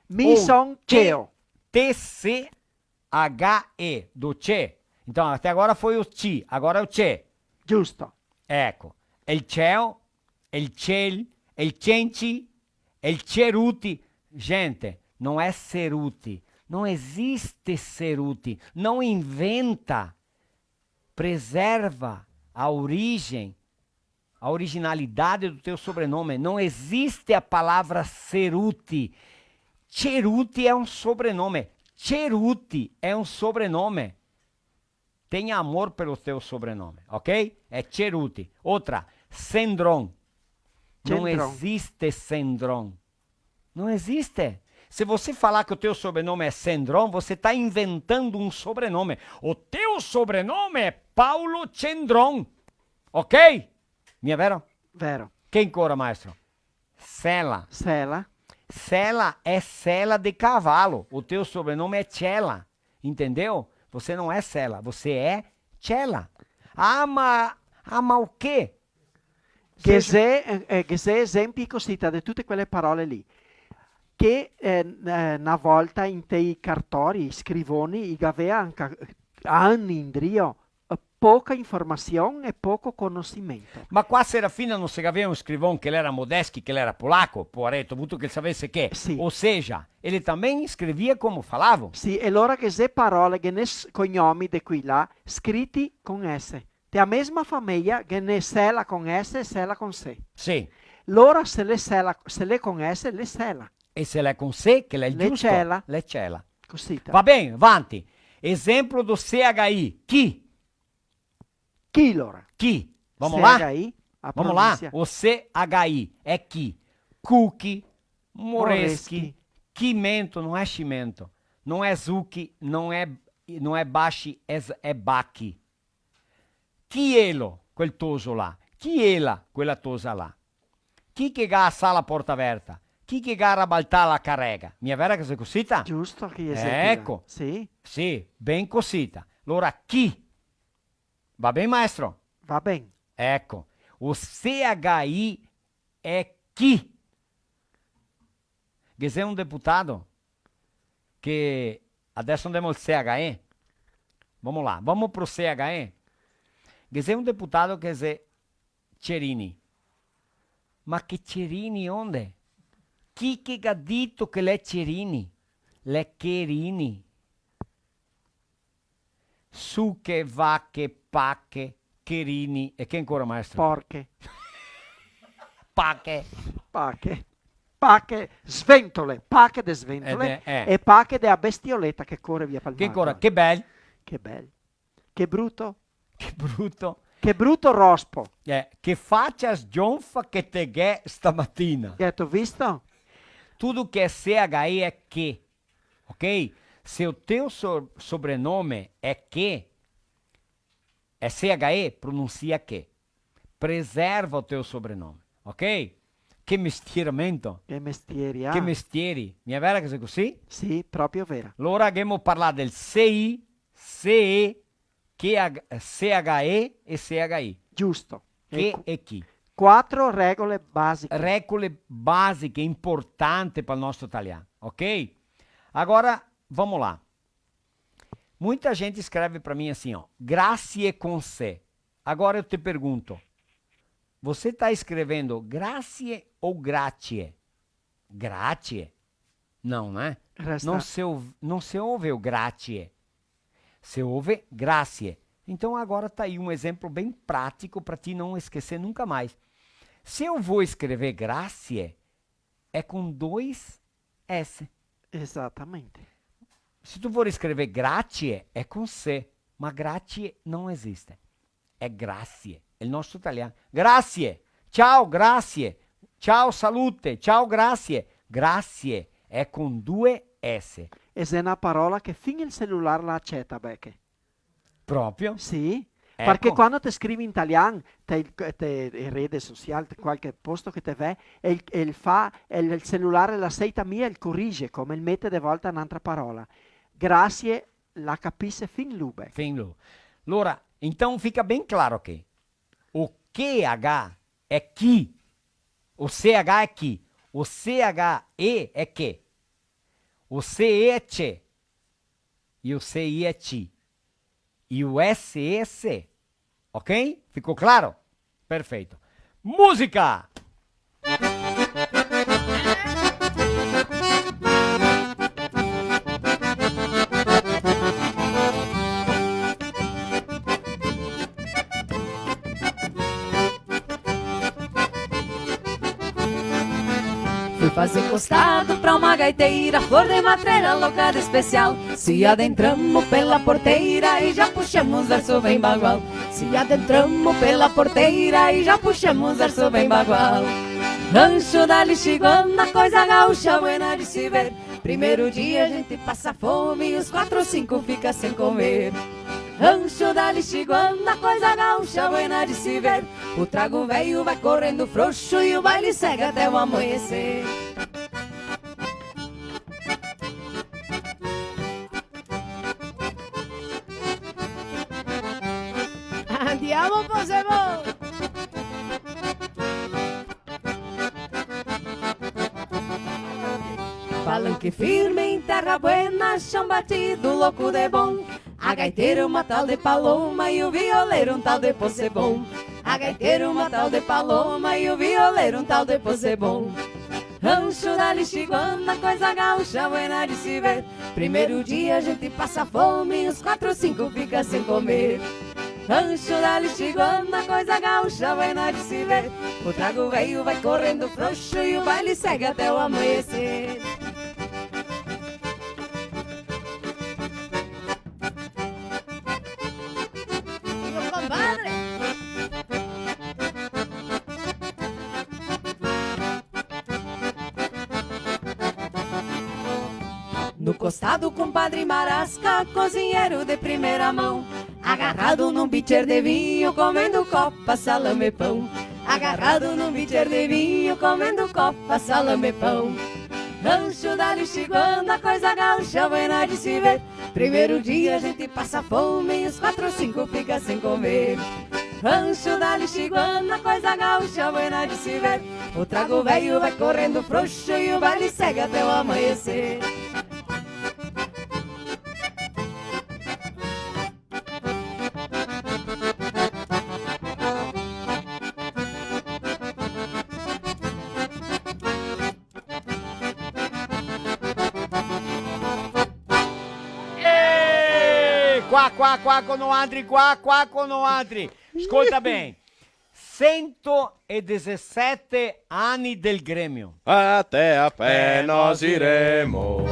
Mi son ceo. T C H E, do ce. Então, até agora foi o ci, agora é o ce. Giusto. Eco. El ceo, el cel, el cenci, el ceruti. Gente, não é ceruti. Não existe ceruti. Não inventa. Preserva a origem, a originalidade do teu sobrenome. Não existe a palavra Ceruti. Ceruti é um sobrenome. Ceruti é um sobrenome. Tenha amor pelo teu sobrenome, ok? É Ceruti. Outra, Cendron. Não existe Cendron. Não existe. Se você falar que o teu sobrenome é Cendron, você tá inventando um sobrenome. O teu sobrenome é Paulo Cendron. Ok? Mia vero? Vero. Che ancora, maestro? Sela. Sela. Sela é sela de cavalo. O teu sobrenome é Cela. Entendeu? Você não é Sela, você é Cela. Ah, ma, ah, ma o quê? Ghe xe, eh, eh, ghe xe esempi cosita de tute quele parole lì, che, eh, n-, eh, na volta inte i cartori, i scrivoni, i gavea anca, eh, ani indrio, eh, poca informasion e poco conosimento. Ma qua Serafina no se gavea un scrivon che l'era Modeschi, che l'era polaco, poareto, vuto che el savese che? Sì. Ou seja, ele também escrevia como falavam. Sì, e lora ghe xe parole, ghe n'è s-, cognomi de quei là, scriti con S. Te a mesma fameia, ghe n'è Sela con S e Sela con C. Sì. Lora se l'è Sela, se l'è con S, l'è Sela. E se l'è con C, che l'è el giusto, l'è Cela. L'è Cela. Cosita. Va ben, vanti. Exemplo do C H I. Chi? Chi, lora? Chi? Vamos lá? C H I, a pronúncia. Vamos lá? O C H I é chi. Cuchi, moreschi, moreschi. Chimento, não é chimento. Não é zuchi, não é, não é bachi, é z-, é bachi. Chi elo, quel toso là? Chi ela, quela tosa là? Chi che ga asà la porta verta? Chi che ga rabaltà la carega? Mia vera che xe cosita? Giusto, che xe cosita. Eco. Sì. Sì, ben cosita. Lora chi? Va ben, maestro? Va ben. Eco. O C H I é chi. Ghe xe un deputado che, adeso ndemo al C H E. Vamos lá, vamos pro C H E. Ghe xe un deputado che xe Cerini. Ma che Cerini onde? Chi che ga dito che l'è Cerini? L'è Cherini. Suche, vache, pache, cherini, e che ancora, maestro? Porche. Pache. Pache. Pache, sventole, pache de sventole, eh, eh, e pache de a bestioleta che core via pal mar. Che ancora? Che bel. Che bel. Che bruto. Che bruto. Che bruto rospo. Eh, che facia sgionfa che te ghè stamatina. Gheto visto? Tudo que é C H E é que. Ok? Se o teu so-, sobrenome é que, é C H E, pronuncia que. Preserva o teu sobrenome, ok? Che mestieramento. Che mestieri, ah. Che mestieri. Mia vera che xe cusì? Sì, proprio vera. Lora ghemo parlà del C I, C E, che ag-, C H E e C H I. Giusto. Che e chi. Quatro regole basiche. Regole basiche importante pal nostro talian, ok? Agora, vamos lá. Muita gente escreve pra mim assim, ó, grazie con se. Agora eu te pergunto, você tá escrevendo grasie ou gratie? Gratie? Não, né? Resta Não se ouv-, não se ouve o gratie. Se ouve grasie. Então agora tá aí um exemplo bem prático pra ti não esquecer nunca mais. Se eu vou escrever grasie, é com dois S. Exatamente. Se tu for escrever gratie, é com C, mas gratie não existe. É grasie, é o nosso italiano. Grasie! Ciao, grasie! Ciao, salute! Ciao, grasie! Grasie é com due S. E xe na parola che fin el celular la aceta, Beche. Proprio. Sì, Eco. parché quando te scrivi in italian, te, te rede social, te qualche posto che te ve, e el, e el fa, e el, el celular la seita mia, el corige, come el mete de volta n'antra parola. Grasie, la capise fin lu, Beche. Fin lu. Alora, então fica bem claro aqui. O Q H é qui. O C H é qui. O C H E é que. O C E é che. E o C I é ti. E o S E é se. Ok? Ficou claro? Perfeito. Música! Fui fazer costado pra uma gaiteira, flor de matreira, louca de especial. Se adentramos pela porteira e já puxamos verso bem bagual. Se adentramos pela porteira e já puxamos verso bem bagual. Rancho da Lixiguana, coisa gaúcha, buena de se ver. Primeiro dia a gente passa fome e os quatro ou cinco fica sem comer. Rancho da Lixiguana, coisa gaúcha, buena de se ver. O trago velho vai correndo frouxo e o baile segue até o amanhecer. Andiamo, Posebon! Palanque firme em terra buena, chão batido, louco de bom. A gaiteira uma tal de Paloma e o violeiro um tal de Posebon. A gaiteira uma tal de Paloma e o violeiro um tal de Posebon. Rancho da Lixiguana, coisa gaúcha, buena de se ver. Primeiro dia a gente passa fome, uns quatro ou cinco fica sem comer. Rancho da Lixiguana, coisa gaúcha, buena de se ver. O trago velho vai correndo frouxo e o baile segue até o amanhecer. Meu compadre! No costado, compadre Marasca, cozinheiro de primeira mão. Agarrado num pitcher de vinho, comendo copa, salame e pão. Agarrado num pitcher de vinho, comendo copa, salame e pão. Rancho da Lixiguana, coisa gaúcha, buena de se ver. Primeiro dia a gente passa fome e os quatro ou cinco fica sem comer. Rancho da Lixiguana, coisa gaúcha, buena de se ver. O trago velho vai correndo frouxo e o baile segue até o amanhecer. Eh, qua, qua, qua co noantri, qua, qua co noantri. Scolta ben. Cento e dezessete anni del Grêmio. Até a pé nós iremos,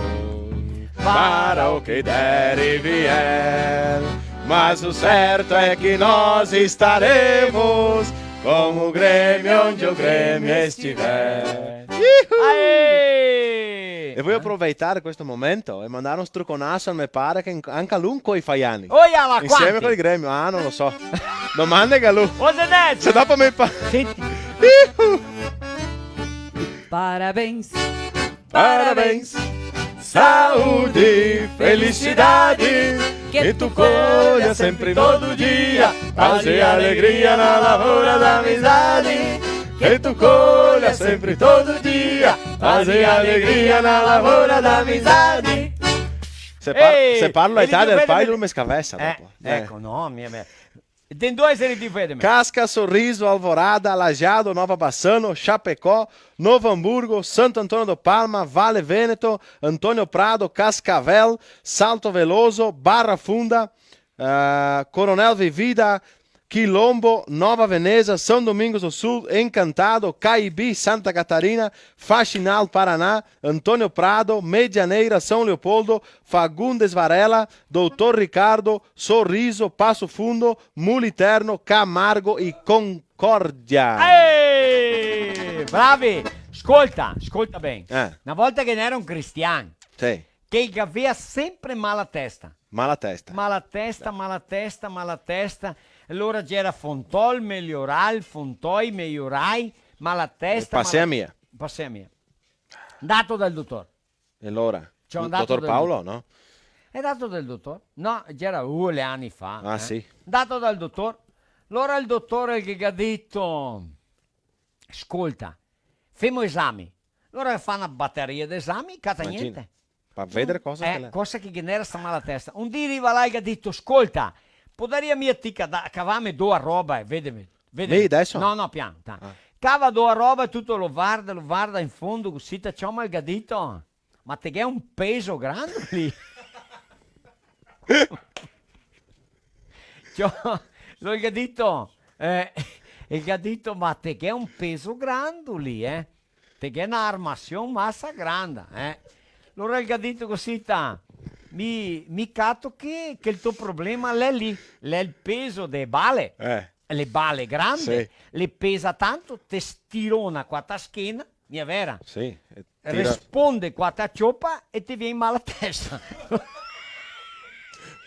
para o que der e vier. Mas o certo é que nós estaremos com o Grêmio onde o Grêmio estiver. Aê! E voio aproveitar questo momento e mandar un struconaso al me pare che anca lu incoi fa i ani. Oia, ma insieme quanti? Col Grêmio, ah, non lo so. Domandeghe a lu. Ô, Zé Neto! Se dopo me pa- Senti. Parabéns. Parabéns. Saúde, felicidade, que tu colha sempre todo dia, paz e alegria na lavoura da amizade. Que tu colha sempre todo dia, paz e alegria na lavoura da amizade. Se par-, Ehi, se parlo a età del pai, lu me scavesa dopo. Eh, eco, no, mia, mia. Tem dois ali de verde, meu. Casca, Sorriso, Alvorada, Lajeado, Nova Bassano, Chapecó, Novo Hamburgo, Santo Antônio do Palma, Vale Vêneto, Antônio Prado, Cascavel, Salto Veloso, Barra Funda, ah, Coronel Vivida, Quilombo, Nova Veneza, São Domingos do Sul, Encantado, Caibi, Santa Catarina, Faxinal, Paraná, Antônio Prado, Medianeira, São Leopoldo, Fagundes Varela, Doutor Ricardo, Sorriso, Passo Fundo, Muliterno, Camargo e Concórdia. Ehi! Bravi! Scolta, scolta ben. Eh. Na volta che ghe n'era un cristian, sì, che el gavea sempre mal a testa. Mal a testa. Mal a testa, mal a testa, mal a testa. Alora gera Fontol, Melhoral, Fontoi, Melhorai, mal a testa, pasea mal a, mia. Pasea mia. Ndato dal dotor. E alora? Ciò, ndato dal dotor. Dotor Paolo, no? Xe ndato dal dotor? No, gera, uh, le ani fa, eh. Ah, sì. Ndato dal dotor. Alora el dotor el ghe ga dito: "Scolta, femo esami." Alora fa na bateria de esami, cata gnente. Imagina. Pa vedere cosa che l'è. Eh, cosa che ghe n'era sta mal a testa. Un dì riva là e el ga dito: "Scolta, podaria mia ti ca-, da-, cavarme do a roba e vedeme, vedeme." Mi deso? No, no, pian, ta. Ah. Cava do a roba e tuto lo varda, lo varda in fondo, cusì, ta, ciò, ma el ga dito: "Ma te ghè un peso grando lì." Ciò, lo el ga dito, eh, el ga dito: "Ma te ghè un peso grando lì, eh? Te ghè na armasion masa granda, eh?" Alora el ga dito cusì, ta: "Mi, mi cato che, che el to problema l'è lì, l'è el peso de bale." Eh. Le bale grande, sì, le pesa tanto, te stirona qua ta schena, mia vera? Sì, e tira. Responde qua ta ciopa e te vien mal a testa.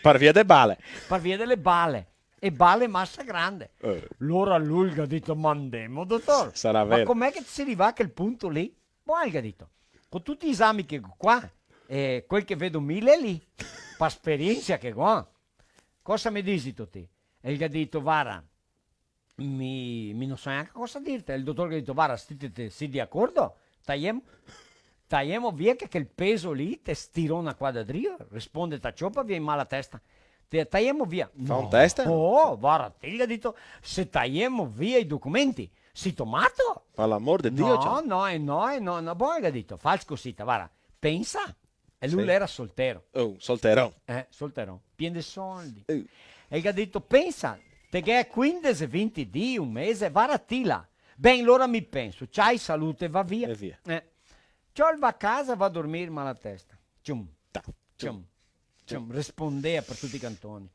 Par via de bale. Par via de le bale. E bale masa grande. Eh. Alora lu el ga dito: "Ma ndemo, dotor. Sarà vero. Ma com'è che te si rivà a quel punto lì?" Bon, el ga dito: "Co tuti i esami che go qua, e quel che vedo mi l'è lì, par esperiensa che go, cosa me dixito ti?" E el ga dito: "Vara, mi, mi no so gnanca cosa dirte." El dotor el ga dito: "Vara, se ti te, te si de acordo, taiemo, taiemo via che quel peso lì te stirona qua da drio, responde ta ciopa, vien mal a testa. Te, taiemo via." Fa un test? No. Oh, vara, el ga dito, "se taiemo via i documenti, sito mato?" Par l'amor de Dio, no, ciò. No, e no, e no, no, bon, el ga dito, "Fa cusì, ta, vara, pensa." E lu, sì, l'era soltero. Oh, solteron. Eh, solteron. Pien de soldi. Eh. E el ga dito: "Pensa, te ghè quindese, vinti dì, un mese, vara ti là." "Ben, alora mi penso, ciao, salute", va via. E via. Eh. Ciò, el va a casa, va a dormir, mal a testa. Cium. Ta. Cium. Cium. Respondea par tuti i cantoni.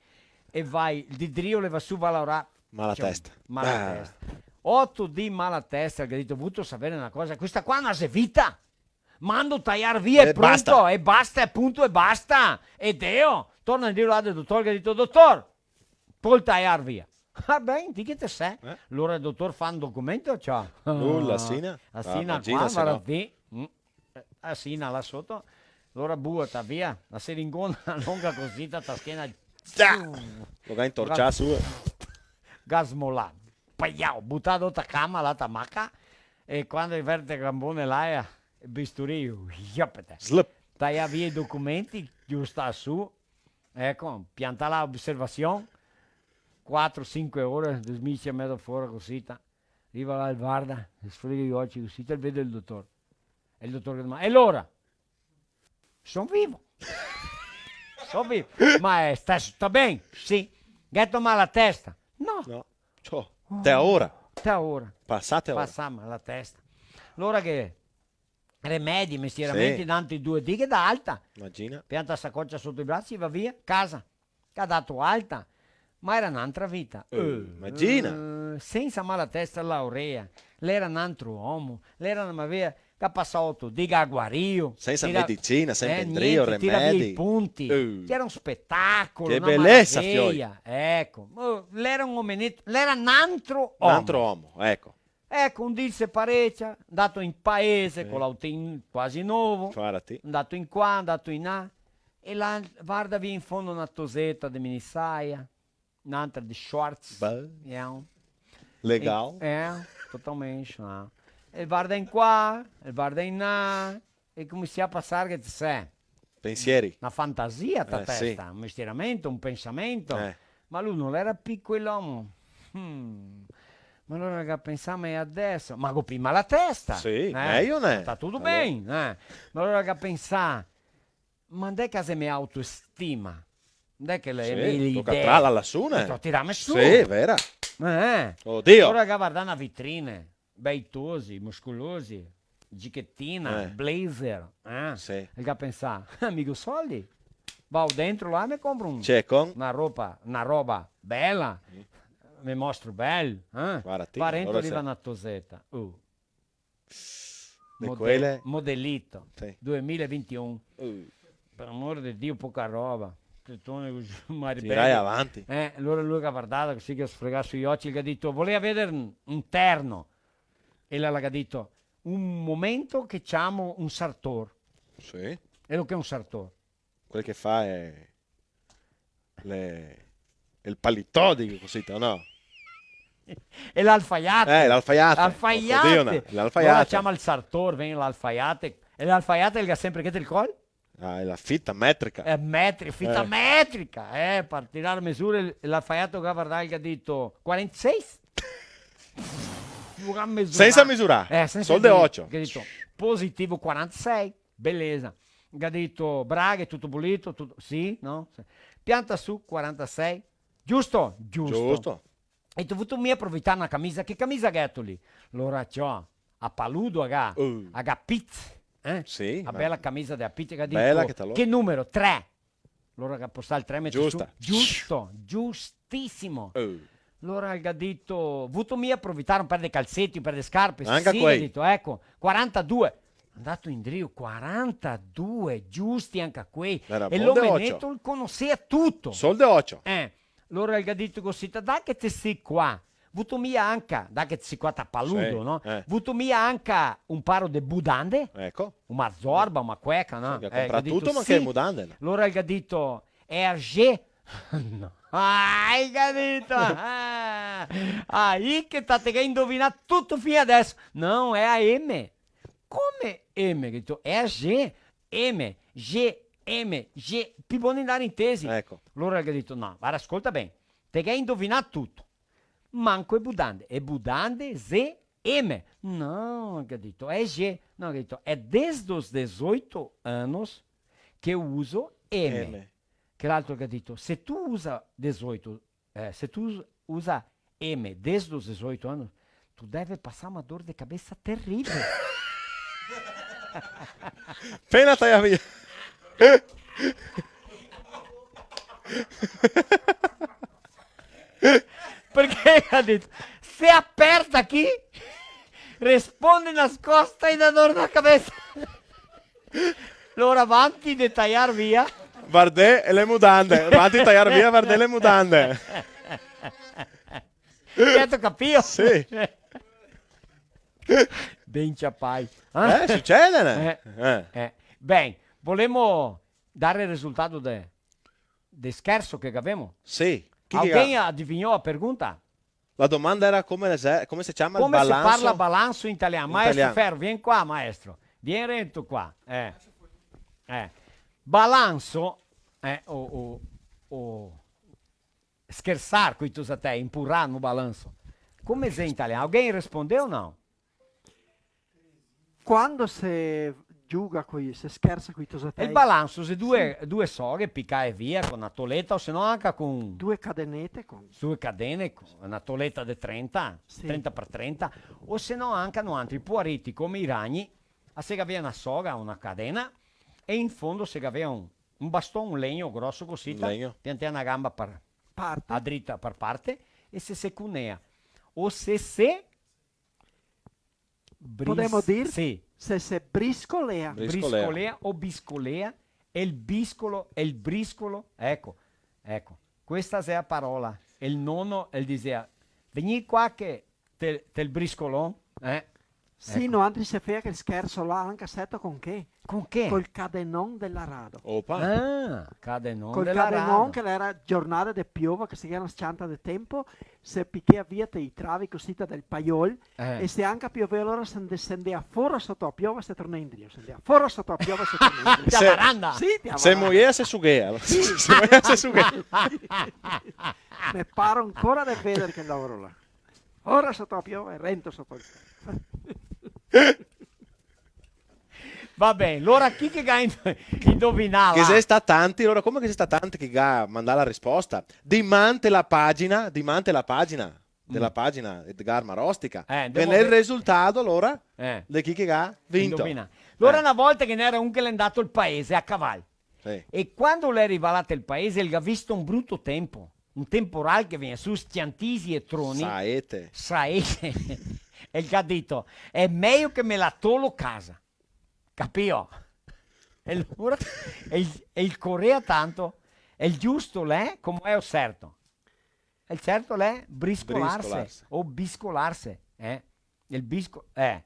E va, el de drio leva su, va a laorar. Mal a testa. Cium. Mal a testa. Ah. Oto dì mal a testa, el ga dito: "Vuto saver na cosa? Questa qua no xe vita." Mando taiar via e pronto, basta. E basta, e punto, e basta. E deo, torna indrio là del dotor, che ga dito: "Dotor, pol taiar via." "Ah, ben, ti che te sè?" Eh? Alora el dotor fa un documento, ciò. Lu, l'asina. Asina qua, varda ti. Mm. Eh, asina là soto. Alora buta via, la seringona longa cusì, ta, ta schena. Già! Lo ga intorcià su. Ga smolà. Paiau, butà do ta cama, là ta maca, e quando el verte gambone là, eh, bisturio, iopete. Slip. Taia via i documenti, giustà su, eco, piantà là, oservasion, quatro, sinque ore, dormìse mezo fora cusì, ta. Riva là el varda, el sfrega i oci cusì, el vede el dotor. E el dotor che domanda: "E alora?" "Son vivo." "Son vivo." "Ma, eh, sta, sta ben?" "Sì." "Gheto mal a testa?" "No." No. Ciò, te ora? Te ora. Pasà te ora. Pasà mal a testa. Alora che remedi, mestieramenti, sì, tanti due dì che dà alta. Imagina. Pianta sacocia soto i brasi, va via, casa. Che ga dato alta, ma era n'antra vita. Eh, eh, imagina. Eh, sensa mal a testa laorea, l'era n'antro omo, l'era na mavea, che ga pasà oto dì, che ga guarìo. Sensa medicina, sensa, eh, indrio, niente, tira via i remedi. Punti. Eh. Che era un spetacolo, che na belesa, maraveia. Fioi. Eco, oh, l'era un omeneto, l'era n'antro omo. N'antro omo, eco. Eco, un dì se parecia, ndato in paese, sì, co l'autin quasi novo, ciò, era ti, ndato in qua, ndato in là, e là, varda via in fondo na toseta de minisaia, n'antra de shorts. Beh. Eh. Legal. E, eh, totalmente, eh. E varda in qua, e varda in là, e cominsia a pasar, che te sè. Pensieri. Na fantasia, ta, eh, sì, testa, un mestieramento, un pensamento. Eh. Ma lu no l'era pi quel omo. Hmm. Ma alora el ga pensà, ma e adeso? Ma go pi mal a testa. Sì, eh? Mejo, né? Sta tuto ben, eh? Ma alora el ga pensà, ma ndè che xe me autostima? Ndè che le, sì, le toca idee? Trala là su, né? Toca tirarme su. Sì, vera. Eh. Odio. Alora el ga vardà na vitrine, bei tosi, muscolosi, giachetina, eh, blazer, eh? Sì. El ga pensà, "Ah, mi go soldi. Vao dentro là e me compro un, cecon, na roba, na roba bela, mm, me mostro bel, eh?" Varda ti, parento alora lì sì. Va na toseta. Uh. De mode-, quele? Modelito, sì. Duemilavintiun. Uh. Par amor de Dio, poca roba. Tetone cusì, mare... Tirai bele. Avanti. Eh, alora lu el ga vardà cusì, che sfregà sui oci, el ga dito, "Volea veder un, un terno." E la, la ga dito, "Un momento che ciamo un sartor." Sì. E lo che xe un sartor? Quel che fa, eh, le, el palitò, digo cusì, o no? E l'alfaiate. Eh, l'alfaiate. Alfaiate. Odio, no, l'alfaiate. Alora ciama el sartor, vien l'alfaiate. E l'alfaiate el ga sempre che del col? Ah, la fita metrica. Eh, metri-, fita metrica, eh, par tirar mesure, l'alfaiate el ga vardà, el ga dito, "Quarantasei?" Sensa misurar. Eh, sensa misurar. Sol de ocio. El ga dito, "Positivo quarantasei, beleza." El ga dito, "Braghe, tuto pulito, tuto, sì, no?" Sì. "Pianta su, quarantasei." "Giusto?" "Giusto." Giusto. E te vuto mia aprofitar na camisa? Che camisa gheto lì? Alora, ciò, a Paludo, a ga, uh, a ga Piz, eh? Sì, a bela camisa de Piz, che ga dito, bela che ta lo... "Che numero?" "Tre." Alora el ga postà el tre, mete su. Giusta. "Giusto, giustisimo." Uh. Alora el ga dito, "Vuto mia aprofitar un par de calseti, un par de scarpe?" Anca quei. Sì, el ga dito, "Eco, quarantadue." Ndà indrio, quarantadue, giusti anca quei. Era bon de ocio. E l'omeneto el conosea tuto. Sol de ocio. Eh. Alora el ga dito cusì, "Dà che te si qua. Vuto mia anca, dà che te si qua ta Paludo, sì, no? Eh. Vuto mia anca un paro de budande?" Eco. Una zorba, una cueca, no? Sì, che el ga comprà tuto, ma sì. Che budande, no? Alora el ga dito, "Xe a G?" No. Ah, el ga dito? Ah, aí che ta, te ga indovinà tuto fin adeso. "No, xe a M." "Come M?" El ga dito, "Xe a G, M, G, M, G, pi bon de ndar intesi." Eco. Alora el ga dito, "No, varda, scolta ben, te ga indovinà tuto. Manco e budande, e budande xe M." "No," el ga dito, "xe G." "No," el ga dito, "xe desde os dezoito anos que eu uso M." M. Che l'altro el ga dito, "Se tu usa dezoito, eh, se tu us-, usa M desde os dezoito anos, tu deve passar uma dor de cabeça terrível." Pena taia via. Parché el ga dito, "Se aperta aqui, responde nas costas e dá dor na cabeça." Alora, avanti de taiar via. Vardè le mudande, avanti de taiar via, vardè le mudande. Gheto capìo? Sì. Ben ciapai. Eh, sucede, né? Eh, eh. Ben, volemo dare el risultato de, de scherso che gavemo? Sì. Chi che... Alguém adivinhou a pergunta? La domanda era come se, come se ciama el balanso? Come se parla balanso in italian? In italian. Maestro Ferro, vien qua, maestro. Vien rento qua. Eh. Eh. Balanso, eh, o, o, o schersar coi tosatei, empurrar no balanço. Come xe in italian? Alguém respondeu ou não? Quando se giuga coi, se schersa coi tosatei. El balanso, xe due, sì, due soghe picae via co na toleta, o se no anca co... Due cadenete co... Due cadene, co na toleta de trenta, sì, trenta par trenta, o se no anca noantri puariti come i ragni, a se gavea na soga o na cadena, e in fondo se gavea un, un baston, un legno groso cosita, un legno, piantea na gamba par... Parte. A drita par parte, e se se cunea. O se se Bris-, podemo dir, sì, se, se briscolea. Briscolea. Briscolea o biscolea, el biscolo, el briscolo, eco, eco. Questa xe a parola. El nono, el disea, "Vegnì qua che te, te el briscolon", eh? Sì, eco. Noantri se fea quel scherso là, anca seto con che? Con che? Col cadenon de l'arado. Opa. Ah, cadenon de l'arado. Col cadenon che l'era giornade de piova, che se gera na s-cianta de tempo, se pichea via te i travi cusita del paiol, eh, e se anca piovea, alora se ndea, se ndea fora soto a piova, se tornea indrio, se ndea fora soto a piova, se tornea indrio. Te a varanda? Sì, te a varanda. Se moea, se sughea. Sì. Se moea, se sughea. Me paro ancora de veder quel lavoro là. Fora soto a piova e rento soto el... Va ben, alora chi che ga in-, indovinà là? Che xe sta tanti, alora come che xe sta tanti che ga mandà la risposta? Dimante la pagina, dimante la pagina, de la pagina Edgar Marostica. Eh, ndemo veder. Vien el risultato, alora, eh, de chi che ga vinto. Indovina. Alora, eh, na volta ghe n'era un che l'è ndà al paese a caval. Sì. E quando l'è rivà là tel paese, el ga visto un bruto tempo, un temporal che vegnea su, s-ciantisi e troni. Saete. Saete. E el ga dito: "Xe mejo che me la tolo casa." Capìo? E alora, e el, e el corea tanto, e el giusto l'è, come xe el serto? E el serto l'è briscolarse, briscolarse, o biscolarse, eh? El bisco-, eh.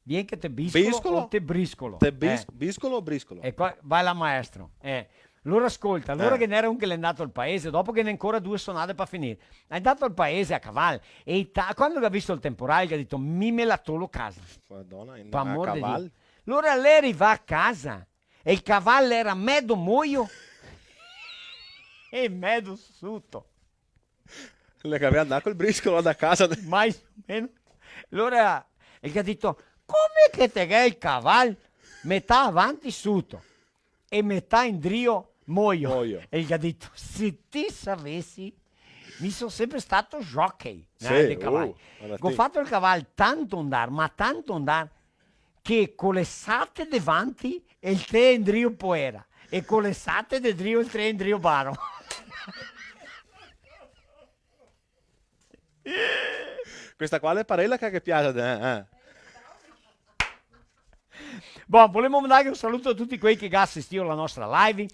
Vien che te biscolo, biscolo? O te briscolo? Te bis-, eh, biscolo o briscolo? E qua va la maestro. Eh. Alora scolta, alora, eh, ghe n'era un che l'è ndà al paese, dopo ghe n'è ancora due sonade par finir. L'è ndà al paese a caval, e i ta-, quando el ga visto el temporal, el ga dito: "Mi me la tolo casa." Madona, in-, par amor de Dio. Alora l'è rivà a casa, e el caval l'era medo moio e medo suto. L'è che gavea ndà col briscolo da casa de- Mais o meno. Alora, el ga dito: "Come che te ghè el caval metà avanti suto e metà indrio moio?" Moio. E el ga dito: "Se ti savesi, mi so sempre stato jockey, eh, de caval. Sì, uh, varda ti. Go fato el caval tanto ndar, ma tanto ndar, che co le sate de vanti el te indrio poera, e co le sate de drio el te indrio baro." Questa qua l'è parela che, che piace, eh, eh. Bon, volemo mandar un saluto a tuti quei che ga asistìo a la nostra live.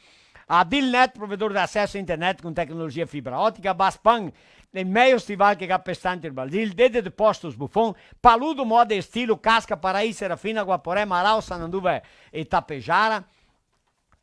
A Dilnet, provedor de aceso a internet con tecnologia fibra otica, Baspan, el mejo stival che ga pestante el Brasil, Rede de Postos Buffon, Paludo Moda e Estilo, Casca, Paraí, Serafina, Guaporé, Marau, Sananduva e Tapejara,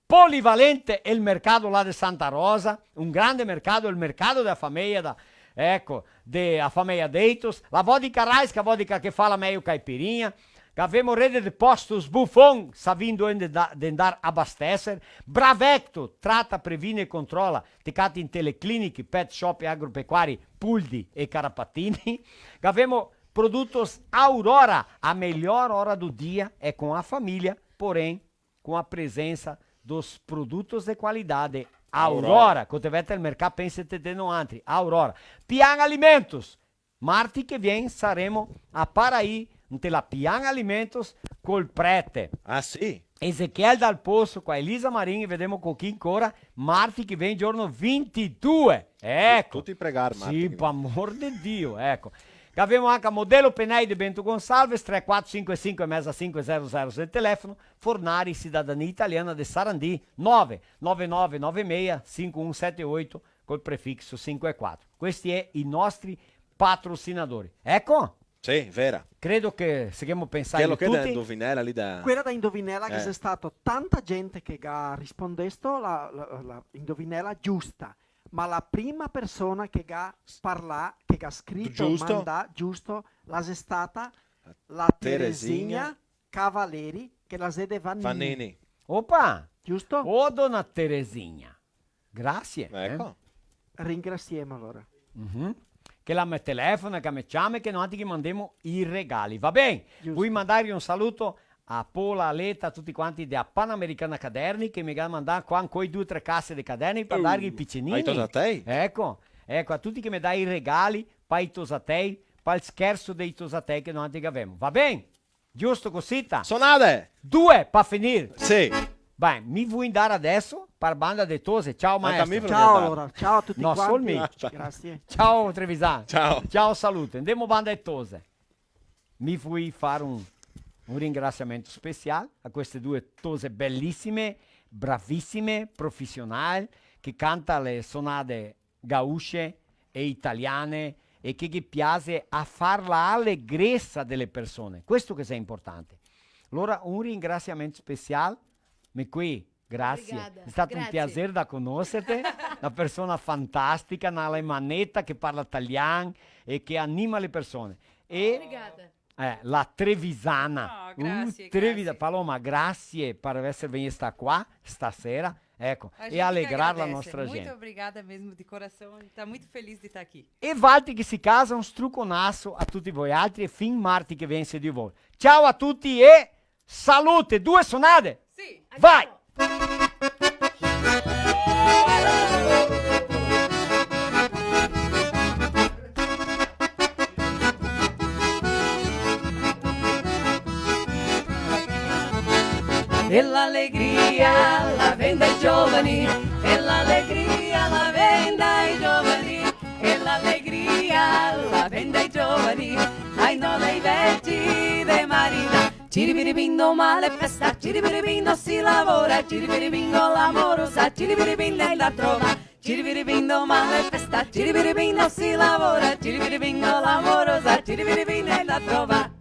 Polivalente, el mercado là de Santa Rosa, un grande mercado, el mercado de la fameia da, eco, de la fameia Deitos, la vodka Raiska, vodka che fa la mejo caipirinha, Gavemo Rede de Postos Buffon, savendo onde da, de ndar a abastecer. Bravecto, trata, previne e controla. Te cati inte le cliniche, pet shop, agropecuari, puldi e carapatini. Gavemo Produtos Aurora, a melhor hora do dia é com a família, porém, com a presença dos produtos de qualidade. Aurora. Aurora, co te vè al mercà, pensete de noantri. Aurora. Pian Alimentos, marti che vien saremo a Paraí, inte la Pian Alimentos, col prete. Ah, sì? Ezequiel Dal Poço co Elisa Marin, e vedemo co chi ancora, marti che vien, giorno vintidue. Eco. Tuti pregar marti che vien. Sì, par amor de Dio, eco. Gavemo anca Modelo Penei de Bento Gonçalves, tre quatro sinque sinque meza sinque zero zero de telefono, Fornari, cidadania italiana de Sarandi, nove nove nove nove meia cinco um sete oito, col prefixo cinque quatro. Questi xe i nostri patrocinadori. Eco. Sì, vera. Credo che se ghemo pensà tuti. Quela che da indovinela lì da... Quela da indovinela che xe stato tanta gente che ga rispondesto la, la, la indovinela giusta, ma la prima persona che ga parlà, che ga scrito, mandà giusto, la xe stata la Teresinha Cavaleri, che la xe de Vanini. Vanini. Opa! Giusto? Oh, dona Teresinha. Grasie, eh. Eco. Ringrasiemo, alora. Mhm. Che la me telefona, che me ciama, che noantri ghe mandemo i regali. Va ben? Giusto. Vui mandar un saluto a Pola, a Leta, a tuti quanti dea Panamericana Caderni, che me ga mandà qua ancoi due o tre case de caderni par darghe ai picinini. Ai tosatei? Eco, eco, a tuti che me dà i regali, pa i tosatei, pal scherso dei tosatei che noantri gavemo. Va ben? Giusto cosita? Sonade! Due, pa finir. Sì. Ben, mi vui ndar adeso par banda de tose. Ciao, maestro. Anca mi voio ndar. Ciao, alora. Ciao a tuti quanti. No, sol mi. Grasie. Ciao, Trevisan. Ciao. Ciao, salute. Ndemo banda de tose. Mi vui far un, un ringrasiamento special a queste due tose belisime, bravisime, profisional, che canta le sonade gaúche e italiane e che ghe piaxe a far la alegresa dele persone. Questo che xe importante. Alora, un ringrasiamento special, Miqui, grasie. Obrigada. Xe stato un piaser da conoserte, na persona fantastica, na alemaneta che parla talian e che anima le persone. E Obrigada. Eh, la trevisana. Ah, grasie, Uh, Trevisa-, grasie. Paloma, grasie par eser vegnesta qua stasera, eco, A e gente que alegrar la agradece. Nostra Muito gente. Obrigada mesmo, de coração. Tá muito feliz de tá aqui. E valtri che sì casa, un struconaso a tuti voialtri e fin marti che vien, se Dio vol. Ciao a tuti e salute! Due sonade! Sì. Vai! E l'alegria la vien dai giovani, e l'alegria la vien dai giovani, e l'alegria la vien dai giovani, ai no dai veci de marina. Ciribiribin, doman l'è festa, ciribiribin, no si lavora, ciribiribin, co la morosa, ciribiribin, el la trova. Ciribiribin, doman l'è festa, ciribiribin, no si lavora, ciribiribin, co la morosa, ciribiribin, el la trova.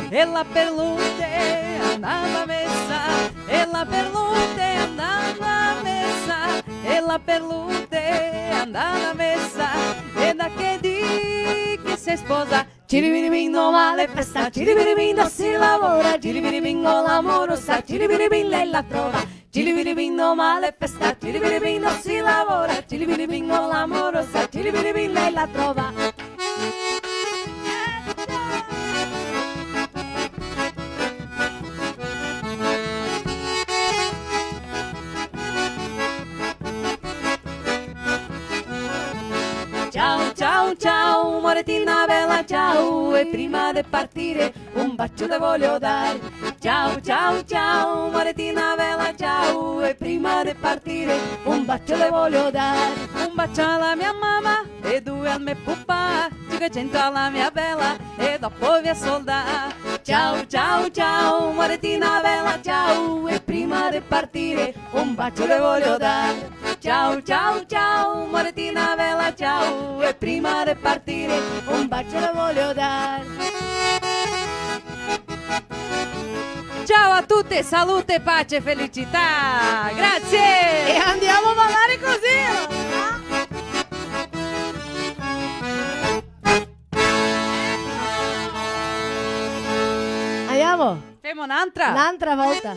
E la Perlute andava a mesa, e la Perlute andava a mesa, e la Perlute andava a mesa, e da che dì che se sposa. Ciribiribin, doman l'è festa, ciribiribin, no si lavora, ciribiribin, co la morosa, ciribiribin, el la trova. Ciribiribin, doman l'è festa, ciribiribin, no si lavora, ciribiribin, co la morosa, ciribiribin, el la trova. Ciao, ciao, ciao, moretina bela, ciao, e prima de partire un bacio te voglio dar. Ciao, ciao, ciao, moretina bela, ciao, e prima de partire un bacio te voglio dar. Un bacio alla mia mamma e due al me pupà, cinquecento alla mia bella e dopo via soldà. Ciao, ciao, ciao, moretina bela, ciao, e prima de partire un bacio te voglio dar. Ciao, ciao, ciao, moretina bela, ciao, e prima de partire un bacio te voglio dar. Ciao a tuti, salute, pace e felicità. Grazie. E andiamo a ballare così, allora. Andiamo. Femo n'antra? N'antra volta.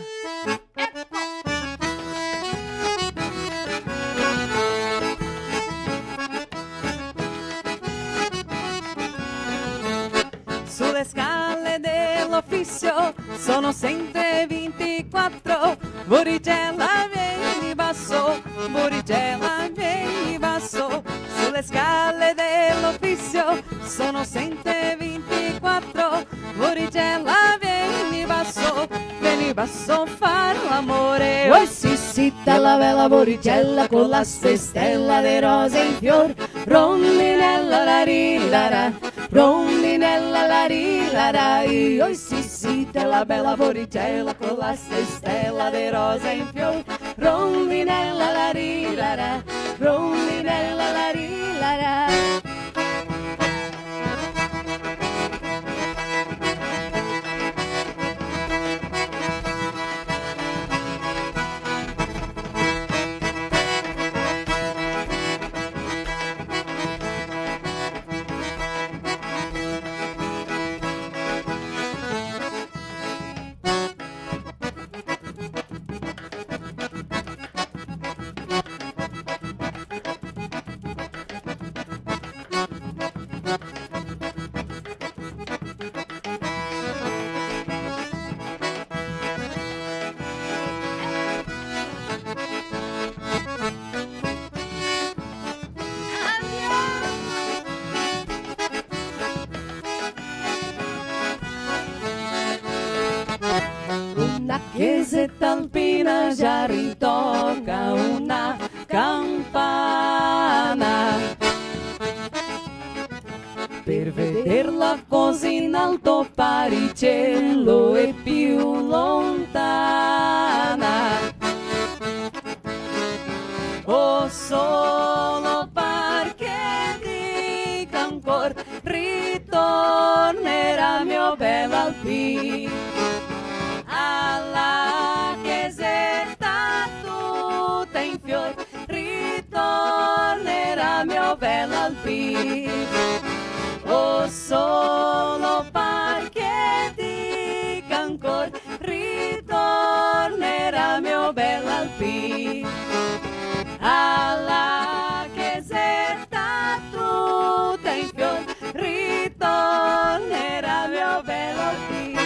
Sulle scale dell'ufficio sono sempre ventiquattro, Voricella vieni basso, Voricella vieni basso, sulle scale dell'ufficio sono sempre ventiquattro, Voricella vieni basso, vieni basso far l'amore. Oi sì, sì, te la bela Voricella con la stella de rose in fior, rondinella la ri la ra, rondinella la ri la ra, oi sì, sì, te la bela Voricella con la stella de rose in fior, rondinella la ri la ra, rondinella la ri la ra. Una chiesetta alpina già ritoca una campana. Per vederla così in alto, pari cielo e più lontana. O solo parché dico ancor, ritornerà mio bel Alpin. Alla chiesetta tutta in fior, ritornerà mio bel Alpin. O solo parché dico ancor, ritornerà mio bel Alpin. Alla chiesetta tutta in fior, ritornerà mio bel Alpin.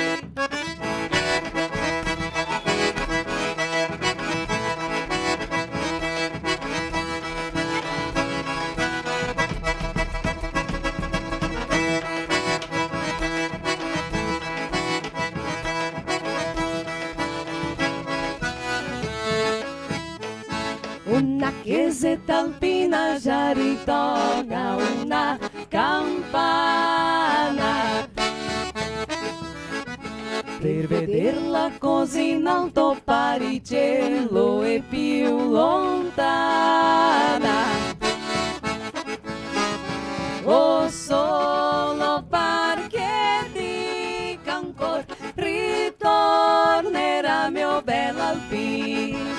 Una chiesetta alpina già ritona una campana. Per vederla così in alto, pari cielo e più lontana. O solo parché dico ancor, ritornerà mio bel Alpin.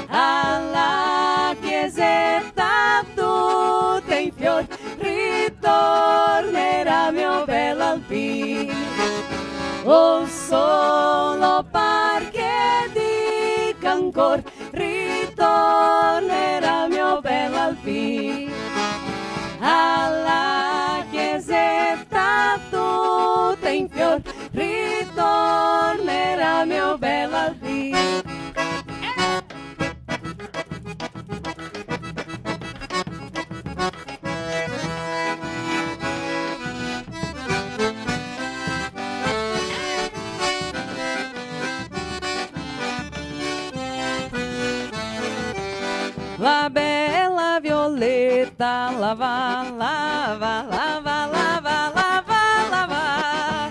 Alla chiesetta tutta in fior, ritornerà mio bel Alpin. O solo parché dico ancor, ritornerà mio bel Alpin. Alla chiesetta tutta in fior, ritornerà mio bel Alpin. La bela Violeta, la va, la va, la va, la va, la va, la va.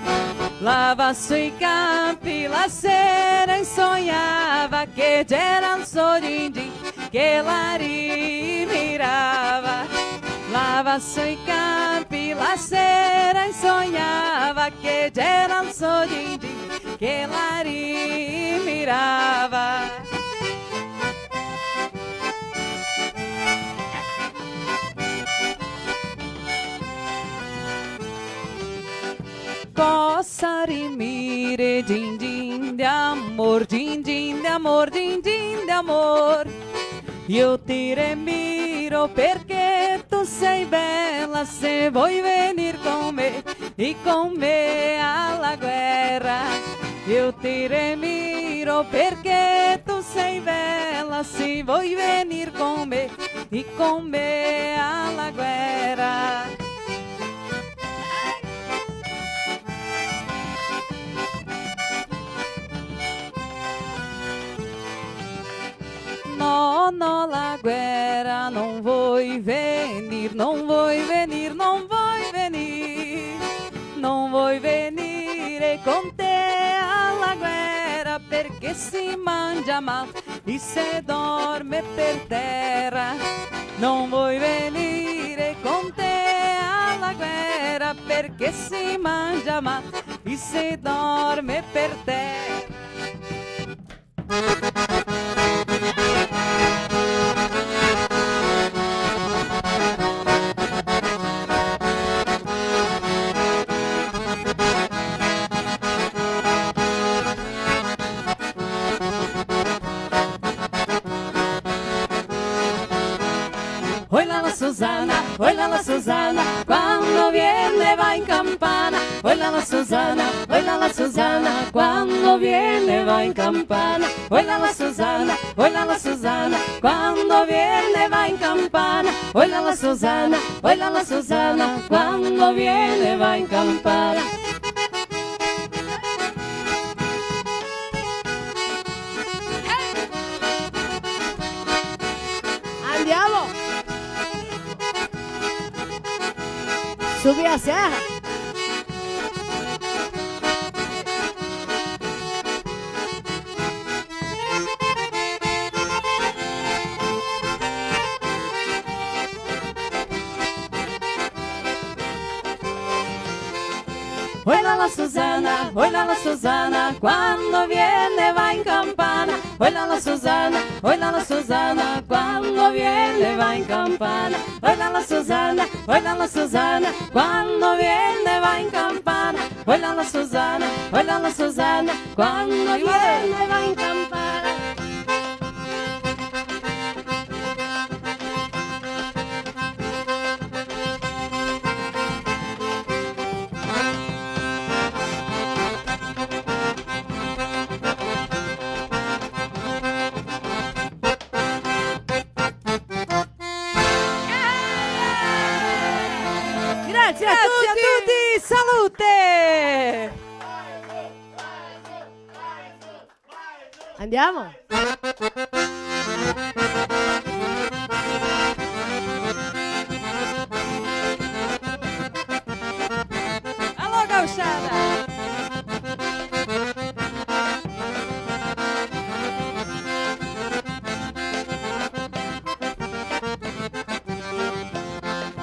La va sui campi la sera e sonhava che gera el so din din che la rimirava. La va sui campi la sera e sonhava che gera el so din din che la rimirava. Cosa rimire, din din de amor, din din de amor, din din de amor. Eu te remiro porque tu sei bela, se voi venir com me e com me a la guerra. Eu te remiro porque tu sei bela, se voi venir com me e com me a la guerra. No, no, la guerra, non voi venir, non voi venir, non voi venir, non voi venir con te a la guerra, perché si mangia mal e se dorme per terra. Non voi venir con te a la guerra, perché si mangia mal e se dorme per terra. Oi la la Susana, oi la la Susana, quando viene va in campana. Oi la la Susana, oi la la Susana, quando viene va in campana. Oi la la Susana, oi la la Susana, quando viene va in campana. Oi la la Susana, oi la la Susana, quando viene va in campana. Andiamo! Subir a serra. Oi, la, la, Susana, oi, la, la, Susana, quando viene va in campana. Oi, la, la, Susana, oi, la, la, Susana, quando viene va in campana. Oi, la, la, Susana, oi, la, la, Susana, quando viene va in campana. Oi, la, la, Susana, oi, la, la, Susana, quando viene va in campana. Grazie a tutti, salute! Andiamo? Alô, gauchada!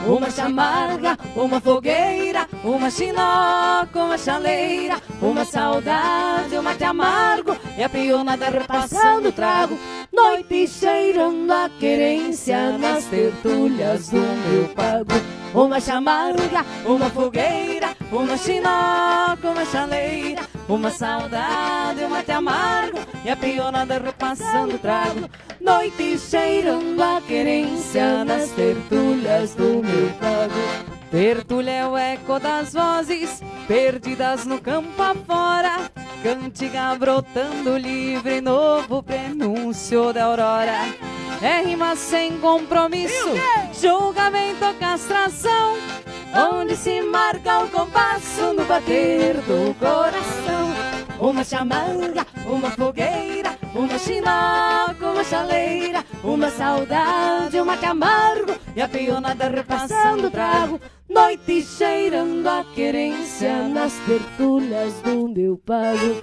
Uma chamarga, uma fogueira, uma chinoca, uma chaleira, uma saudade, um mate amargo e a pionada repassando o trago. Noite cheirando a querência nas tertulhas do meu pago. Uma chamarga, uma fogueira, uma chinoca, uma chaleira, uma saudade, um mate amargo e a pionada repassando o trago. Noite cheirando a querência nas tertulhas do meu pago. Tertulha é o eco das vozes perdidas no campo afora. Cantiga brotando livre, novo prenúncio da aurora. É rima sem compromisso, julgamento ou castração, onde se marca o compasso no bater do coração. Uma chamarga, uma fogueira, uma chinoca, uma chaleira, uma saudade, um mate amargo e a pionada repassando o trago. Noite cheirando a querência nas tertulhas do meu pago.